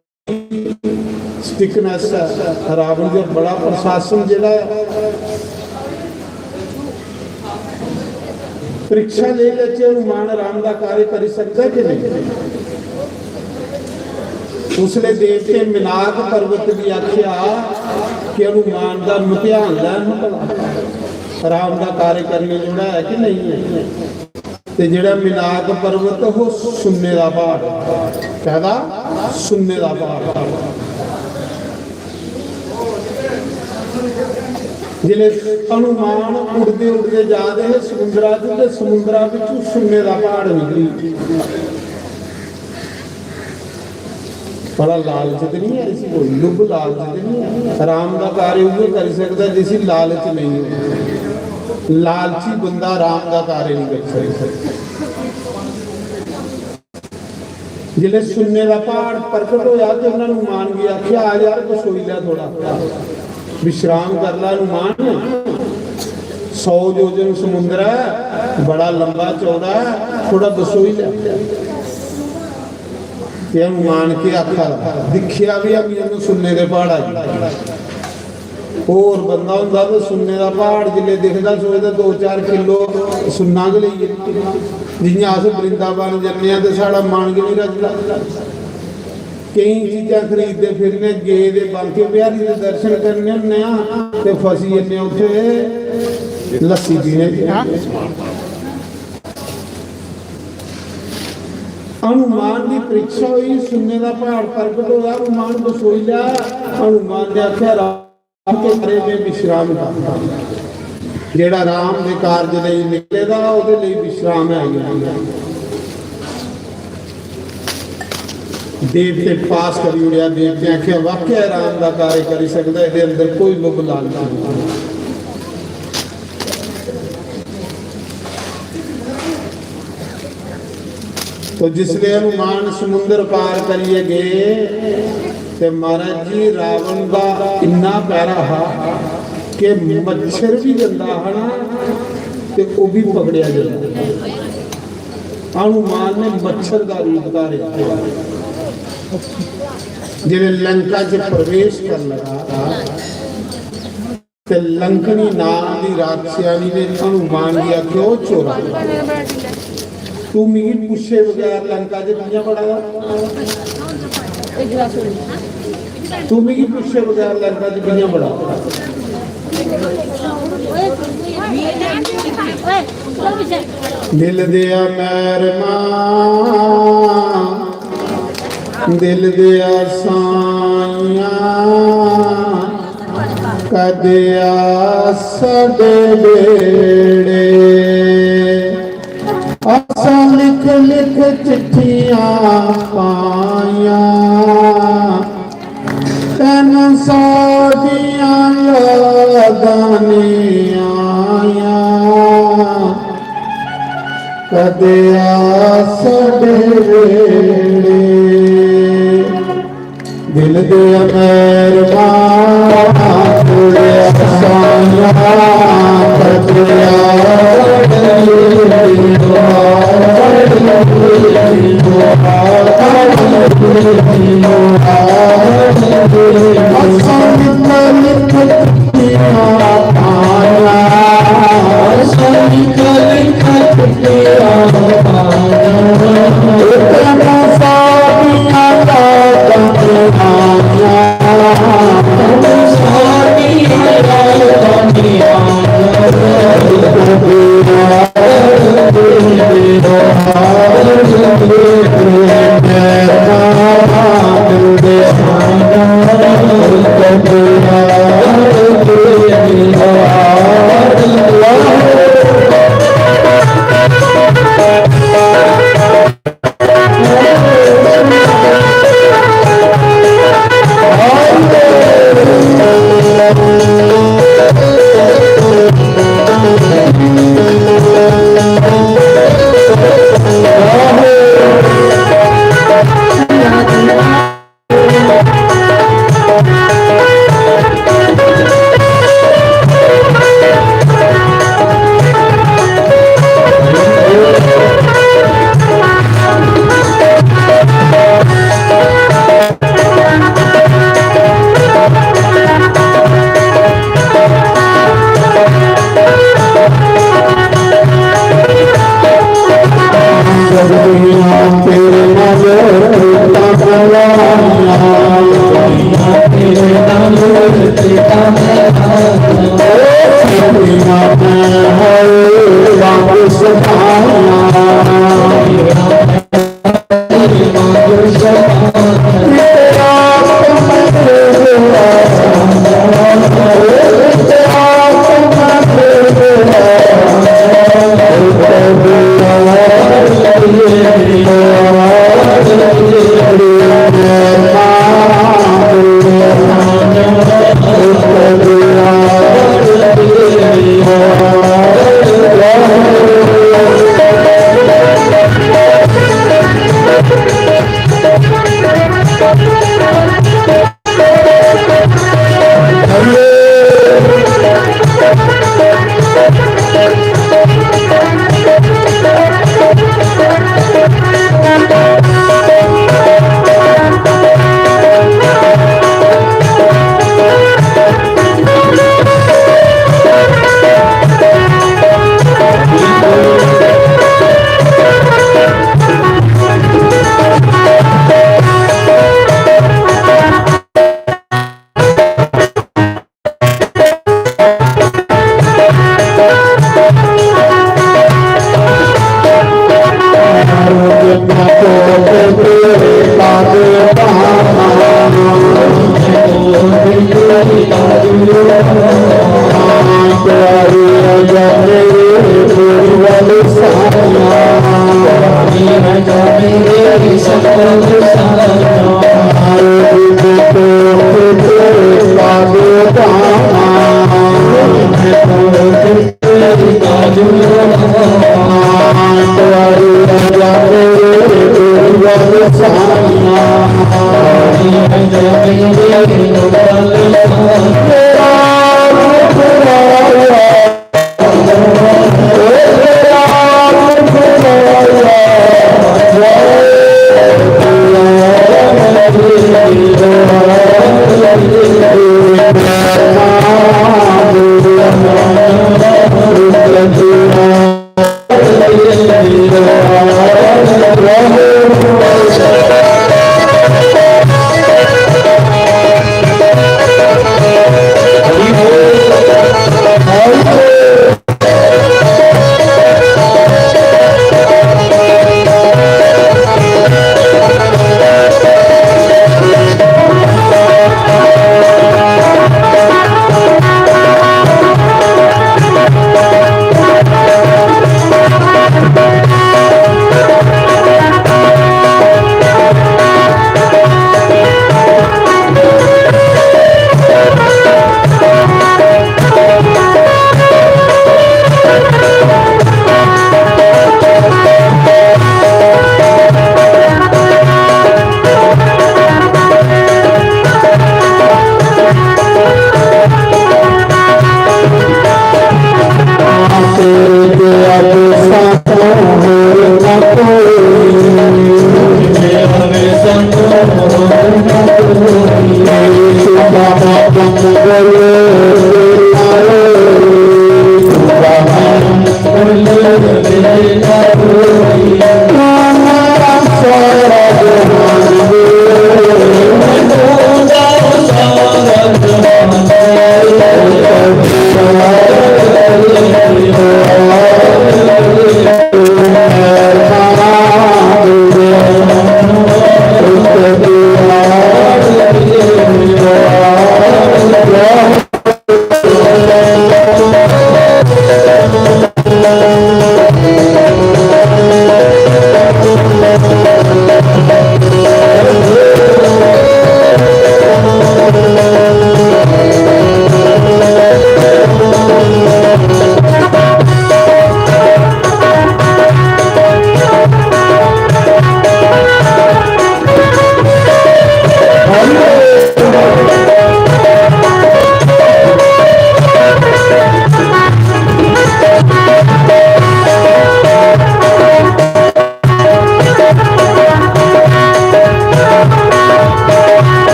स्टिकनेस है, रावण दा बड़ा प्रशासन जेह्ड़ा है। परीक्षा लेई लैचे, हनुमान राम दा कार्य करी सकदा कि नहीं? उसले देवते मिनाक पर्वत भी आख्या कि हनुमान दा इम्तिहान लैन भला, राम दा कार्य करने जोड़ा है कि नहीं है। ते जेह्ड़ा मिनाक पर्वत, ओह् सुन्ने दा प्हाड़। कैह्दा? सुन्ने दा प्हाड़। जिसलै हनुमान उड़दे उड़दे जा दे हे समुंदरा च, ते समुंदरा बिच्चू सुन्ने दा प्हाड़ निकली। बड़ा लालच ते नहीं है इसी, कोई लुभ लालच ते नहीं है। राम दा कार्य उ'ऐ करी सकदा जिसी लालच नहीं हो। लालची बंदा राम दा कार्य नहीं करी सकदा। जिसलै सुन्ने दा प्हाड़ प्रकट होया ते उन्होंने हनुमान गी आख्या, "आ यार, बसोई लै थोड़ा, विश्राम कर लै हनुमान, सौ योजन समुंदर है, बड़ा लंबा चौड़ा है, थोड़ा बसोई लै।" ते हनुमान के आखा दा, दिक्खेआ भी हमी उन्हें सुन्ने दे प्हाड़ा गी। होर बंदा होंदा ते सुन्ने दा प्हाड़ जिसलै दिखदा, सोचदा दो चार किलो सुन्ना गै लेई जाइए। जियां अस वृंदावन जन्ने आं ते साढ़ा मन गै नहीं रजदा। केईं चीजां खरीददे फिरने, गे ते बांके बिहारी दे दर्शन करने होन्ने आं ते फसी जन्ने उत्थे लस्सी पीने च। हनुमान दी परीक्षा होई, सुन्ने दा प्हाड़ प्रगट होया, हनुमान बसोई लै। हनुमान ने आख्या, "राम के बारे में विश्राम कर।" जेड़ा राम दे कार्य लेई निकले दा, ओदे लेई विश्राम है ही नहीं। देवते पास करी उड़ेया, देवते आख्या, "वाकई राम दा कार्य करी सकदा, एदे अंदर कोई लुभ लालच नहीं।" तो जिसले हनुमान समुंदर पार करिए गए, ते महाराज जी, रावण दा इन्ना पैरा हा कि मच्छर भी जंदा हा ना, ते ओह भी पकड़िया जंदा। हनुमान ने मच्छर का रूप धारिया। जिसले लंका च प्रवेश कर लगा, ते लंकनी नाम दी राक्षसानी ने हनुमान गी आखेआ, "ओ चोरा, तू मिगी पुच्छे बगैर लंका च कि'यां बड़ा दा? तू मिगी पुच्छे बगैर लंका च कि'यां बड़ा?" दिल दिया मैरमा, दिल दिया साइयां, कदे आ साडे बेड़े। असां लिख लिख चिट्ठियां पाइयां, तैनू साडियां यादां नी आइयां। कदे आ साडे वेड़े। दिल दे मेहरबान, तुड़े साया, कदे आ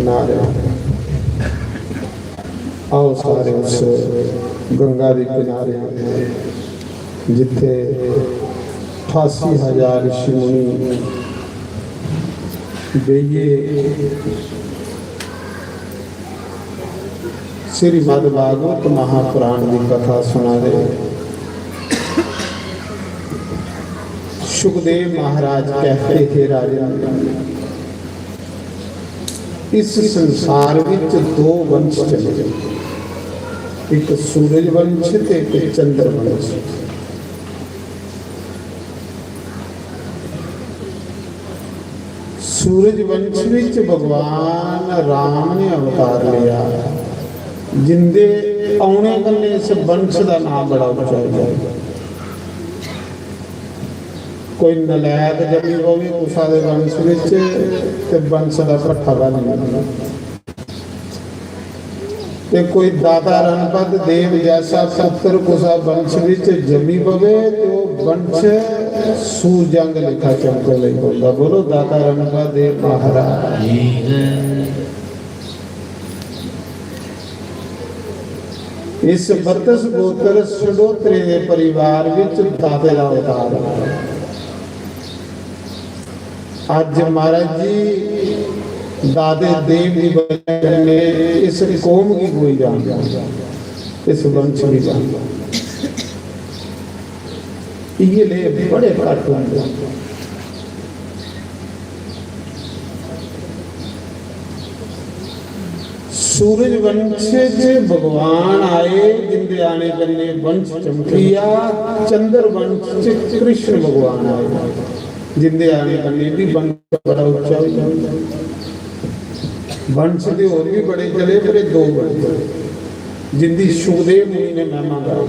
नारे। आओ सारे उस गंगा दे किनारे, जित्थे अठासी हजार ऋषि मुनि बेहिये श्रीमद् भागवत महापुराण की कथा सुना दे। सुखदेव महाराज कहते थे, राजन, इस संसार विच दो वंश चले, एक सूरज वंश ते एक चंद्र वंश। सूरज वंश विच भगवान राम ने अवतार लिया, जिंदे औने कन्नै इस वंश दा नाम बड़ा उच्चा होई गया। कोई नलायक जम्मी पवे कुसा दे वंश विच ते वंश दा भट्ठा बनी जंदा। ते कोई दाता रणपत देव जैसा पुत्र कुसा वंश विच जम्मी पवे ते ओह वंश सूरजां दे लेखा चमकन लगी पौंदा। बोलो दाता रणपत देव महाराज। इस बत्तीस गोत्र सडोत्रे दे परिवार विच दाते दा अवतार है। अज्ज महाराज जी दाते देव दी बजह कन्नै इस कौम गी कोई जानदा, इस वंश गी जानदा। इ'यै ले बड़े घट्ट होंदे। सूरज वंश च भगवान आए, जिंदे आने कन्नै वंश चमकिया। चंद्र वंश च कृष्ण भगवान आए, जिंदे आने कन्नै भी वंश बड़ा उच्चा होई गया। वंश दे होर भी बड़े चले, पर एह दो बड़े चले, जिंदी सुखदेव मुनि ने महिमा गाई।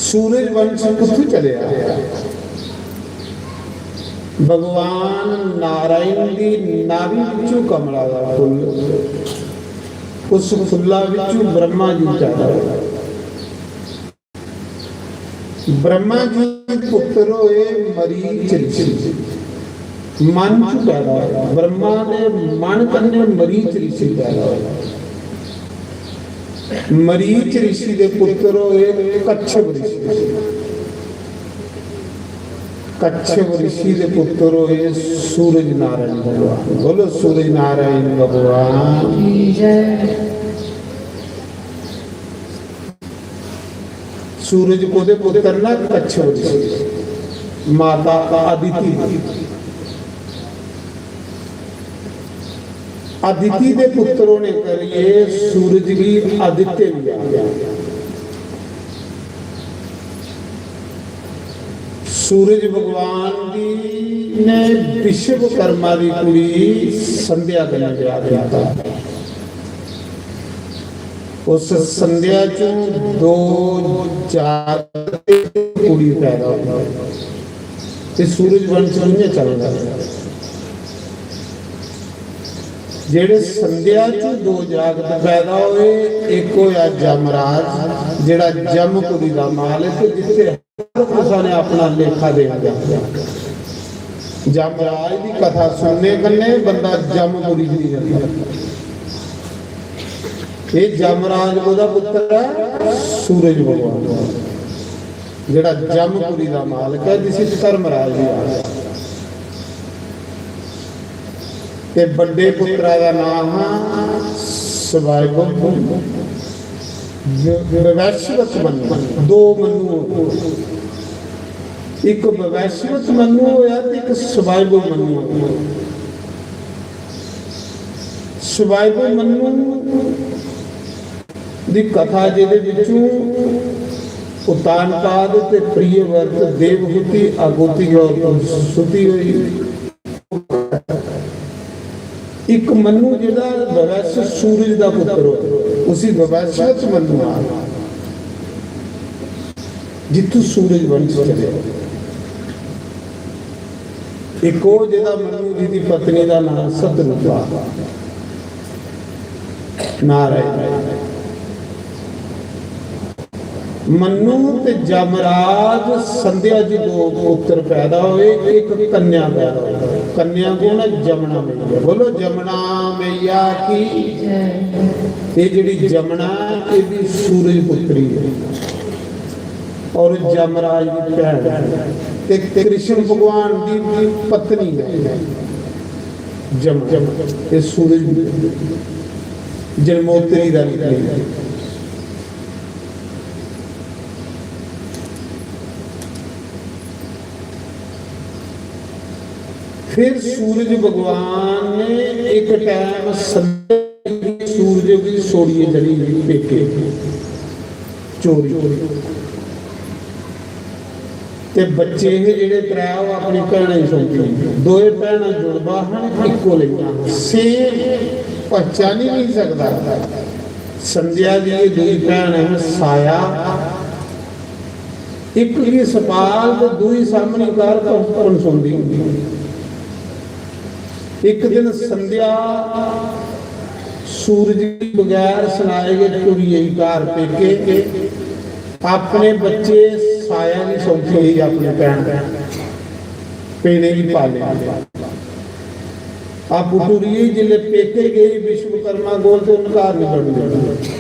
सूरज वंश कुत्थों चलेआ? भगवान नारायण दी नाभि विचों कमला दा फुल्ल, उस फुल्ला विचों ब्रह्मा जी पैदा होए। ब्रह्मा जी पुत्र होए मरीच ऋषि, मन च पैदा होए। ब्रह्मा दे मन कन्नै मरीच ऋषि पैदा होए। मरीच ऋषि दे पुत्र होए कच्छप ऋषि। कच्छप ऋषि दे पुत्र होए सूरज नारायण भगवान। बोलो सूरज नारायण भगवान की जय। सूरज कोदे पुत्र न? कच्छप ऋषि। माता अदिति। अदिति दे पुत्र होने करियै सूरज गी आदित्य भी आखदे। सूरज भगवान दी ने विश्वकर्मा दी कुड़ी संध्या कन्नै ब्याह कीता। उस संध्या चों दो जात कुड़ी पैदा होई। ते सूरज वंश कि'यां चलदा? जेह्ड़े संध्या च दो जागत पैदा होए, इक होआ जमराज, जेह्ड़ा जमपुरी दा मालक, जित्थै हर कुसै ने अपना लेखा देना। जमराज दी कथा सुनने कन्नै बंदा जमपुरी च निं जंदा। एह् जमराज कोह्दा पुत्तर ऐ? सूरज भगवान दा, जेह्ड़ा जमपुरी दा मालक ऐ, जिसी धर्मराज बी आखदे। ते बड्डे पुत्तरा दा नांऽ हा सवायबुल, व-, वैश्वत मनु। दो मनु होए। इक वैश्वत मनु होआ ते इक सवायबुल मनु होआ। सवायबुल मनु दी कथा, जेह्दे बिच्चों उत्तानपाद ते प्रियव्रत, देवहूति, आगूति और सुति होई। इक मनु जेह्ड़ा वैश्य सूरज दा पुत्तर होआ, उसी वैश्वत मनु आखदे, जित्थू सूरज वंश चलेआ। इक ओह् जेह्ड़ा मनु जी दी पत्नी दा नांऽ सतरूपा। नारायण। मनु ते जमराज संध्या जी दो पुत्र पैदा होए, इक कन्या पैदा होई। कन्या कौन है? जमुना मैया। बोलो, जमुना मैया की। ये जेह्ड़ी जमुना है, ये भी सूरज पुत्री है और जमराज की भैन है। ते कृष्ण भगवान की पत्नी है जमुना। ये सूरज जन्मोत्तरी का निकली। फिर सूरज भगवान ने एक टाइम सूरज की सोड़िए चली गई पेके चोरी। ते बच्चे हे जेह्ड़े त्रै, ओह् अपनी भैनें गी सौंपी। दोए भैनां जुड़वा हन, इक्को लेइयां, सेम, पहचानी नहीं सकदा। संध्या दी एह् दुई भैन ऐ साया, इक गी सपाल ते दुई सामनी घर पर पनसोंदी। इक दिन संध्या सूरज गी बगैर सनाए गै टुरी गेई घर पेके। अपने बच्चे साया गी सौंपी गेई अपनी भैन, पेने गी पाले। आपूं टुरी गेई, जिसलै पेके गेई विश्वकर्मा कोल ते उन्न घर निं बड़न दित्ता।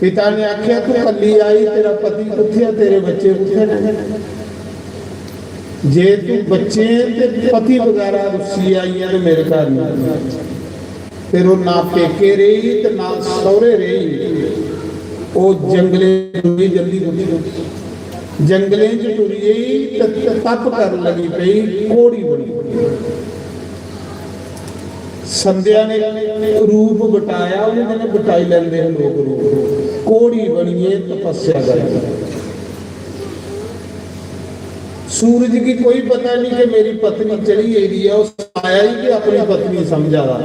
पिता ने आखेआ, "तू कल्ली आई, तेरा पति कुत्थै ऐ, तेरे बच्चे कुत्थै न? जे तू बच्चें ते पति बगैरा रुस्सी आई ऐ ते मेरे घर निं।" फिर ओह् ना पेके रेही ते ना सौह्रे रेही। ओह् जंगलें च टुरी, जल्दी टुरी, जंगलें च टुरी गेई ते तप करन लगी पेई, घोड़ी बनी। संध्या ने रूप बटाया, उ'नें दिनें बटाई लैंदे हे लोक रूप। घोड़ी बनियै तपस्या करदी। सूरज गी कोई पता नहीं कि मेरी पत्नी चली गेदी ऐ, उस साया ही कि अपनी पत्नी समझा दा।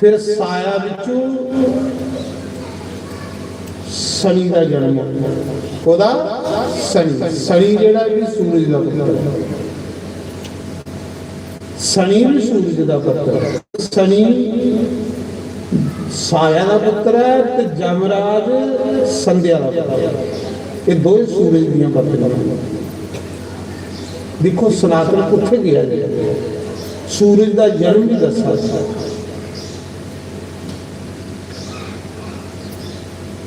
फिर साया बिच्चू शनि दा जन्म होया। कोदा? शनि। शनि जेह्ड़ा भी सूरज दा पुत्र ऐ। शनि भी सूरज दा पुत्र ऐ। शनि साया दा पुत्र ऐ ते जमराज संध्या दा पुत्र ऐ। एह् दोए सूरज दियां पत्नियां न। दिक्खो, सनातन कुत्थै गेआ जी? सूरज दा जन्म बी दस्सा।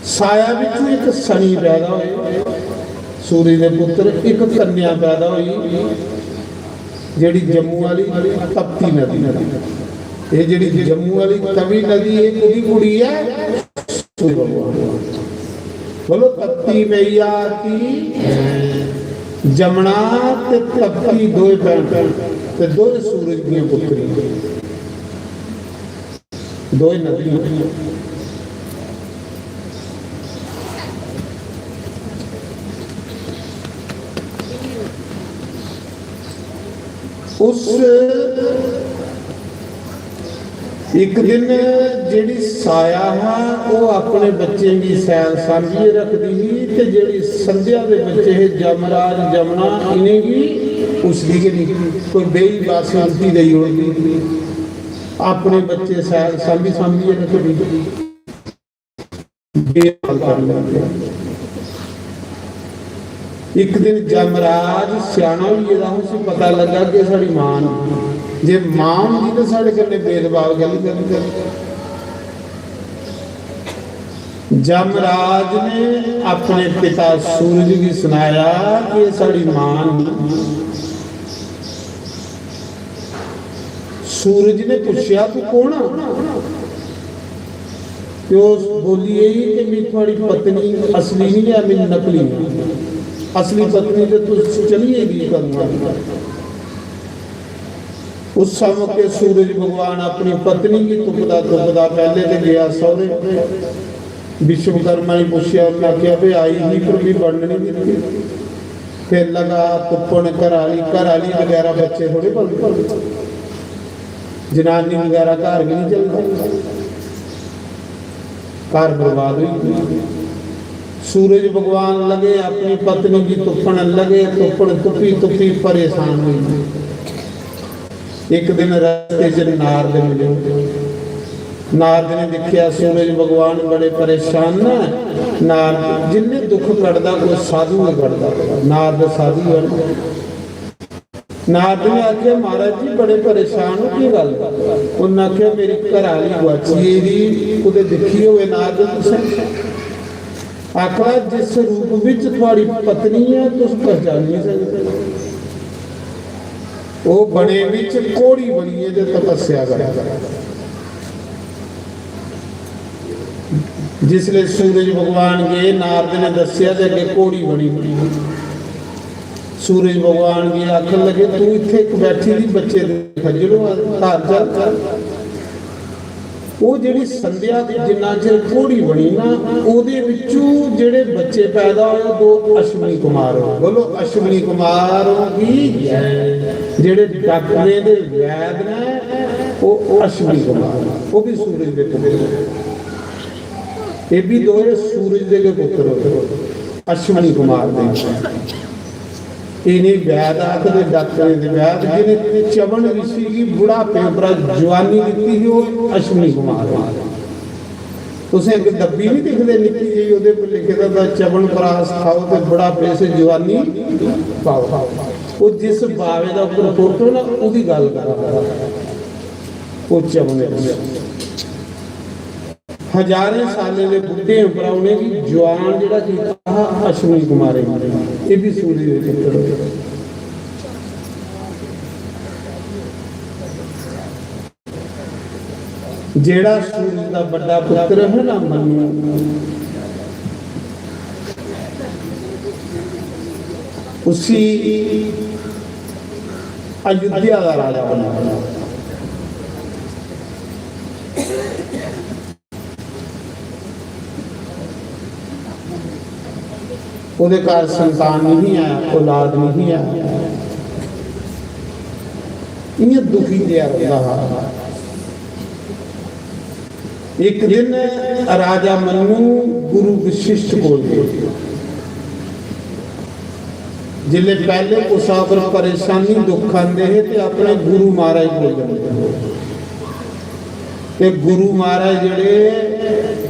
साया बिच्चों इक शनि पैदा होए, सूरज दे पुत्र, इक कन्या पैदा होई, जेह्ड़ी जम्मू आह्ली तपती नदी। एह् जेह्ड़ी जम्मू आह्ली तवी नदी, एह् कोह्दी कुड़ी ऐ? सूरज भगवान। बोलो, तपती मैया की। जमुना ते तपती दोए भैन ते दोए सूरज दियां पुत्री। दोए नदियां। उस इक दिन जेह्ड़ी साया हा, ओह् अपने बच्चें गी सैल सांझियै रखदी ही ते जेह्ड़ी संध्या दे बच्चे हे, जमराज, जमुना, इ'नेंगी पुछदी गै नहीं, कोई बेही बस रुट्टी देई ओड़दी। अपने बच्चे सैल सांभी सांभियै रखदी, बेहाल कर लैंदी। इक दिन जमराज स्याना होई गेदा, उसी पता लग्गा कि साढ़ी मां न। जे मां होंदी ते साढ़े कन्नै भेदभाव कैल्ली करदी? जमराज ने अपने पिता सूरज गी सनाया कि साढ़ी मां न। सूरज ने पुच्छेआ, "तू कौन आ?" ते ओह् बोली, "एही कि मैं थुआड़ी पत्नी असली नहीं ऐ, मैं नकली आं। असली पत्नी ते तुस चली गेदी कदूं।" उस मौके सूरज भगवान अपनी पत्नी गी तुपदा तुपदा पैह्ले ते गेआ सौह्रे। विश्वकर्मा ने पुच्छेआ, उन्नै आखेआ, "भाई, आई ही, पर मी बनन नहीं दित्ती।" फिर लगा तुप्पन, घर आह्ली, घर आह्ली बगैरा बच्चे थोड़े पलदे, जनानी बगैरा घर गै नहीं चलदा, घर बर्बाद होई गेआ। सूरज भगवान लगे अपनी पत्नी गी तुप्पन, लगे तुप्पन, तुप्पी तुप्पी परेशान होई गे। इक दिन रस्ते च नारद मिले। नारद ने दिक्खेआ सूरज भगवान बड़े परेशान न। नारद, जिन्ने दुख कटदा कोई साधु गै कटदा। नारद साधु है ना। नारद ने आखेआ, "महाराज जी, बड़े परेशान हो, केह् गल्ल?" उन्नै आखेआ, "मेरी घर आह्ली गुआची गेदी, कुतै दिक्खी होवे नारद तुसें?" आखदा, "जिस रूप विच थुआड़ी पत्नी ऐ, तुस पहचानी नहीं सकदे। ओह् बने विच घोड़ी बनियै ते तपस्या करा दी।" जिसले सूरज भगवान गे, नारद ने दस्सेआ ते अग्गे घोड़ी बनी। सूरज भगवान गी आखन लगे, "तू इत्थे इक बैठी दी बच्चे दे खज्जल होआ दे, घर चल।" ओह् जेह्ड़ी संध्या दी जिन्ना चिर घोड़ी बनी ना, ओह्दे विच्चों जेह्ड़े बच्चे पैदा होए, दो अश्विनी कुमार हो। बोलो, अश्विनी कुमार हो की जय। जेह्ड़े डाक्टरें दे वैद ने, ओह् अश्विनी कुमार, ओह् भी सूरज दे पुत्र। एह् भी दोए सूरज दे गै पुत्र होए, अश्विनी कुमार दे। इ'नें वैद आखदे, डाक्टरें दे वैद, जि'नें च्यवन ऋषि गी बुढ़ापे उप्परा जुआनी दित्ती ही, ओह् अश्विनी कुमार होर। तुसें इक डब्बी नहीं दिखदे निक्की जेही, ओह्दे पर लिखे दा होंदा, "च्यवन प्राश खाओ ते बुढ़ापे से जुआनी पाओ।" ओह् जिस बावे दा उप्पर फोटो ना, ओह्दी गल्ल करा दा। ओह् च्यवन ऋषि। हजारें सालें दे बुड्ढे उप्परा उ'नेंगी जुआन जेह्ड़ा कीता हा अश्विनी कुमारें गी, एह् बी सूरज दे पुत्तर होए। जेह्ड़ा सूरज दा बड्डा पुत्तर है ना मनु, उसी अयोध्या दा राजा बनाया। ओह्दे घर संतान नहीं है, औलाद नहीं है। इ'यां दुखी जेहा रौंह्दा हा। इक दिन राजा मनु गुरु वशिष्ठ कोल गे। जिसले पैह्ले कुसा पर परेशानी, दुख आंदे हे ते अपने गुरु महाराज कोल जंदे हे। ते गुरु महाराज जेह्ड़े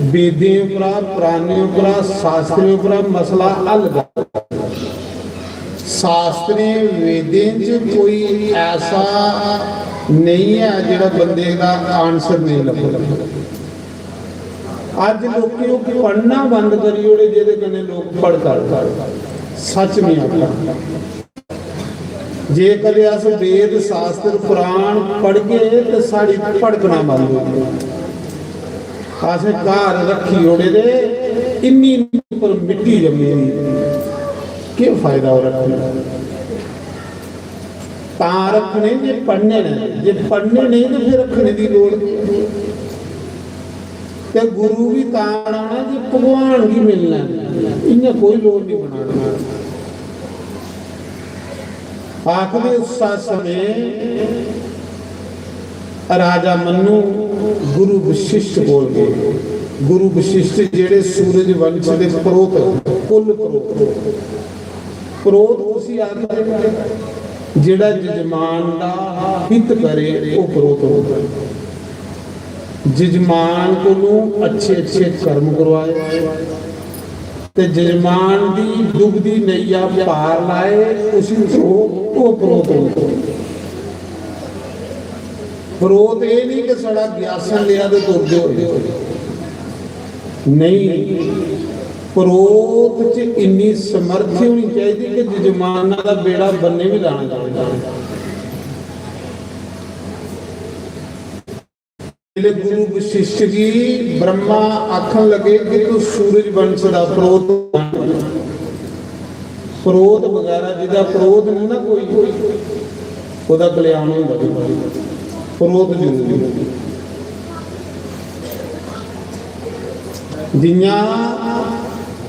वेदें उप्परा, पुराणें उप्परा, शास्त्रें उप्परा मसला हल करदे। शास्त्रें, वेदें च कोई ऐसा नेईं ऐ जेह्ड़ा बंदे दा answer नेईं लब्भग। अज्ज लोकें ओह् पढ़ना बंद करी ओड़े जेह्दे कन्नै लोक भड़का दे। सच में आखा, जे कदें अस वेद, शास्त्र, पुराण पढ़गे ते साढ़ी भड़कना बंद होई जानी। असें घर रक्खी ओड़े दे इन्नी उप्पर मिट्टी जम्मी दी, केह् फायदा ओह् रक्खने दा? तां रक्खने जे पढ़ने न, जे पढ़ने नेईं ते फिर रक्खने दी लोड़ केह्? ते गुरु बी तां आना जे भगवान गी मिलना ऐ, इ'यां कोई लोड़ नहीं बनाना। आखदे उस समें राजा मनु गुरु वशिष्ठ कोल गे। गुरु वशिष्ठ जेह्ड़े सूरज वंश दे परोह्त, कुल परोह्त, परोह्त उसी आखदे। जेह्ड़ा जजमान दा हित करे, ओह् परोह्त होंदा। जजमान कोलू अच्छे अच्छे कर्म करवाए ते जजमान दी डुबदी नैया पार लाए, उसी ओह्, ओह् परोह्त होंदा। परोह्त एह् नहीं कि साढ़ा ग्यासन लेआ ते तुरदे होए। नहीं, परोह्त च इन्नी समर्थी होनी चाहिदी कि जजमाना दा बेड़ा बन्ने भी लाना चाहिदा। जिसलै गुरु वशिष्ठ गी ब्रह्मा आखन लगे कि तू सूरज वंश दा परोह्त बन। परोह्त बगैरा, जिदा परोह्त नहीं ना कोई, ओह्दा कल्याण होंदा नहीं। परोह्त जरूरी। जियां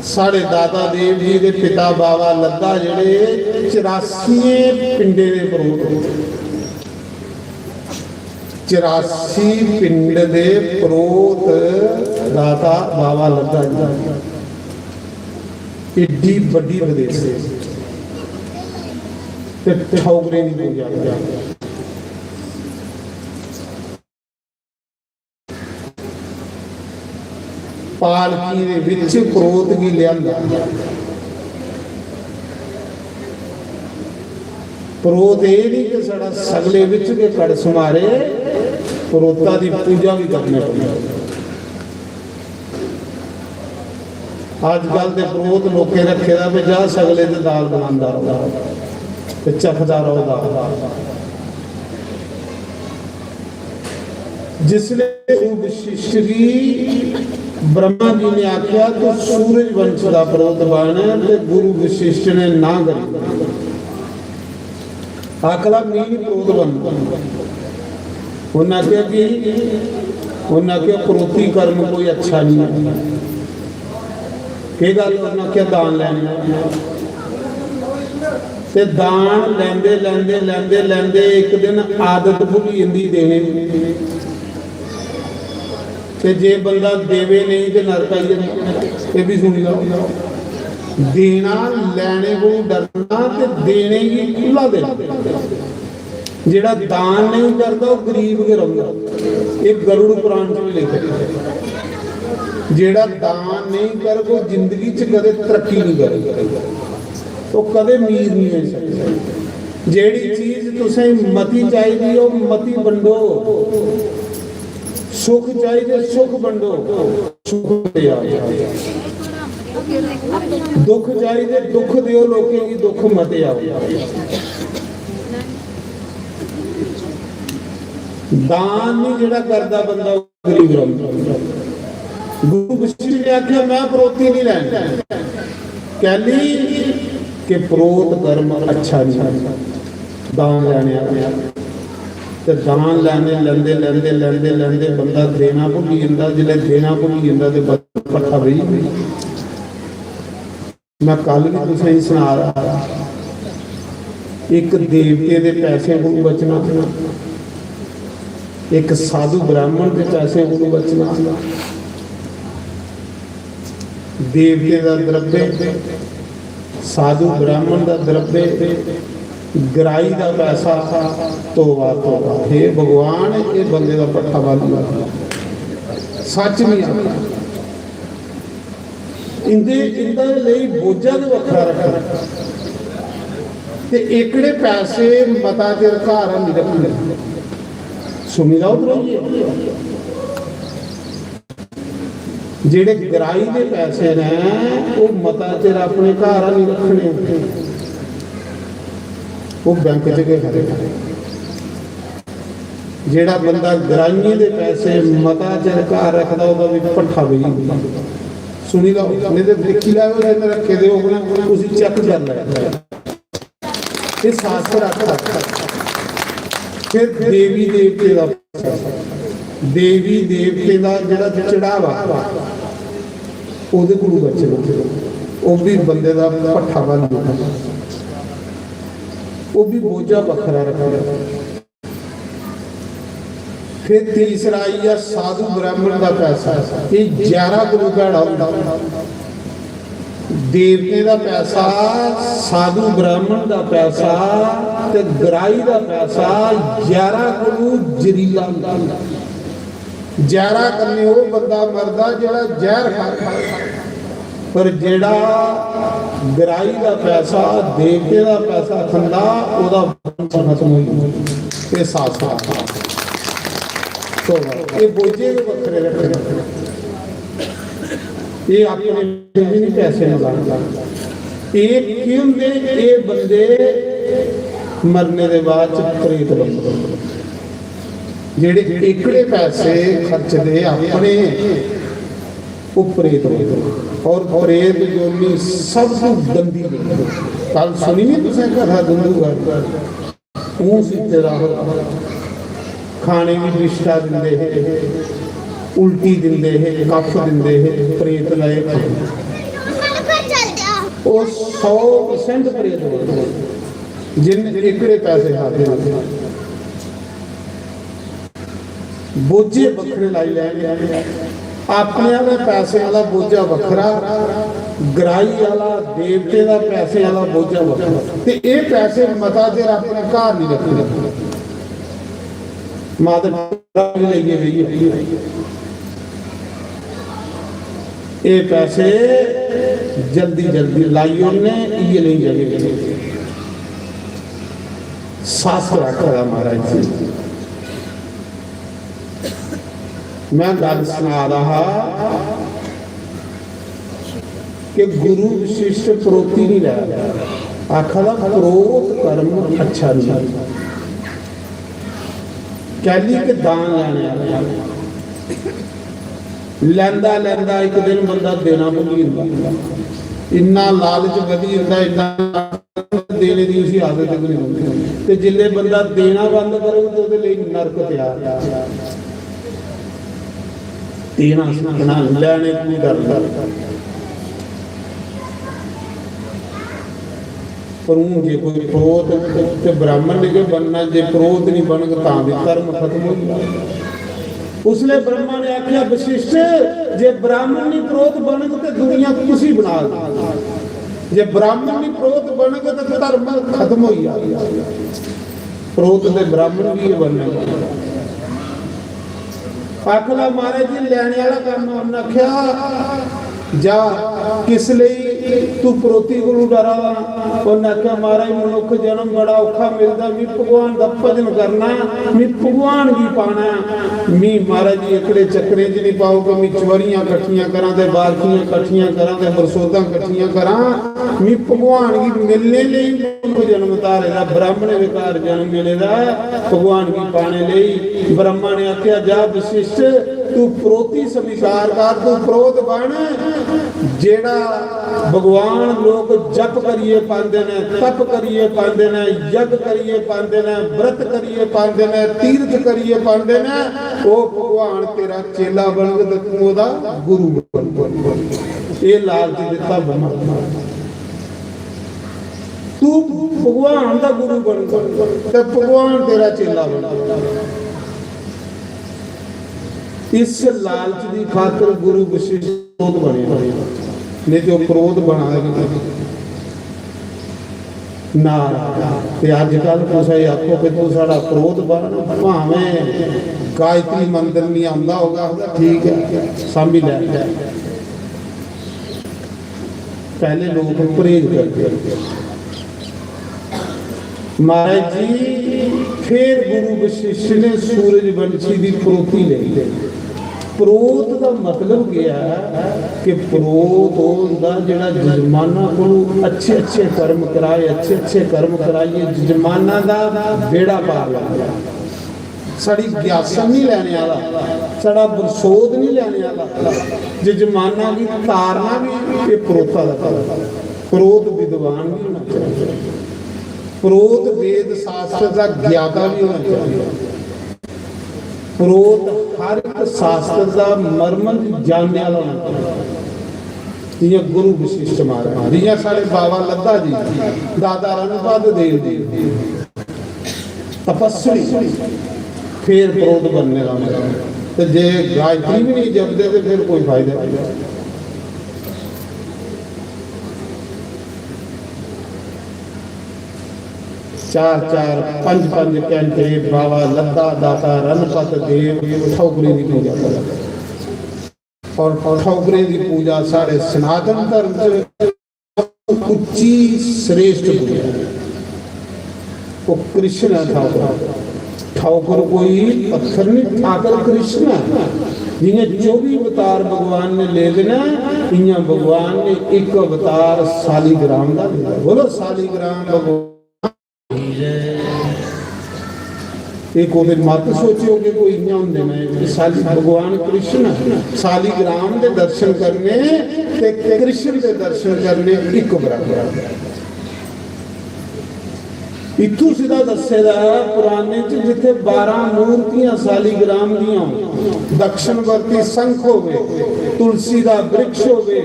साढ़े दाता देव जी दे पिता बाबा लद्दा जेह्ड़े चरासियें पिंडें दे परोह्त, चरासी पिंड दे परोह्त दाता बाबा लद्दा जी। एड्डी बड्डी विदेशे ते ठौकरें दी पूजा। पालकी दे विच परोह्त गी लेआंदा। परोह्त एह् नहीं कि साढ़ा सगले विच गै कड़छ मारे, परोह्ता दी पूजा भी करनी पौंदी। अजकल दे परोह्त लोकें रखे दा भी जा सगले ते दाल बनांदा रौह्दा ते चखदा रौह्दा। जिसले गुरु वशिष्ठ गी ब्रह्मा जी ने आख्या, "तू सूरज वंश दा परोह्त बन," ते गुरु वशिष्ठ ने ना करी। आखला, "मी नहीं परोह्त बनना।" उन्हें आखेआ कि, उन्हें आखेआ, "परोह्ती कर्म कोई अच्छा नहीं है।" केह् गल्ल? उन्हें आखेआ, "दान लैने।" ते दान लैंदे, लैंदे, लैंदे, लैंदे इक दिन आदत भुल्ली जंदी देने दी। ते जे बंदा देवे नेईं ते नरक आई जंदा। एह् बी सुनी लैओ। देना, लैने कोला डरना ते देने गी खु'ल्ला देना। जेह्ड़ा दान नेईं करदा, ओह् गरीब गै रौंह्दा। एह् गरुड़ पुराण च बी लिखे दा। जेह्ड़ा दान नेईं करग, ओह् जिंदगी च कदें तरक्की नेईं करग, ओह् कदें अमीर नेईं होई सकदा। जेह्ड़ी चीज तुसें मती चाहिदी, ओह् मती बंडो। सुख चाहिदे, सुख बंडो, सुख मते आओ। दुख चाहिदे, दुख देओ, लोकें गी दुख मते आओ। दान नहीं जेह्ड़ा करदा बंदा, ओह् गरीब रौंह्दा। गुरु वशिष्ठ ने आखेआ, "मैं परोह्ती नहीं लैनी।" कैली? कि परोह्त कर्म अच्छा नहीं। दान लैने आह्ले। ते दान लैने, लैंदे, लैंदे, लैंदे, लैंदे बंदा देना भुल्ली जंदा। जिसलै देना भुल्ली जंदा ते बंदा भट्ठा बेही जंदा। मैं कल भी तुसेंगी सना रहा, एक देवते दे पैसे को बचना, एक साधु ब्राह्मण दे पैसे को बचना। देवते दा द्रव्य, साधु ब्राह्मण दा द्रव्य, ग्राही दा पैसा, तौबा, तौबा। हे भगवान, ये बंदे दा पट्ठा बंद कर। सच नहीं आता। इंदे, इंदे लेई बोझा ते वक्खरा रखना। ते एकड़े पैसे मता चिर घर नहीं रखने। सुनी लैओ भरोइये। जेह्ड़े ग्राही दे पैसे न, ओह् मता चिर अपने घर नहीं रखने, ओह् बैंक च गै खड़े। जेह्ड़ा बंदा ग्राहियें दे पैसे मता चिर घर रखदा, ओह्दा बी भट्ठा बेही जंदा। सुनी लैओ, नेईं ते दिक्खी लैओ, जिन्ने रक्खे दे होङन, उसी चैक करी लैओ। एह् शास्त्र आखदा। फिर देवी देवते दा, देवी देवते दा जेह्ड़ा चढ़ावा, ओह्दे कोलू बचना, ओह् बी बंदे दा भट्ठा बन जंदा, ओह् बी बोझा बक्खरा रखदा। फिर तीसरा आई गेआ साधु ब्राह्मण दा पैसा, एह् ग्यारह कोलू भैड़ा होंदा। देवतें दा पैसा, साधु ब्राह्मण दा पैसा ते ग्राही दा पैसा जैह्रा कोलू जरीला होंदा। जैह्रा कन्नै ओह् बंदा मरदा जेह्ड़ा जैह्र खाए, पर जेह्ड़ा ग्राही दा पैसा, देवतें दा पैसा खंदा, ओह्दा वंश खत्म होई जंदा। एह् साफ साफ। तो एह् बोझे गै बक्खरे रक्खने। एह् अपने बी निं पैसे मलांदा। एह् केह् होंदे? एह् बंदे मरने दे बाद च प्रेत बनदे। जेह्ड़े एकड़े पैसे खर्चदे अपने, ओह् प्रेत बनदे। और प्रेत योनि सब तों गंदी योनि। कल सुनी निं तुसें कथा दुंदू घर? मूंह सीते दा हो, खाने गी बिष्टा दिंदे हे, उल्टी दिंदे हे, कफ दिंदे हे, प्रेत दा एह् खाना। ओह् सौ परसेंट प्रेत होंदे, जिन एकड़े पैसे खाते होंदे। बोझे बक्खरे लाई लैने। अपने आह्ले पैसे आह्ला बोझा बक्खरा, ग्राही आह्ला, देवतें दा पैसे आह्ला बोझा बक्खरा। ते एह् पैसे मता चिर अपने घर निं रक्खने। माता लेइयै बेही गेई। एह् पैसे जल्दी जल्दी लाई ओड़ने, इ'यै नेही जगह। शास्त्र आखा दा महाराज जी। मैं गल्ल सना दा हा कि गुरु विशिष्ट परोती नहीं लै, आखा दा परोत कर्म अच्छा नहीं। कैली के दान लैने आह्ला, लैंदा लैंदा इक दिन बंदा देना भुल्ली जंदा। इन्ना लालच बधी जंदा, इन्ना देने दी उसी आदत बी नहीं रौंह्दी। ते जिसले बंदा देना बंद करग ते ओह्दे लेई नरक त्यार। देना सिक्खना, लैने दी डर। पर हून जे कोई परोत ते ब्राह्मण ने गै बनना, जे परोत नहीं बनग तां भी धर्म खत्म हो गया। उसले ब्रह्मा ने आख्या, "वशिष्ठ, जे ब्राह्मण नहीं परोत बनग ते दुनिया कुसी बनाग? जे ब्राह्मण नहीं परोत बनग ते धर्म खत्म हो गया।" परोत ते ब्राह्मण भी ये बनने वाले। आखदा, "महाराज जी, लैने आह्ला कम्म।" उन्नै आखेआ, "जा, किस लेई तू परोती कोलू डरा दा?" उन्नै आखेआ, "महाराज, मनुक्ख जन्म बड़ा औखा मिलदा, मी भगवान दा भजन करना, मी भगवान गी पाना, मी महाराज जी एकड़े चक्करें च निं पाओ कि मी चुआरियां कट्ठियां करां ते बालकियां कट्ठियां करां ते बरसोदां कट्ठियां करां, मी भगवान गी मिलने लेई मनुक्ख जन्म धारे दा, ब्राह्मणें दे घर जन्म मिले दा, भगवान गी पाने लेई।" ब्रह्मा ने आखेआ, "जा वशिष्ठ, तू परोती स्वीकार कर, तू परोत बन।" जेड़ा भगवान लोक जप करिए पांदे ने, तप करिए पांदे ने, यज्ञ करिए पांदे ने, व्रत करिए पांदे ने, तीर्थ करिए पांदे ने, ओ भगवान तेरा चेला बनग ते तू ओदा गुरु बनग। ये लालच दिता ब्रह्मा। तू भगवान दा गुरु बन, ते भगवान तेरा चेला बन। इस लालच दी खातर गुरु विशिष्ट क्रोध बने, नहीं तो क्रोध बना ना। ते अजकल कुसै आखो कि तू साढ़ा क्रोध बन, भावें गायत्री मंत्र नहीं आंदा होगा, ठीक है, सांभी लै। पहले लोग परहेज करते। महाराज जी, फिर गुरु वशिष्ठ ने सूरजवंशी दी परोती लेई। परोत दा मतलब केह् ऐ कि परोत ओह् होंदा जेह्ड़ा जजमाना कोलू अच्छे अच्छे कर्म कराए, अच्छे अच्छे कर्म कराइयै जजमाना दा बेड़ा पार लांदा। साढ़ी ग्यासन नहीं लैने आह्ला, साढ़ा बरसोद नहीं लैने आह्ला, जजमाना गी तारना भी ये परोता दा कम्म ऐ। परोत विद्वान भी होना चाहिए, परोत वेद शास्त्र का ज्ञाता भी होना चाहिए, परोत हर एक शास्त्र का मर्म जानने वाला होना चाहिए। जियां गुरु वशिष्ठ महाराज, जियां साढ़े बाबा लद्दा जी, दादा रणपद देव जी, तपस्वी, फिर परोत बनने का मतलब। तो जे गायत्री भी नहीं जपते तो फिर कोई फायदा नहीं। चार चार, पंज पंज घैंटे बाबा लद्दा दाता रणपत देव ठौकरे दी पूजा करदे। और ठौकरे दी पूजा साढ़े सनातन धर्म च उच्ची श्रेष्ठ पूजा। वो कृष्ण है ठौकर। ठौकर कोई पत्थर नहीं, ठाकर कृष्ण है। जियां चौबी अवतार भगवान ने ले दे ना, इयां भगवान ने एक अवतार सालीग्राम का ले लिया। बोलो, सालीग्राम भगवान। एक ओदे मत सोचो कि कोई इयां होंदे ने कि साली भगवान कृष्ण, सालीग्राम दे दर्शन करने ते कृष्ण दे दर्शन करने इक बराबर। इत्थों सिद्धा दस्से दा ऐ पुराने च, जिथे बारह मूर्तियां सालीग्राम दियां होन, दक्षिणवर्ती शंख होवे, तुलसी दा वृक्ष होवे,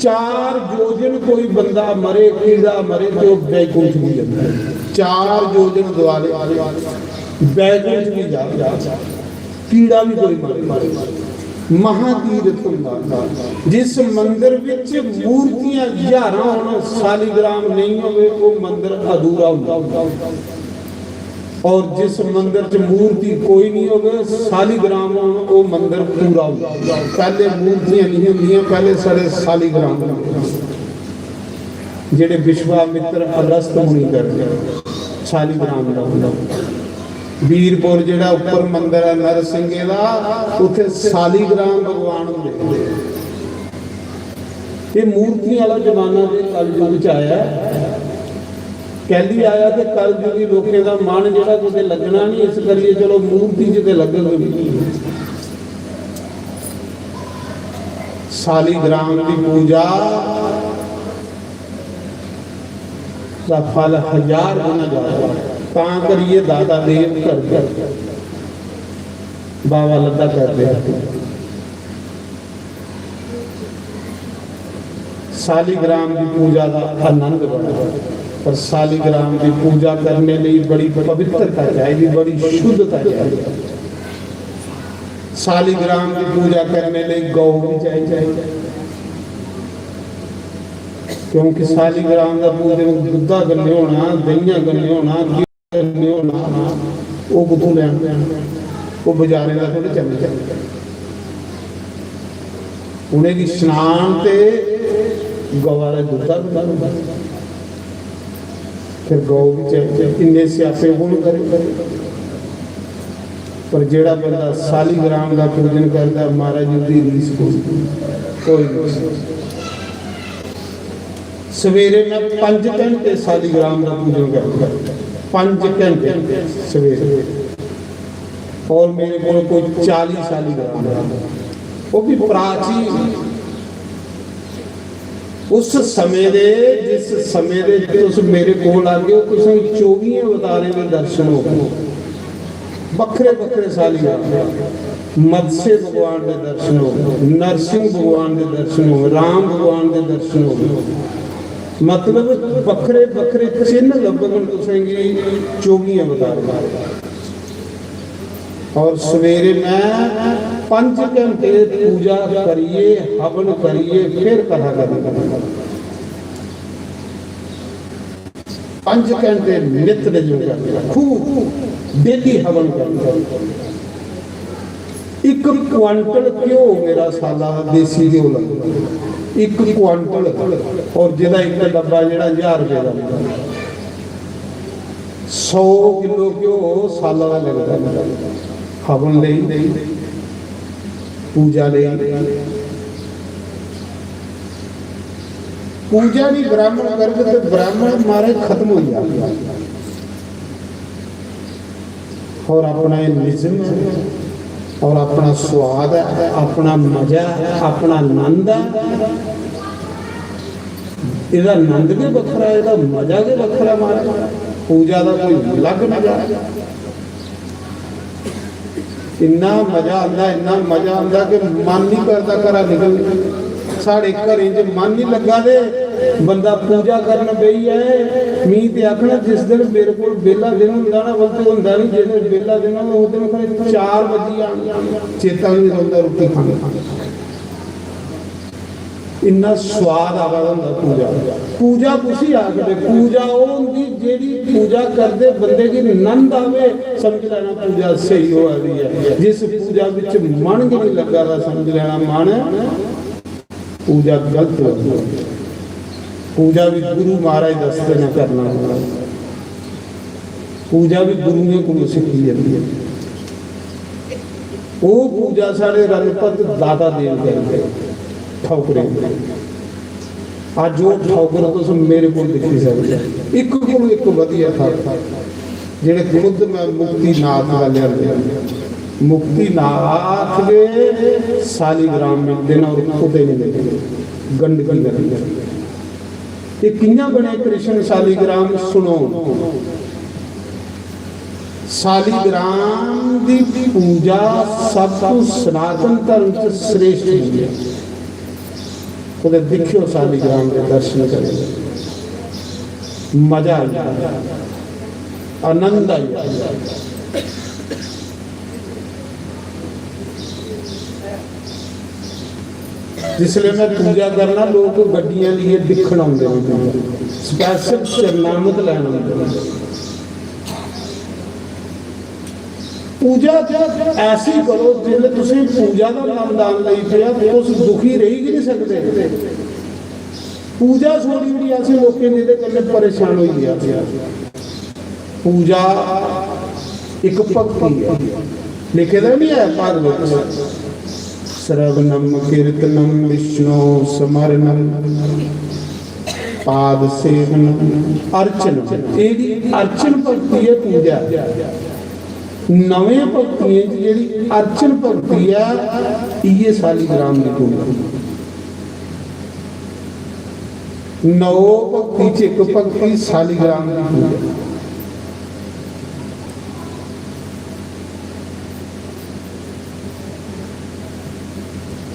चार योजन कोई बंदा मरे, कीड़ा मरे, तो बैकुंठ भी जाता है। चार योजन द्वारे बैकुंठ भी जा, जा, जा। कीड़ा भी कोई मरे, मरे। महातीर्थ होंदा। जिस मंदिर विच मूर्तियां हजारां होण, सालीग्राम नहीं होवे, वो मंदिर अधूरा होंदा। और जिस मंदिर च मूर्ति कोई नहीं होवे, सालीग्राम होण, वो मंदिर पूरा होंदा। पहले मूर्तियां नहीं होंदियां, पहले सारे सालीग्राम होंदे। जेड़े विश्वामित्र अगस्त मुनि करदे, सालीग्राम दा होंदा। वीरपुर जेड़ा ऊपर मंदिर है नरसिंहे दा, उत्थे सालीग्राम भगवान होंदे। ये मूर्तियां वाला जमाना ते कलयुग च आया है। कैली आया ते कलयुगी लोकें दा मन जेड़ा कुतै लगना नहीं, इस करिए चलो मूर्ति च ते लगग नहीं। सालीग्राम दी पूजा दा फल हजार गुना ज्यादा है। तां करिए दाता देव करदे, बाबा लद्दा करदे। सालीग्राम की पूजा का आनंद बड़ा, पर सालीग्राम की पूजा करने लिए बड़ी पवित्रता चाहिए, बड़ी शुद्धता चाहिए। सालीग्राम की पूजा करने लिए गौ भी चाहिए, क्योंकि सालीग्राम का पूजन दुद्धा गल्ले होना, दहिया गल्ले होना, घी गल्ले होना, वो कुत्थों लैन? वो बाजारें का थोड़े चलना। उ'नेंगी स्नान ते गवा दा दुद्धा भी करना। फिर गौ भी चाहिए, इन्ने स्यापे कौन करे? पर जेड़ा बंदा सालीग्राम का पूजन करता, महाराज, उसकी रीस कोई, कोई नहीं। सवेरे मैं पंज घंटे सालीग्राम का पूजन करता, पंज घंटे सवेरे। और मेरे को कोई चालीस सालीग्राम है, वो भी प्राचीन। उस समय दे, जिस समय दे तुस मेरे कोल आगे हो, तुसें चौबियें अवतारें दे दर्शन हो। बक्खरे बक्खरे सालीग्राम, मत्स्य भगवान दे दर्शन हो, नरसिंह भगवान दे दर्शन हो, राम भगवान दे दर्शन हो। मतलब बक्खरे बक्खरे चिन्ह लब्भगन तुसेंगी चौबियें अवतारें। और सवेरे मैं पंज घंटे पूजा करिए, हवन करिए, फिर कथा करनी। पंज घंटे नित नियम करना, खूब डेली हवन करना। एक क्वांटल घ्यो मेरा साला दा देसी घ्यो लगदा, एक क्वांटल। और जेदा एक डब्बा जेड़ा हजार रुपये का मिलदा, सौ किलो घ्यो साला दा लगदा। हवन लेई, पूजा लेई। पूजा नहीं ब्राह्मण करग तो ब्राह्मण मारे खत्म हो जाएगा। और अपना ये निज़म है, और अपना स्वाद है, अपना मजा है, अपना आनंद है। एह्दा आनंद गै बक्खरा, एह्दा मजा गै बक्खरा मारा। पूजा दा कोई अलग मजा। इन्ना मजा आंदा, इन्ना मजा आंदा कि मन नहीं करदा घरा निकलने। साढ़े घरें च मन नहीं लग्गा ते बंदा पूजा करन बेही जाए। मी ते आखना, जिस दिन मेरे कोल बेला दिन होंदा ना, बल्कि होंदा नहीं, जिस दिन बेला दिन होंदा, उस दिन खरे चार बजी जान, चेता भी नहीं रौंदा रुट्टी खाने। इन्ना स्वाद आवा दा होंदा पूजा। पूजा कुसी आखदे? पूजा ओह् होंदी जेह्ड़ी पूजा करदे बंदे गी नंद आवे, समझ लैना पूजा स्हेई होआ दी ऐ। जिस पूजा बिच मन गै नहीं लग्गा दा, समझ लैना मन पूजा गलत होई दी ऐ। पूजा भी गुरु महाराज दसदे न करना होंदा। पूजा भी गुरुएं कोलों सिक्खी जंदी है। ओह् पूजा साढ़े रणपत दाता देव करदे, ठौकरे। अज्ज ओह् ठौकर तुस मेरे कोल दिक्खी सकदे, इक कोल इक वधिया था, जेह्ड़े खुद मैं मुक्तिनाथ दा लेआंदे। मुक्तिनाथ दे सालीग्राम मिलदे न और कुतै नहीं मिलदे, गंडकी नदी। ये कि'यां बने कृष्ण सालीग्राम? सुनो, सालीग्राम दी पूजा सब तो सनातन धर्म च श्रेष्ठ होंदी है। कुतै दिक्खेओ सालीग्राम दे दर्शन करेओ, मजा आई जाना, आनंद आई जाना। जिसलै मैं पूजा करना, लोक गड्डियां लेइयै दिक्खन औंदे न, पूजा स्पैशल चरणामृत लैन औंदे न। पूजा ऐसी करो, जिसलै तुसें पूजा दा नाम दान लेई पेआ, तुस दुखी रेही गै नहीं सकदे। पूजा छोड़ी ओड़ी, असें लोकें दे कन्नै परेशान होई गेआ। पूजा इक भक्ति ऐ, लिखे दा नहीं है भागवत च, श्रवणम कीर्तनम विष्णु स्मरणम पाद सेवनम अर्चनम। एह् अर्चन भक्ति ऐ पूजा। नवें भक्तियें च जेह्ड़ी अर्चन भक्ति ऐ, इ'यै सालीग्राम दी पूजा। नौ भक्ति च इक भक्ति सालीग्राम दी पूजा।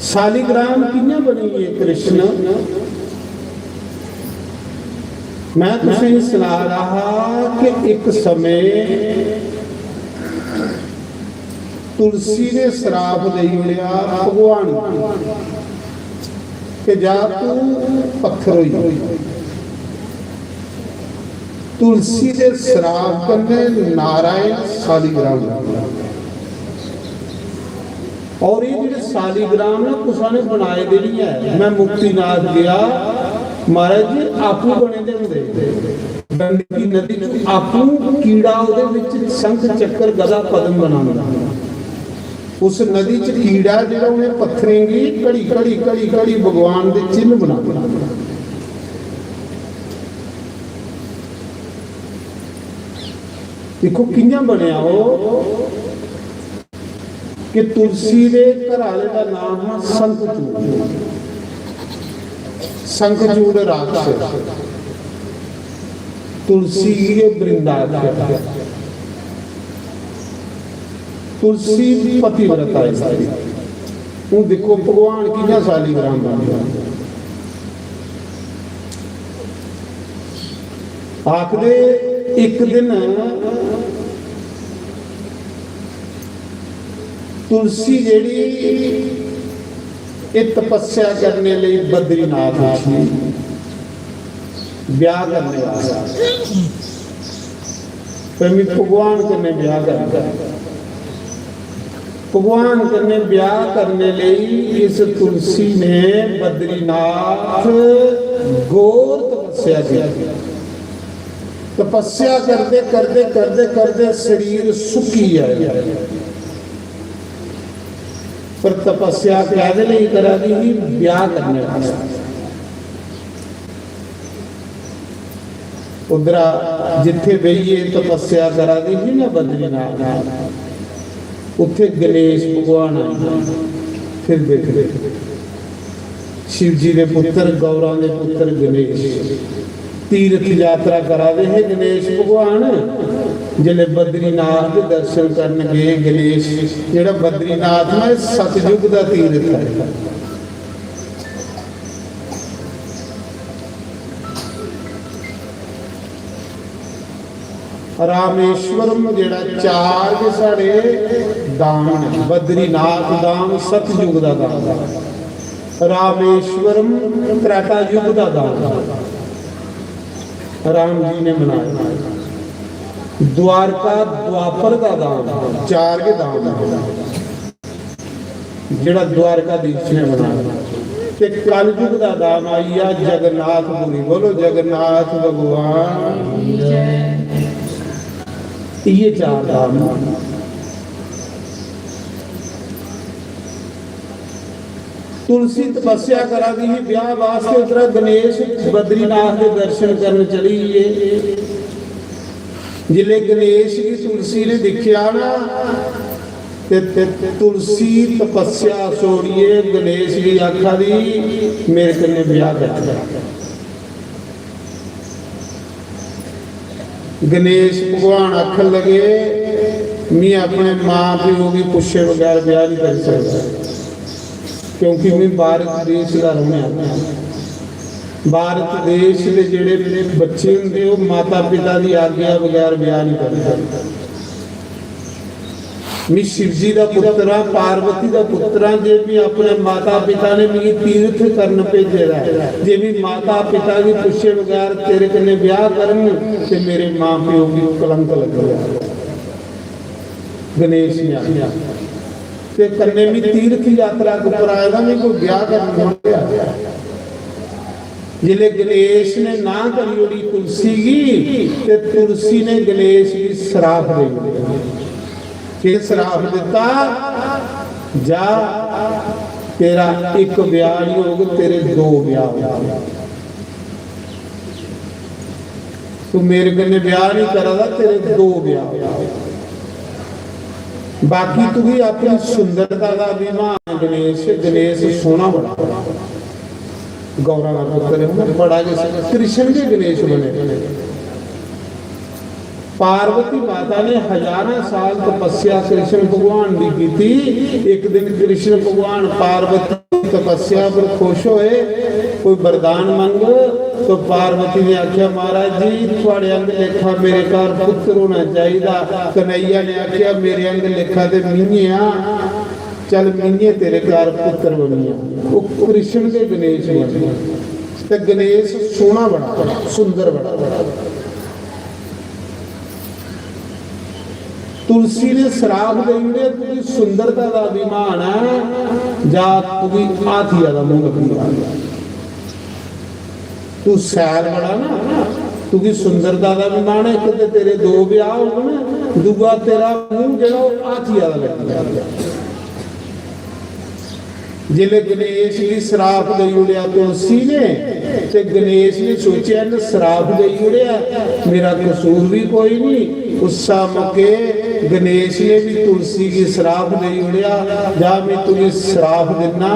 सालीग्राम कि'यां बनी गे कृष्ण? मैं तुसेंगी सना रहा हा कि इक समय तुलसी ने श्राप देई ओड़ेआ भगवान गी कि जा तू पत्थर होई जा। तुलसी दे श्राप कन्नै नारायण सालीग्राम होई गेआ। और ये जेह्ड़े सालीग्राम ना कुसै ने बनाए दे नहीं है। मैं मुक्तिनाथ गया, महाराज जी आपूं बने दे होंदे। गंडकी नदी च आपूं कीड़ा ओह्दे विच शंख चक्र गदा पद्म बनांदा। उस नदी च कीड़ा जेह्ड़ा उ'नें पत्थरें गी घड़ी, घड़ी, घड़ी, घड़ी भगवान दे चिन्ह बनांदा। दिक्खो कि'यां बनेआ ओह्। कि तुलसी दे घर आह्ले दा नाम हा शंखचूड़। शंखचूड़ राक्षस, तुलसी गी गै वृंदा आखेआ। तुलसी पतिव्रता स्त्री। हून दिक्खो भगवान कि'यां सालीग्राम बन गया। आखदे इक दिन तुलसी जेह्ड़ी एह् तपस्या करने लेई बद्रीनाथ उठी, ब्याह करने वास्तै। भाई, मैं भगवान कन्नै ब्याह करना। भगवान कन्नै ब्याह करने लेई इस तुलसी ने बद्रीनाथ घोर तपस्या की। तपस्या करदे, करदे, करदे, करदे शरीर सुक्की आया। पर तपस्या कैह्दे लेई करा दी ही? ब्याह करने वास्तै। उद्धरा जित्थे बेहियै तपस्या करा दी ही ना बद्रीनाथ, उत्थे गणेश भगवान आए। फिर देखदे, शिव जी दे पुत्र, गौरा दे पुत्र गणेश तीर्थ यात्रा करा दे हे गणेश भगवान। जिसले बद्रीनाथ दे दर्शन करन गए गणेश, जेह्ड़ा बद्रीनाथ ना, एह् सतयुग दा तीर्थ है। रामेश्वरम जेह्ड़ा, चार गै साढ़े धाम न, बद्रीनाथ धाम, सतयुग दा धाम। रामेश्वरम त्रेता युग दा धाम राम जी ने बनाया। द्वारका द्वापर दा धाम, चार गै धाम न, जेह्ड़ा द्वारकाधीश ने बनाया। ते कलयुग दा धाम आई गेआ जगन्नाथपुरी। बोलो जगन्नाथ भगवान। इये चार धाम न। तुलसी तपस्या करा दी ही ब्याह वास्ते, उद्धरा गणेश बद्रीनाथ दे दर्शन करन चली गे। जिसले गणेश गी तुलसी ने दिक्खेआ ना, ते, ते तुलसी तपस्या छोड़िए गणेश गी आखा दी, "मेरे कन्नै ब्याह कर।" गणेश भगवान आखन लगे, "मैं अपने मां प्यो गी पुच्छे बगैर ब्याह नहीं कर सकता, क्योंकि मैं भारत देश का रौहने वाला हां। भारत देश दे जेड़े बच्चे होंदे, ओह माता पिता दी आज्ञा बगैर ब्याह नहीं कर सकते। मैं शिव जी दा पुत्र हां, पार्वती दा पुत्र हां। जे मैं अपने माता पिता ने मिगी तीर्थ करन भेजे दा ऐ, जे मैं माता पिता गी पुच्छे बगैर तेरे कन्नै ब्याह करन, ते मेरे मां प्यो गी कलंक लग्गी जाग।" गणेश ने आखेआ, "ते कन्नै मैं तीर्थ यात्रा उप्पर आए दा, मैं कोई ब्याह करन थोड़ी आया।" जिसले गणेश ने ना करी ओड़ी तुलसी गी, ते तुलसी ने गणेश गी श्राप दे दित्ता। केह् श्राप दित्ता? "जा, तेरा इक ब्याह नहीं होग, तेरे दो ब्याह होग। तू मेरे कन्नै ब्याह नहीं करा दा, तेरे दो ब्याह होग।" बाकी तुगी अपनी सुंदरता दा अभिमान, गणेश, गणेश सोहना बड़ा, गौरा दा पुत्र है, बड़ा गै सोहना। कृष्ण गै गणेश बने। पार्वती माता ने हजारां साल तपस्या कृष्ण भगवान दी कीती। एक दिन कृष्ण भगवान पार्वती दी तपस्या पर खुश होए, कोई वरदान मंग। तो पार्वती ने आख्या, "महाराज जी, थुआड़े अंग लेखा मेरे घर पुत्र होना चाहिदा।" कन्हैया ने आख्या, "मेरे अंग लेखा ते मींहे आ, चल मींहे तेरे घर पुत्र बनिया।" वो कृष्ण के गणेश बने। ते गणेश सोहना बड़ा, सुंदर बड़ा। तुलसी ने श्राप देई ओड़ेआ, "तुगी सुंदरता दा अभिमान ऐ, जा तुगी हाथिया दा मूंह लब्भी जाग। तू सैल बड़ा ना, तुगी सुंदरता दा अभिमान ऐ, इक ते तेरे दो ब्याह होङन, दूआ तेरा मूंह जेह्ड़ा ओह् हाथिया दा लग्गी जाग।" जिसलै गणेश गी श्राप देई ओड़ेआ तुलसी ने, ते गणेश ने सोचेआ, "इन्न श्राप देई ओड़ेआ, मेरा कसूर बी कोई नहीं।" उस्सा मौके गणेश ने भी तुलसी गी श्राप देई ओड़ेआ, "जा, मैं तुगी श्राप दिन्ना,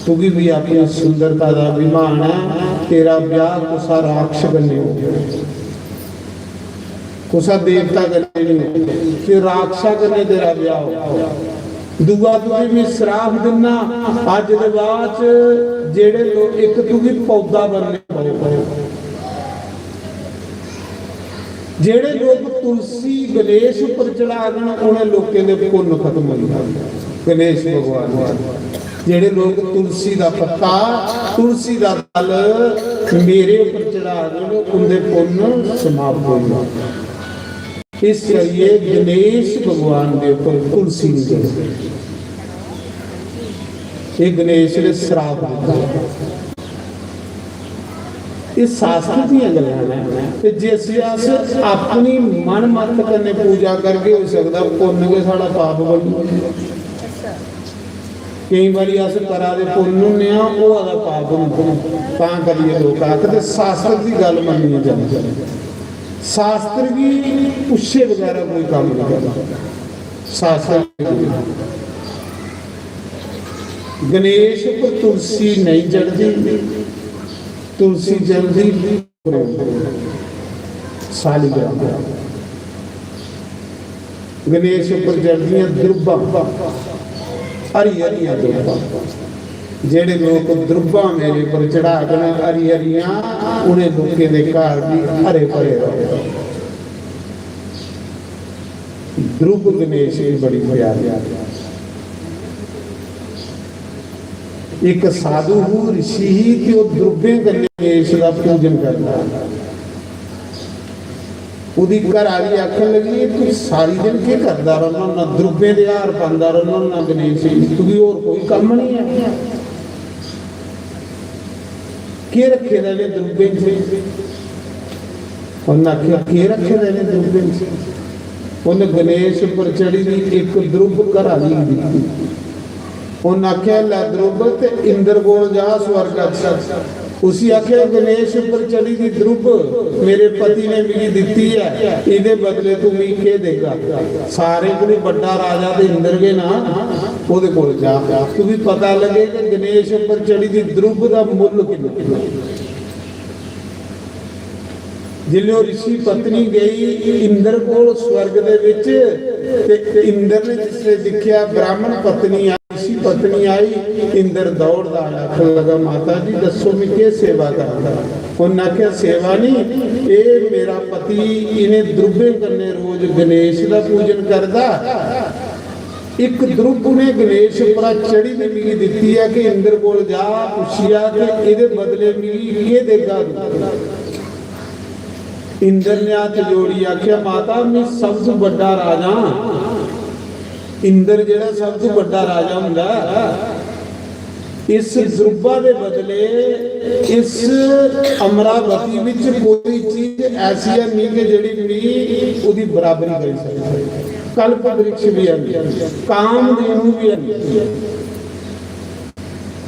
तुगी भी अपनी सुंदरता दा अभिमान ऐ, तेरा ब्याह कुसा राक्षस कन्नै होग।" कुसा देवता कन्नै नहीं होग, ते राक्षसा कन्नै तेरा ब्याह होग। दूआ तुगी मैं श्राप दिन्ना, अज्ज दे बाद च जेड़े लोग, इक तुगी पौधा बनने पौग। जेड़े लोग तुलसी गणेश उप्पर चढ़ागन, उन्हें लोकें दे पुन्न खत्म होई जाणगे। गणेश भगवान ने जेड़े लोग तुलसी दा पत्ता, तुलसी दा दल मेरे उप्पर चढ़ागन, उंदे पुन्न समाप्त होई जाणगे। इस करिए गणेश भगवान दे उप्पर तुलसी नहीं चढ़दी। ये गणेश ने श्राप दित्ता। एह् शास्त्र दियां गल्लां न। ते जिस अस अपनी मन मत कन्नै पूजा करगे, होई सकदा पुन्न गै साढ़ा पाप बनी जाए। केईं बारी अस करा दे पुन्न होन्ने आं, होआ दा पाप होंदा, तां करियै लोक आखदे शास्त्र दी गल्ल मन्नियै जंदी। शास्त्र गी पुच्छे बगैरा कोई कम्म नहीं करना। शास्त्र गी गणेश पर तुलसी नहीं चढ़दी, तुलसी चढ़दी सालिग्राम। गणेश उप्पर चढ़दियां द्रुब्बां, हरी हरियां द्रुब्बां। जेड़े लोक द्रुब्बां मेरे उप्पर चढ़ागन हरी हरियां, उ'नें लोकें दे घर भी हरे भरे रौह्ने। द्रुब्ब गणेश गी बड़ी प्यारी। एक साधु हूँ, ऋषि ही, ते ओह् द्रुब्बें कन्नै गणेश दा पूजन करदा। ओह्दी घर आह्ली आखन लगी, "तू सारी दिन केह् करदा रौह्ना होन्ना? द्रुब्बें दे हार पांदा रौह्ना होन्ना गणेश गी, तुगी होर कोई कम्म निं ऐ? केह् रक्खे दा इ'नें द्रुब्बें च?" उन्न आखेआ, "केह् रक्खे दा इ'नें द्रुब्बें च?" उन्न गणेश उप्पर चढ़ी दी इक द्रुब्ब घर आह्ली गी दित्ती। उन्न आखेआ, "लै द्रुब्ब, ते इंद्र कोल जा स्वर्ग च।" उसी आखेआ, "गणेश उप्पर चढ़ी दी द्रुब्ब मेरे पति ने मिगी दित्ती ऐ, एह्दे बदले तू मिगी केह् देगा?" सारें कोला बड्डा राजा ते इंद्र गै ना, ओह्दे कोल जा, तुगी पता लगे कि गणेश उप्पर चढ़ी दी द्रुब्ब दा मुल्ल किन्ना। जिसलै ओह् ऋषि पत्नी गई इंद्र कोल स्वर्ग दे बिच, ते इंद्र ने जिसलै दिक्खेआ ब्राह्मण पत्नी आई, ऋषि पत्नी आई, इंद्र दौड़दा आया, आखन लगा, "माता जी, दस्सो, मैं केह् सेवा करां?" उन्न आखेआ, "सेवा नहीं, एह् मेरा पति इ'नें द्रुब्बें कन्नै रोज गणेश दा पूजन करदा।" इक द्रुब्ब ने गणेश उप्परा चढ़ी ते मिगी दित्ती ऐ कि इंद्र कोल जा, पुच्छेआ कि एह्दे बदले मिगी केह् देगा तूं? इंद्र ने हत्थ जोड़ी आखेआ, "माता, मैं सब तू बड्डा राजा आं।" इंद्र जेह्ड़ा सब तू बड्डा राजा होंदा ऐ, इस द्रुब्बा दे बदले इस अमरावती विच कोई चीज ऐसी है नहीं कि जेह्ड़ी मिगी ओह्दी बराबरी करी सकै। कल्प वृक्ष भी है नहीं, कामधेनु भी है नहीं।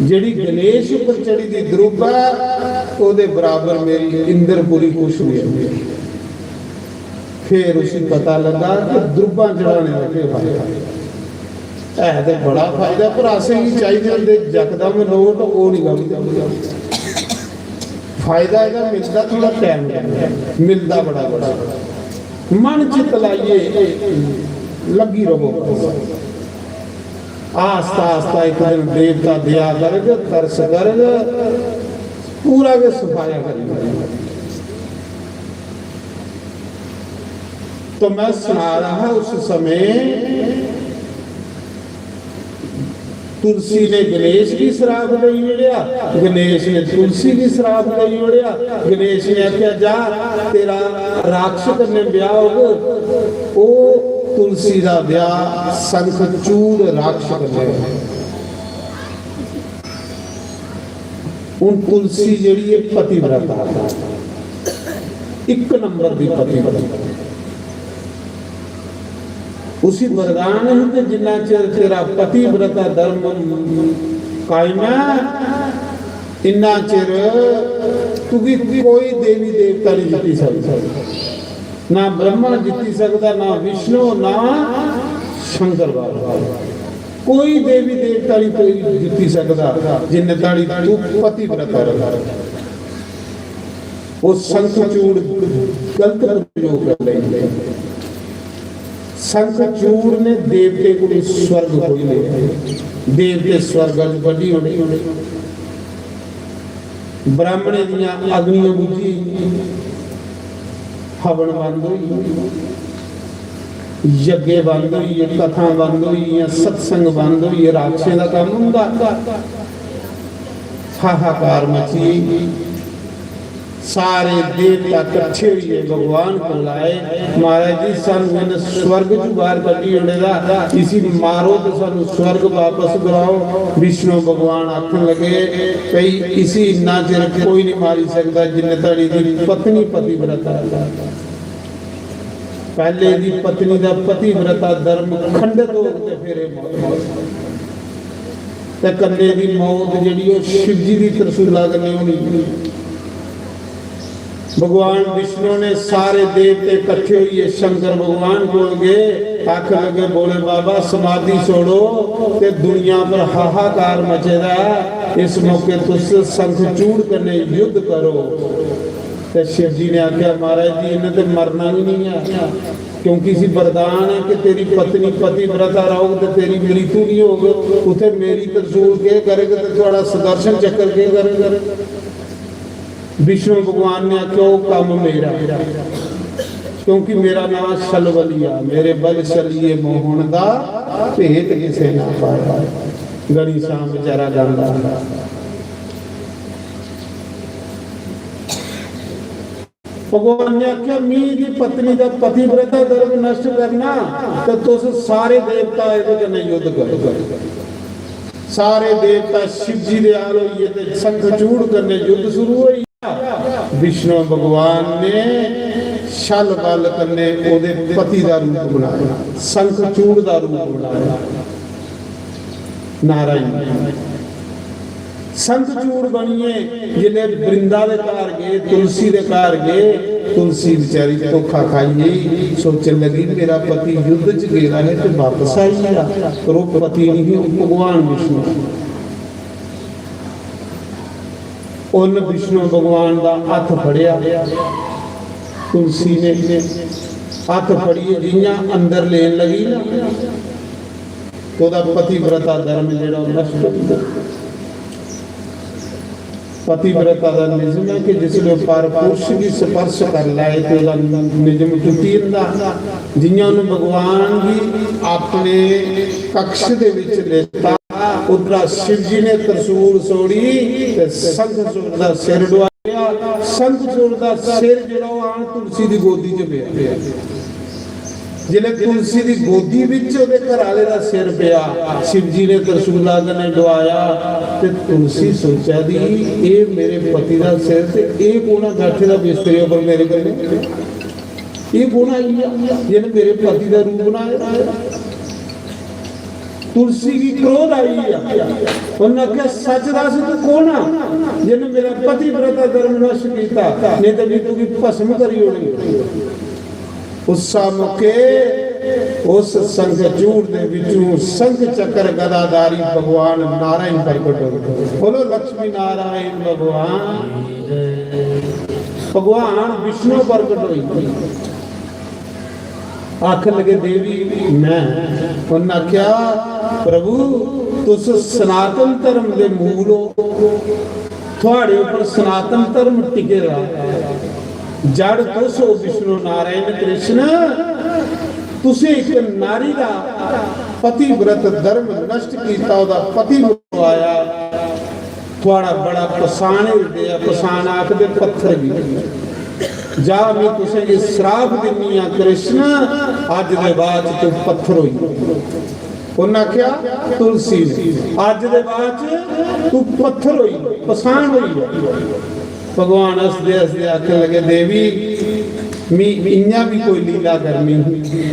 जेह्ड़ी गणेश उप्पर चढ़ी दी द्रुब्ब ऐ, ओह्दे बराबर मेरी इंद्रपुरी कुछ भी है नहीं। फिर उसी पता लगा कि द्रुब्बां चढ़ाने दा केह् फायदा। है ते बड़ा फायदा, पर असेंगी चाहिदे होंदे यकदम नोट, ओह् निं लभदे। फायदा एह्दा मिलदा थोह्ड़ा टैम कन्नै, मिलदा बड़ा बड़ा। मन चित लाइयै लग्गी रवो। आस्ता आस्ता इक दिन देवता दया करग, तरस करग, पूरा गै सफाया करी देग। तो मैं सना रहा हा, उस समय तुलसी ने गणेश गी श्राप देई ओड़ेआ, गणेश ने तुलसी गी श्राप देई ओड़ेआ। गणेश ने आखेआ, "जा, तेरा राक्षस कन्नै ब्याह होग।" ओह् तुलसी दा ब्याह शंखचूड़ राक्षस कन्नै होआ। हून तुलसी जेह्ड़ी ऐ पतिव्रता, इक नंबर दी पतिव्रता। उसी वरदान ही कि जिन्ना चिर तेरा पतिव्रता धर्म कायम ऐ, इन्ना चिर तुगी कोई देवी देवता नहीं जित्ती सकदा। ना ब्रह्मा जित्ती सकदा, ना विष्णु, ना शंकर बाबा। कोई देवी देवता नहीं कोई जित्ती सकदा, जिन्ने ताड़ी तू पतिव्रता रह। वो शंखचूड़ गलत प्रयोग कर लेंदे। शंखचूड़ ने देवते को स्वर्ग खोई लिया। देवते स्वर्ग च बड़ी होनी। ब्राह्मणें दियां अग्नियां बुझी, हवन बंद होई, यज्ञ बंद होई गे, कथा बंद होई गेइयां, सत्संग बंद होई गे, राक्षसें दा कम्म होंदा। हाहाकार मची गेई। सारे देवता कट्ठे होइयै भगवान कोल आए, "महाराज जी, सानू इन्हें स्वर्ग चों बाहर कड्ढी ओड़े दा, इसी मारो ते सानू स्वर्ग वापस कराओ।" विष्णु भगवान आखन लगे, "भई, इसी इन्ना चिर कोई नहीं मारी सकदा जिन्ने धड़ी दी पत्नी पतिव्रता है।" पैह्ले दी पत्नी दा पतिव्रता धर्म खंडत होग ते फिर एह् मौत। ते कन्ने दी मौत जेह्ड़ी ओह् शिव जी दी त्रसूला कन्नै होनी। भगवान विष्णु ने सारे देवते कट्ठे होइयै शंकर भगवान कोल गे, आखन लगे, "भोले बाबा, समाधि छोड़ो।" ते दुनिया पर हाहाकार मचे दा ऐ, इस मौके तुस शंखचूड़ कन्नै युद्ध करो। ते शिव जी ने आखेआ, "महाराज जी, इन्हें ते मरना ही नहीं है, क्योंकि इसी वरदान है कि तेरी पत्नी पतिव्रता रहोग ते तेरी मृत्यु नहीं होग। उत्थे मेरी त्रसूल केह् करग ते थुआड़ा सुदर्शन चक्र केह् करग?" विष्णु भगवान ने आखेआ, "ओह् कम्म मेरा, क्योंकि मेरा नाम छलबलिया, मेरे बल छलिए मोहन दा भेत किसे ना पाया।" घड़ी शाम बेचारा गांदा। भगवान ने आखेआ, "मी दी पत्नी दा पतिव्रता धर्म नष्ट करना, ते तुस सारे देवता एह्दे कन्नै युद्ध करो।" सारे देवता शिव जी दे आल होइए ते शंखचूड़ कन्नै युद्ध शुरू होई। विष्णु भगवान ने छल बल कन्नै ओह्दे पति दा रूप बनाया, शंखचूड़ दा रूप बनाया। नारायण शंखचूड़ बनिए जिसले वृंदा दे घर गए, तुलसी दे घर गए, तुलसी बेचारी धोखा खाई गई, सोचन लगी, "मेरा पति युद्ध च गेदा है ते वापस आई गया।" पर ओह् पति नहीं, ओह् भगवान विष्णु। उन विष्णु भगवान दा हत्थ फड़िया, तुलसी ने हत्थ फड़िए जियां अंदर लेन लगी ना, ते ओह्दा पतिव्रता धर्म जेह्ड़ा ओह् नष्ट होई गेआ। पतिव्रता दा निजम है कि जिसलै पर पुरुष गी स्पर्श कर लै ते ओह्दा निजम टुटी जंदा। जियां उन भगवान गी अपने कक्ष दे विच लेता, उद्धरा शिव जी ने त्रिशूल सोड़ी ते शंखचूड़ दा सिर डुआया। शंखचूड़ दा सिर जेह्ड़ा ओह् आन तुलसी दी गोदी च पेआ। जिसलै तुलसी दी गोदी विच ओह्दे घर आह्ले दा सिर पेआ, शिव जी ने त्रिशूला कन्नै डुआया, ते तुलसी सोचा दी, "एह् मेरे पति दा सिर ते एह् कौन ऐ बैठे दा बिस्तरे उप्पर मेरे कन्नै? एह् कौन आई गेआ जिन्नै मेरे पति दा रूप बनाए दा?" तुलसी गी क्रोध आई गेआ। उन्नै आखेआ, "सच दस, तू कौन आ जिन्नै मेरा पतिव्रता धर्म नष्ट कीता, नेईं ते में तुगी भस्म करी ओड़नी।" उस्सा मौके उस शंखचूड़ दे विचों शंख चक्र गदाधारी भगवान नारायण प्रकट होए। बोलो लक्ष्मी नारायण भगवान। भगवान विष्णु प्रकट होई। आखन लगे, "देवी, मैं।" उन्नै आखेआ, "प्रभु, तुस सनातन धर्म दे मूल हो, थुआड़े उप्पर सनातन धर्म टिके दा, जड़ तुस हो विष्णु नारायण कृष्ण, तुसें इक नारी दा पतिव्रत धर्म नष्ट कीता, ओह्दा पति मरवाया।" थुआड़ा बड़ा पसान हिरदे ऐ, पसान आखदे पत्थर गी। जा, में तुसेंगी श्राप दिन्नी आं कृष्ण, अज्ज दे बाद च तू पत्थर होई। उन्नै आखेआ तुलसी ने, "अज्ज दे बाद च तू पत्थर होई, पसान होई।" भगवान हसदे हसदे आखन लगे, "देवी, मी इ'यां बी कोई लीला करनी ही।"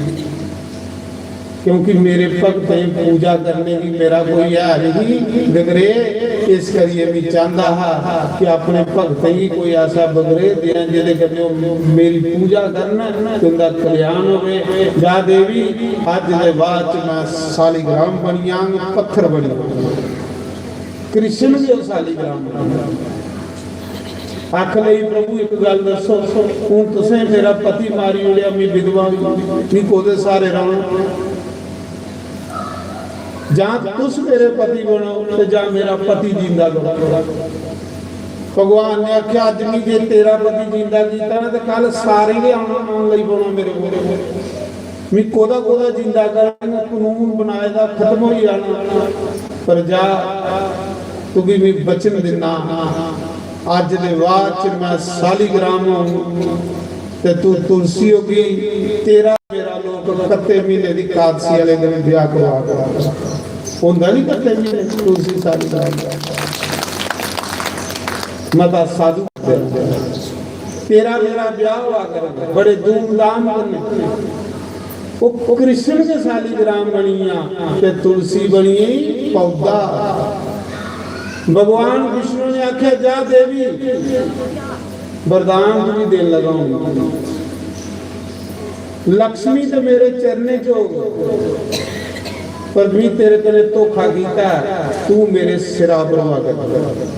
क्योंकि मेरे भगतें दी पूजा करने दी मेरा कोई है नहीं विग्रह, इस करिए मैं चाहता हा कि अपने भगतें गी कोई ऐसा विग्रह दें जेह्दे कन्नै ओह् मेरी पूजा करन ते उं'दा कल्याण होवे। जा देवी, अज्ज दे बाद च मैं शालिग्राम बनी जांग, पत्थर बनी जांग। कृष्ण भी ओह् शालिग्राम बनी जांग। आख लई, "प्रभु, इक गल्ल दस्सो, हून तुसें मेरा पति मारी ओड़ेआ, मी विधवा होई, मी कोह्दे स्हारे रौह्ना? जां तुस मेरे पति बनो ते जां मेरा पति जींदा करो।" भगवान ने आखेआ, "अज्ज मी जे तेरा पति जींदा कीता ना, ते कल सारें गै औना, औन लगी पौना मेरे कोल। मी कोह्दा कोह्दा जींदा करङ, कानून बनाए दा खत्म होई जाना। पर जा, तुगी मी वचन दिन्ना, अज्ज दे बाद च मैं शालिग्राम होंग ते तू तुलसी होगी। तेरा मेरा लोक कत्ते म्हीने दी कादसी आह्ले दिन ब्याह करवा देना।" होंदा नहीं कत्ते म्हीने तुलसी शालिग्राम दा? मता साधु, तेरा मेरा ब्याह होआ करग बड़े धूमधाम कन्नै। ओह् कृष्ण गै शालिग्राम बनी गेआ ते तुलसी बनी गेई पौधा। भगवान विष्णु ने आखेआ, "जा देवी, वरदान तुगी देन लगा हूं। लक्ष्मी ते मेरे चरणें च होग, पर मी तेरे कन्नै धोखा कीता ऐ, तू मेरे सिरा पर होआ कर।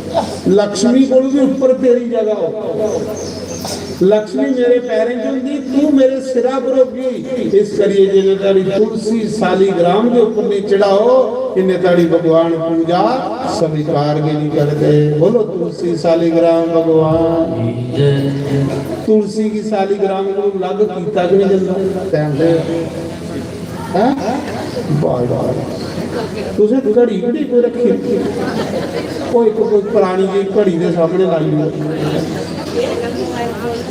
लक्ष्मी कोल भी उप्पर तेरी जगह हो। लक्ष्मी मेरे पैरें च होंदी, तू मेरे सिरा पर होगी। इस करिए जिन्ने ताड़ी तुलसी शालिग्राम के ऊपर नहीं चढ़ाओ, इन्ने ताड़ी भगवान पूजा स्वीकार भी नहीं करते।" बोलो तुलसी शालिग्राम भगवान। तुलसी की शालिग्राम को अलग कीता कि नहीं जंदा? हैं? वाह, वाह, वाह। तुसें घड़ी घड़ी कोई रक्खी दी? ओह् इक कोई परानी जेही घड़ी दे सामने लाई ओड़ो।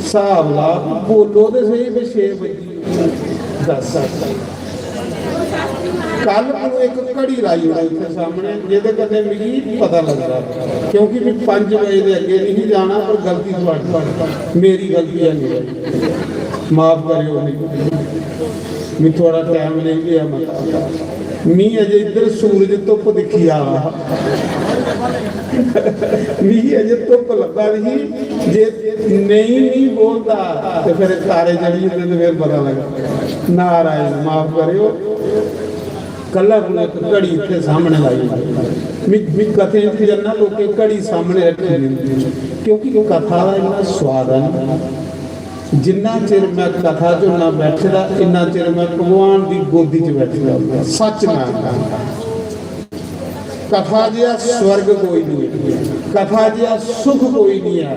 स्हाब ला, बोलो ते स्हेई, भी छे बज्जी, दस। कल तूं इक घड़ी लाई ओड़ी इत्थै सामने, जेह्दे कन्नै मिगी पता लगदा, क्योंकि मैं पंज बजे दे अग्गें नहीं जाना, पर गलती थुआड़ी, मेरी गलती है नहीं। माफ करेओ मिगी, मैं थोड़ा टाइम लेई लेआ मता। मी अजे इद्धर सूरज धुप्प दिक्खी आ, मिगी अजे धुप्प लब्भा दी ही। जे नेईं मी बोलदा ते फिर तारे चढ़ी जंदे ते फिर पता लगदा। नारायण, माफ करेओ, कल्ला कोला इक घड़ी इत्थै सामने लाई। मी, मी कथें च जन्ना, लोकें घड़ी सामने रक्खी दी होंदी, क्योंकि कथा दा इन्ना स्वाद ऐ ना। जिन्ना चिर मैं कथा च होना बैठे दा, इन्ना चिर मैं भगवान दी गोदी च बैठे दा होंदा। सच मैं आखदा, कथा जिहा स्वर्ग कोई नहीं है, कथा जिहा सुख कोई नहीं है।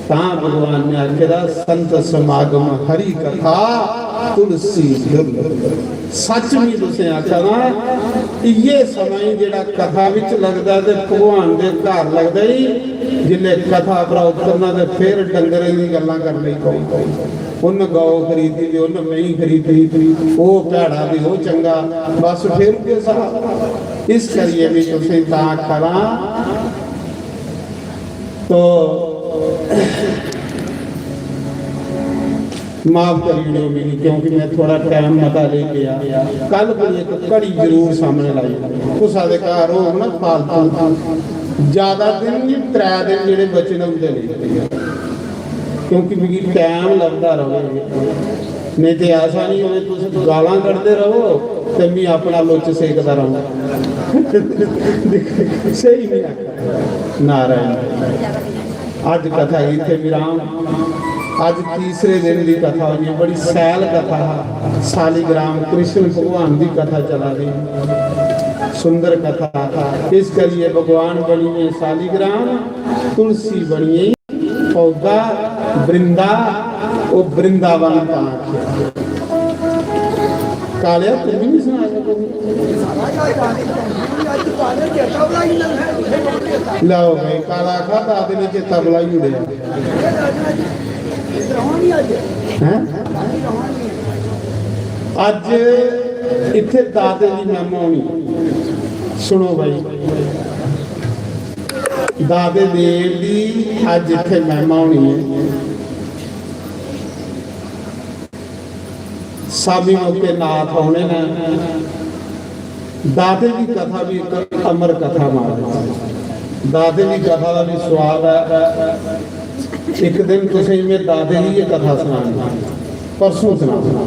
तां भगवान ने आखे दा, "संत समागम हरि कथा तुलसी दुर्लभ।" सच में तुसें आखा ना, इये समय जेड़ा कथा विच लगदा ते भगवान दे घर लगदा ही, जिल्ले कथा पर उतरना ते फिर डंगरें दी गल्लां करनी पौंदी। उन्न गौ खरीदी ते उन्न मेंही खरीदी, ओह् भैड़ा ते ओह् चंगा, बस फिर उ'ऐ स्हाब। इस करियै भी तुसें तां आखा ना, तो माफ करी ओड़ो मिगी, क्योंकि मैं थोड़ा टाइम मता लेई गेआ। कल कोई इक घड़ी जरूर सामने लाई, कुसै दे घर होग ना फालतू, ज्यादा दिन नहीं, त्रै दिन जेह्ड़े बचे न उं'दे लेई, क्योंकि मिगी टाइम लभदा र'वै। नेईं ते ऐसा नहीं होवे, तुस गालां कड्ढदे र'वो ते मी अपना लुच्च सेकदा र'वां। स्हेई नहीं आखेआ। नारायण। अज्ज कथा गी इत्थै विराम। अज्ज तीसरे दिन दी कथा होई ऐ, बड़ी सैल कथा हा। सालिग्राम कृष्ण भगवान दी कथा चला दी, सुंदर कथा। इस करियै भगवान बनी गे सालिग्राम, तुलसी बनी गेई पौधा, वृंदा, ओह् वृंदावन तां आखेआ। कालेआ, तूं भी नहीं सनाया कोई। लैओ भाई, काला आखा, दादे ने चेता भुलाई ओड़ेआ। हैं? अज्ज इत्थै दादे दी महिमा होनी। सुनो भाई, दादे देव दी अज्ज इत्थै महिमा होनी ऐ। सामी मौके नाथ औने न। दादे दी कथा भी इक अमर कथा महाराज। दादे दी कथा दा भी स्वाद ऐ। इक दिन तुसें मैं दादे दी गै कथा सनानी, परसों सनाना।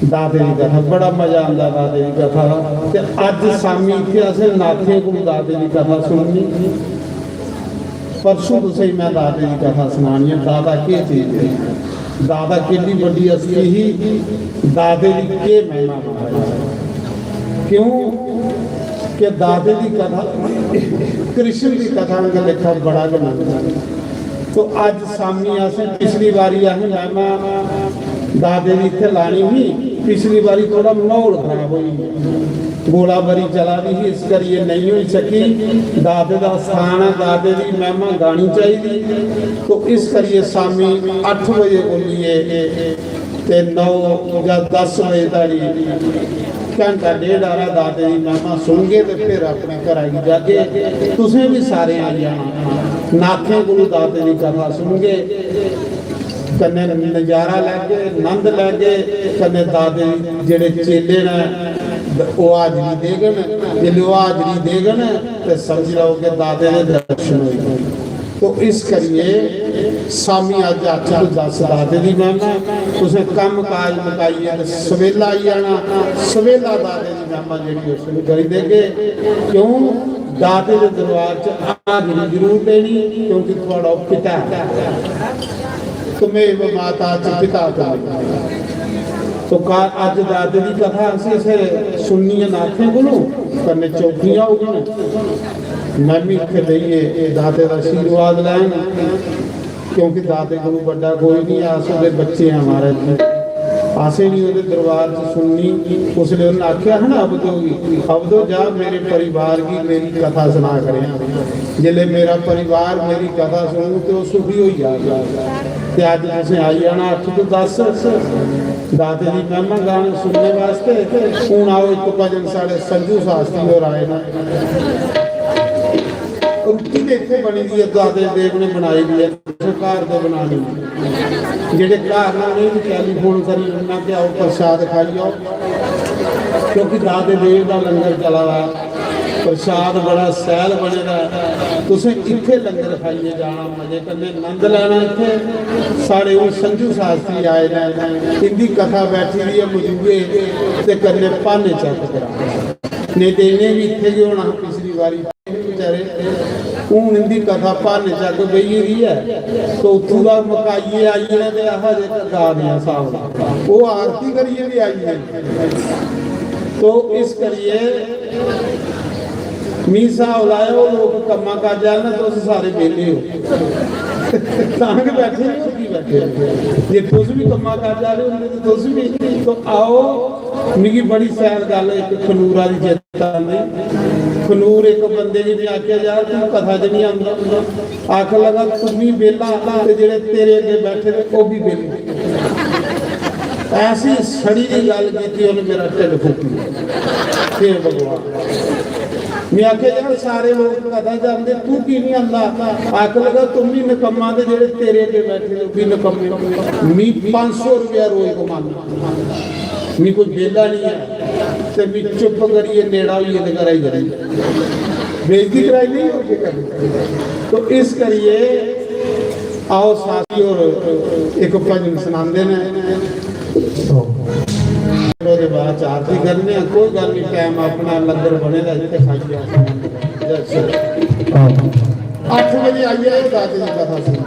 दादे दी कथा, बड़ा मजा आंदा दादे दी कथा दा। ते अज्ज शामी इत्थै असें नाथें कोल दादे दी कथा सुननी। परसों तुसें मैं दादे दी कथा सनानी ऐ, दादा केह् चीज ऐ, दादा केड्डी बड्डी हस्ती ही, दादे दी केह् महिमा महाराज। क्यों कि दादे दी कथा कृष्ण दी कथा आंगर लेखा बड़ा गै मनदा। तो अज्ज शामी असें, पिछली बारी असें महिमा दादे दी इत्थै लानी ही, पिछली बारी थोड़ा माहौल खराब होई गेआ, गोलाबारी चला दी ही, इस करियै नेईं होई सकी। दादे दा स्थान ऐ, दादे दी महिमा गानी चाहिदी। तो इस करियै शामी अट्ठ बजे कोलियै ते नौ जां दस बजे धोड़ी घैंटा डेढ़ हारा दादे दी महिमा सुनगे ते फिर अपने घरा गी जागे। तुसें भी सारें आई जाना, नाथें कोलू दादे दी कथा सुनगे, कन्नै नजारा लैगे, नंद लैगे, कन्नै दादे दे जेह्ड़े चेले न, ओह् हाजरी देगन। जेल्लै ओह् हाजरी देगन ते समझी लैओ कि दादे दे दर्शन होई गे। तो इस करियै शामी अज्ज अट्ठ तो दस दादे दी महिमा, तुसें कम्म काज मकाइयै ते सवेला आई जाना। सवेला दादे दी महिमा जेह्ड़ी ओह् शुरू करी देगे। क्यों? दादे दे दरबार च हाजरी जरूर देनी, क्योंकि थुआढ़ा ओह् पिता ऐ। त्वमेव माता च पिता त्वमेव। तो का-, अज्ज दादे दी कथा असें इसे सुननी ऐ नाथें कोलू, कन्नै चौकियां होगन। मैं भी इत्थै बेहियै दादे दा आशीर्वाद लैङ, क्योंकि दादे कोलू बड्डा कोई नहीं, अस ओह्दे बच्चे आं महाराज जी। असें बी ओह्दे दरबार च सुननी। उसलै उन्नै आखेआ हा ना अबदो गी, "अबदो, जा, मेरे परिवार गी मेरी कथा सना करेआं।" जिसलै मेरा परिवार मेरी कथा सुनग ते ओह् सुखी होई जाग। ते अज्ज तुसें आई जाना अट्ठ तो दस दाते दी महिमा गाने सुनने वास्तै। हून आओ, इक भजन साढ़े संजू शास्त्री होर आए न। रुट्टी ते इत्थै बनी दी ऐ, दाते देव ने बनाई दी ऐ। घर दे बनाने, जेह्ड़े घर न, उ'नेंगी टेलीफोन करी ओड़ना कि आओ, प्रसाद खाई जाओ, क्योंकि दाते देव दा लंगर चला दा, प्रसाद बड़ा सैल बने दा। तुसें इत्थै लंगर खाइयै जाना, मजे कन्नै नंद लैना। इत्थै साढ़े हून संजू शास्त्री आए न, इंदी कथा बैठी दी ऐ मजूए ते कन्नै भाने चैक करा, नेईं ते इ'नें बी इत्थै गै होना हा पिछली बारी। बेचारे, हून इंदी कथा भाने जग बेही गेदी ऐ, तो उत्थूं दा मकाइयै आइयै ते आखा दे गा दियां सावला। ओह् आरती करियै बी आई गे। तो इस करियै मी स्हाब लाया, ओह् लोक कम्मा काजा आह्ले न, तुस सारे बेह्ले हो। तां गै बैठे हो, होर की बैठे हो? जे तुस बी कम्मा काजा आह्ले होंदे ते तुस बी, तो आओ, मिगी बड़ी शैल गल्ल इक खनूरा दी चेता आंदी। खनूर इक बंदे गी में आखेआ, "यार, तूं कथा च निं आंदा।" आखन लगा, "तूं बी बेह्ला ते जेह्ड़े तेरे अग्गें बैठे दे, ओह् बी बेह्ले।" ऐसी सड़ी दी गल्ल कीती, उन्नै मेरा ढिड्ड फुक्की ओड़ेआ। हे भगवान, में आखेआ, "यार, सारे लोक कथा च आंदे, तूं की निं आंदा?" आखन लगा, "तूं बी नकम्मा ते जेह्ड़े तेरे अग्गें बैठे दे, ओह् बी नकम्मे।" मी पंज सौ रपेआ रोज कमाना। मी कोई बेला नहीं है, ते मी चुप करियै नेड़ा होइयै ते घरा ही चली जाओ। बेइज्जती कराई नहीं, और क्या करना? तो इस करियै आओ साथी, और एक भजन सुनांदे ने। ओह्दे बाद च आरती करने आं। कोई गल्ल नहीं, टाइम अपना लंगर बने दा, इत्थै खाइयै अस जय श्री राम। अट्ठ बजे आई जाएओ, दाते दी कथा सुनो।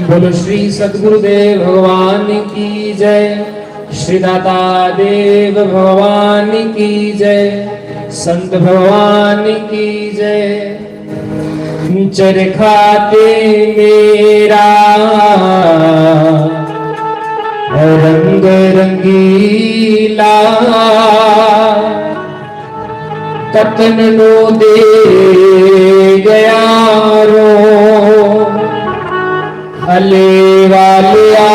बोलो श्री सतगुरुदेव भगवान की जय, श्री दाता देव भगवान की जय, संत भगवान की जय। चरखा ते मेरा रंग रंगीला, कतन नू दे गया रो। अले वालिया,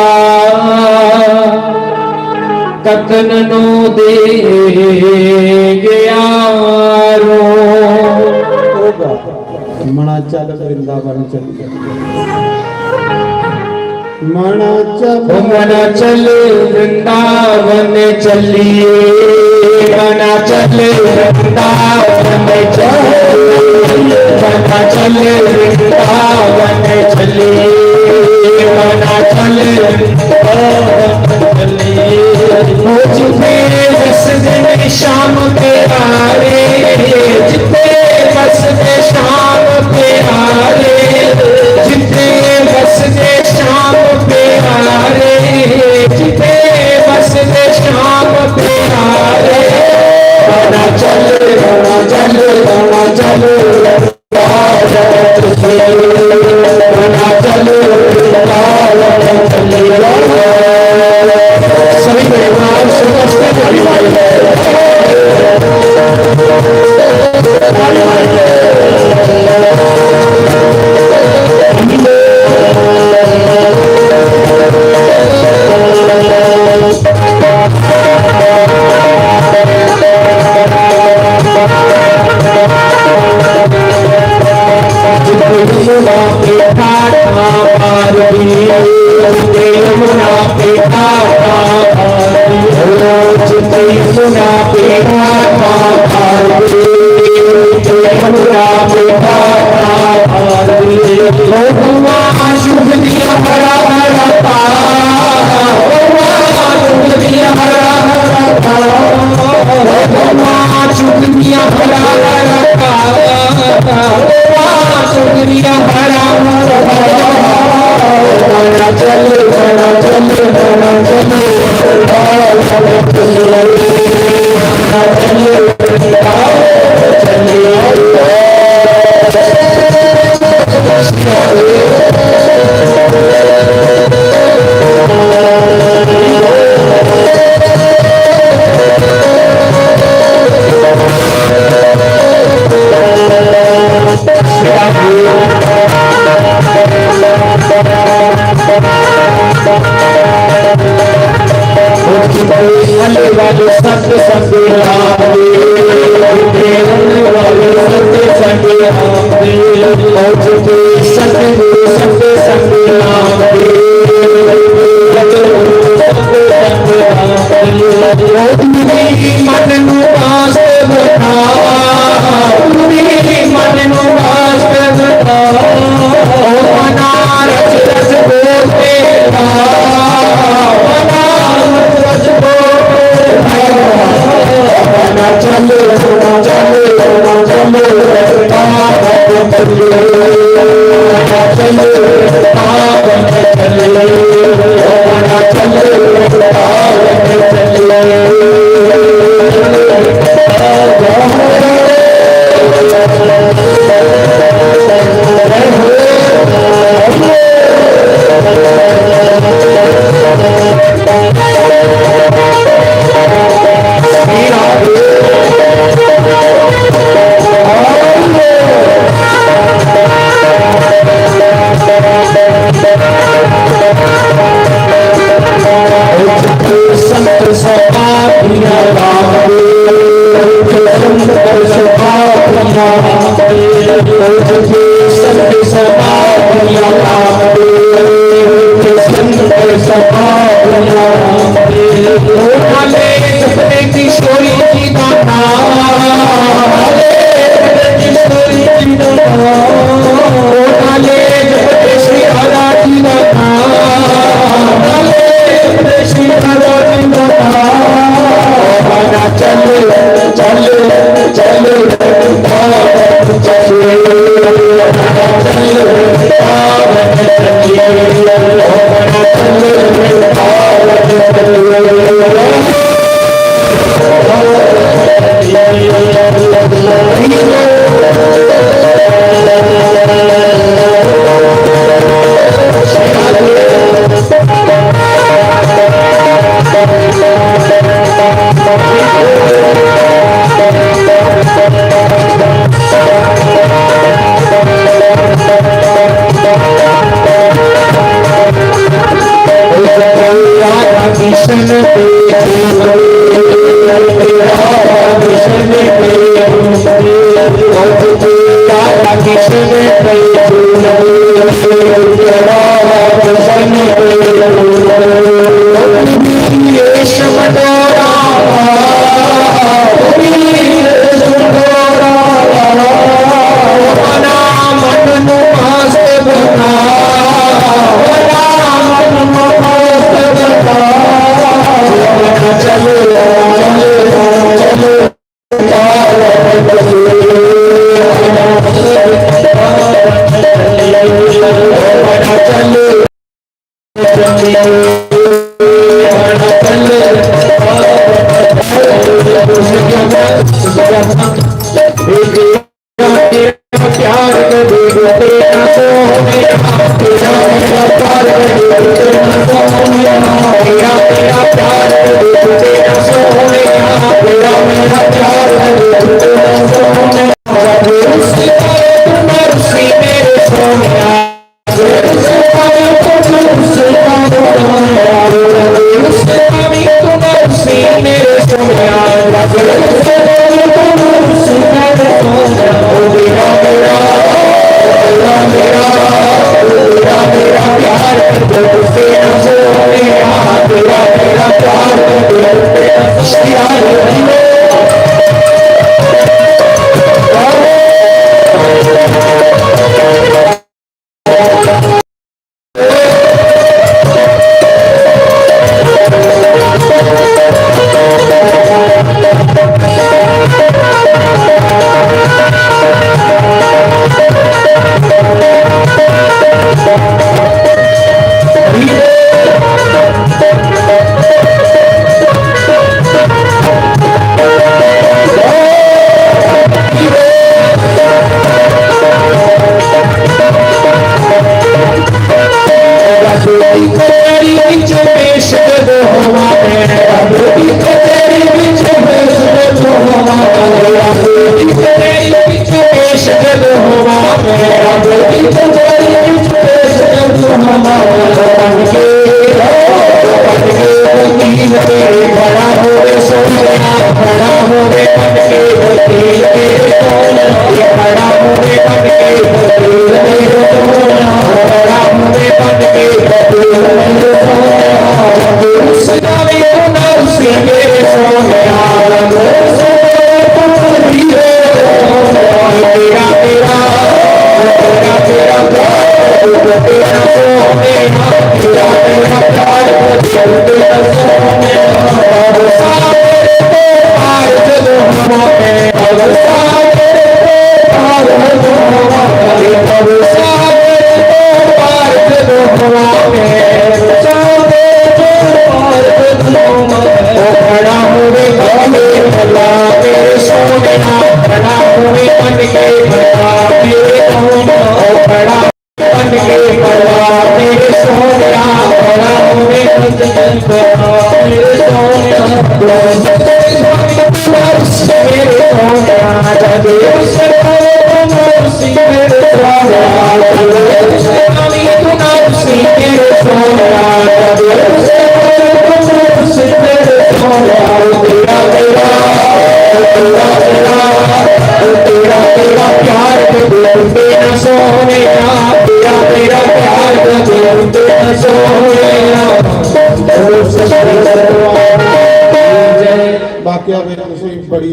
कतन नू दे गया रो। मना चल वृंदावन चल। मना चल। ओ मना चल वृंदावन चलिए, मना चल वृंदावन चलिए, मना चल वृंदावन चलिए, मना चल वृंदावन चलिए। ओ जिथे वसदे ने श्याम प्यारे, जिथे वसदे श्याम प्यारे, जिथे वसदे श्याम प्यारे, जिथे वसदे श्याम प्यारे। राणा चल, राणा चल, राणा चल। सभी परिवार समस्त परिवार।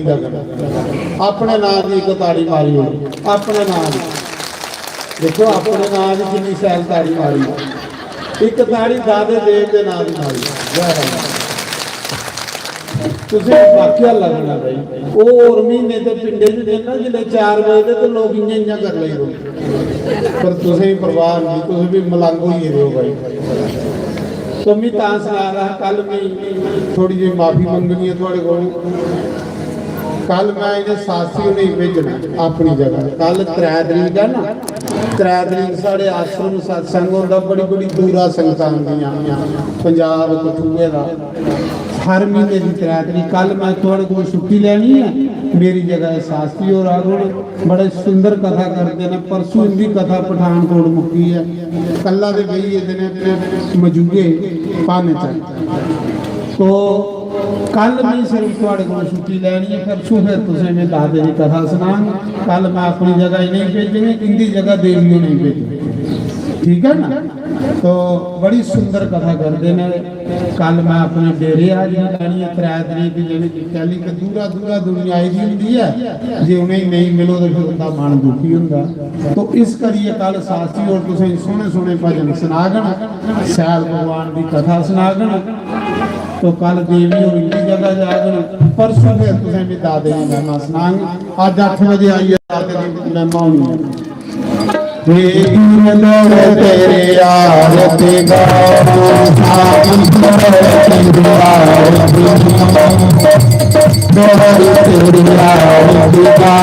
दा करना। अपने नां दी इक ताड़ी मारी ओड़ो, अपने नां दी। देखो, अपने नां दी किन्नी शैल ताड़ी मारी। इक ताड़ी दादे देव दे नां दी मारी। जय राम। तुसें वाकया लगना भाई, ओह् होर म्हीने ते पिंडे च जन्ना, जिसलै चार बजे ते लोक इ'यां इ'यां करी लेई रौंह्दे। पर तुसें गी परवाह नेईं, तुस बी मलंग होई गेदे ओ भाई। तो मी तां सना दा हा, कल मी थोड़ी जेही माफी मंगनी ऐ थुआढ़े कोल। कल मैं इ'नें साथी उ'नेंगी भेजना अपनी जगह। कल त्रै तरीक ऐ ना, त्रै तरीक साढ़े आश्रम सत्संग होंदा, बड़ी बड़ी दूरा संगतां आंदियां, पंजाब, कठुए दा। हर महीने दी त्रै तरीक। कल मैं थुआढ़े कोल छुट्टी लैनी ऐ, मेरी जगह सास्ती होर आगुन। बड़े सुंदर कथा करदे न। परसों इंदी कथा पठानकोट मुक्की ऐ, कल्ला दे बेही गेदे न अपने मजूए पाने च। तो कल मैं सिर्फ थुआढ़े कोल छुट्टी लैनी ऐ, परसों फिर तुसें मैं दादे दी कथा सनांग। कल मैं अपनी जगह इ'नेंगी भेजने, इंदी जगह देवी होरें गी भेजने, ठीक है ना? तो बड़ी सुंदर कथा करदे न। कल मैं अपने डेरे हाजरी लैनी ऐ, त्रै तरीक दी, यानी कि कैली के दूरा दूरा दुनिया आई दी होंदी ऐ, जे उ'नेंगी नेईं मिलो ते फिर उं'दा मन दुखी होंदा। तो इस करियै कल सास्ती होर तुसेंगी सोह्ने सोह्ने भजन सनागन, शैल भगवान दी कथा सनागन। तो कल देवी होर इंदी जगह जागन, परसों फिर तुसें भी दादे दी महिमा सनांग। अज्ज अट्ठ बजे आइयै दादे दी महिमा होनी ऐ। हे गिरधर तेरी आरती गाऊं, श्याम सुंदर तेरी आरती गाऊं, तेरी आरती गाऊं।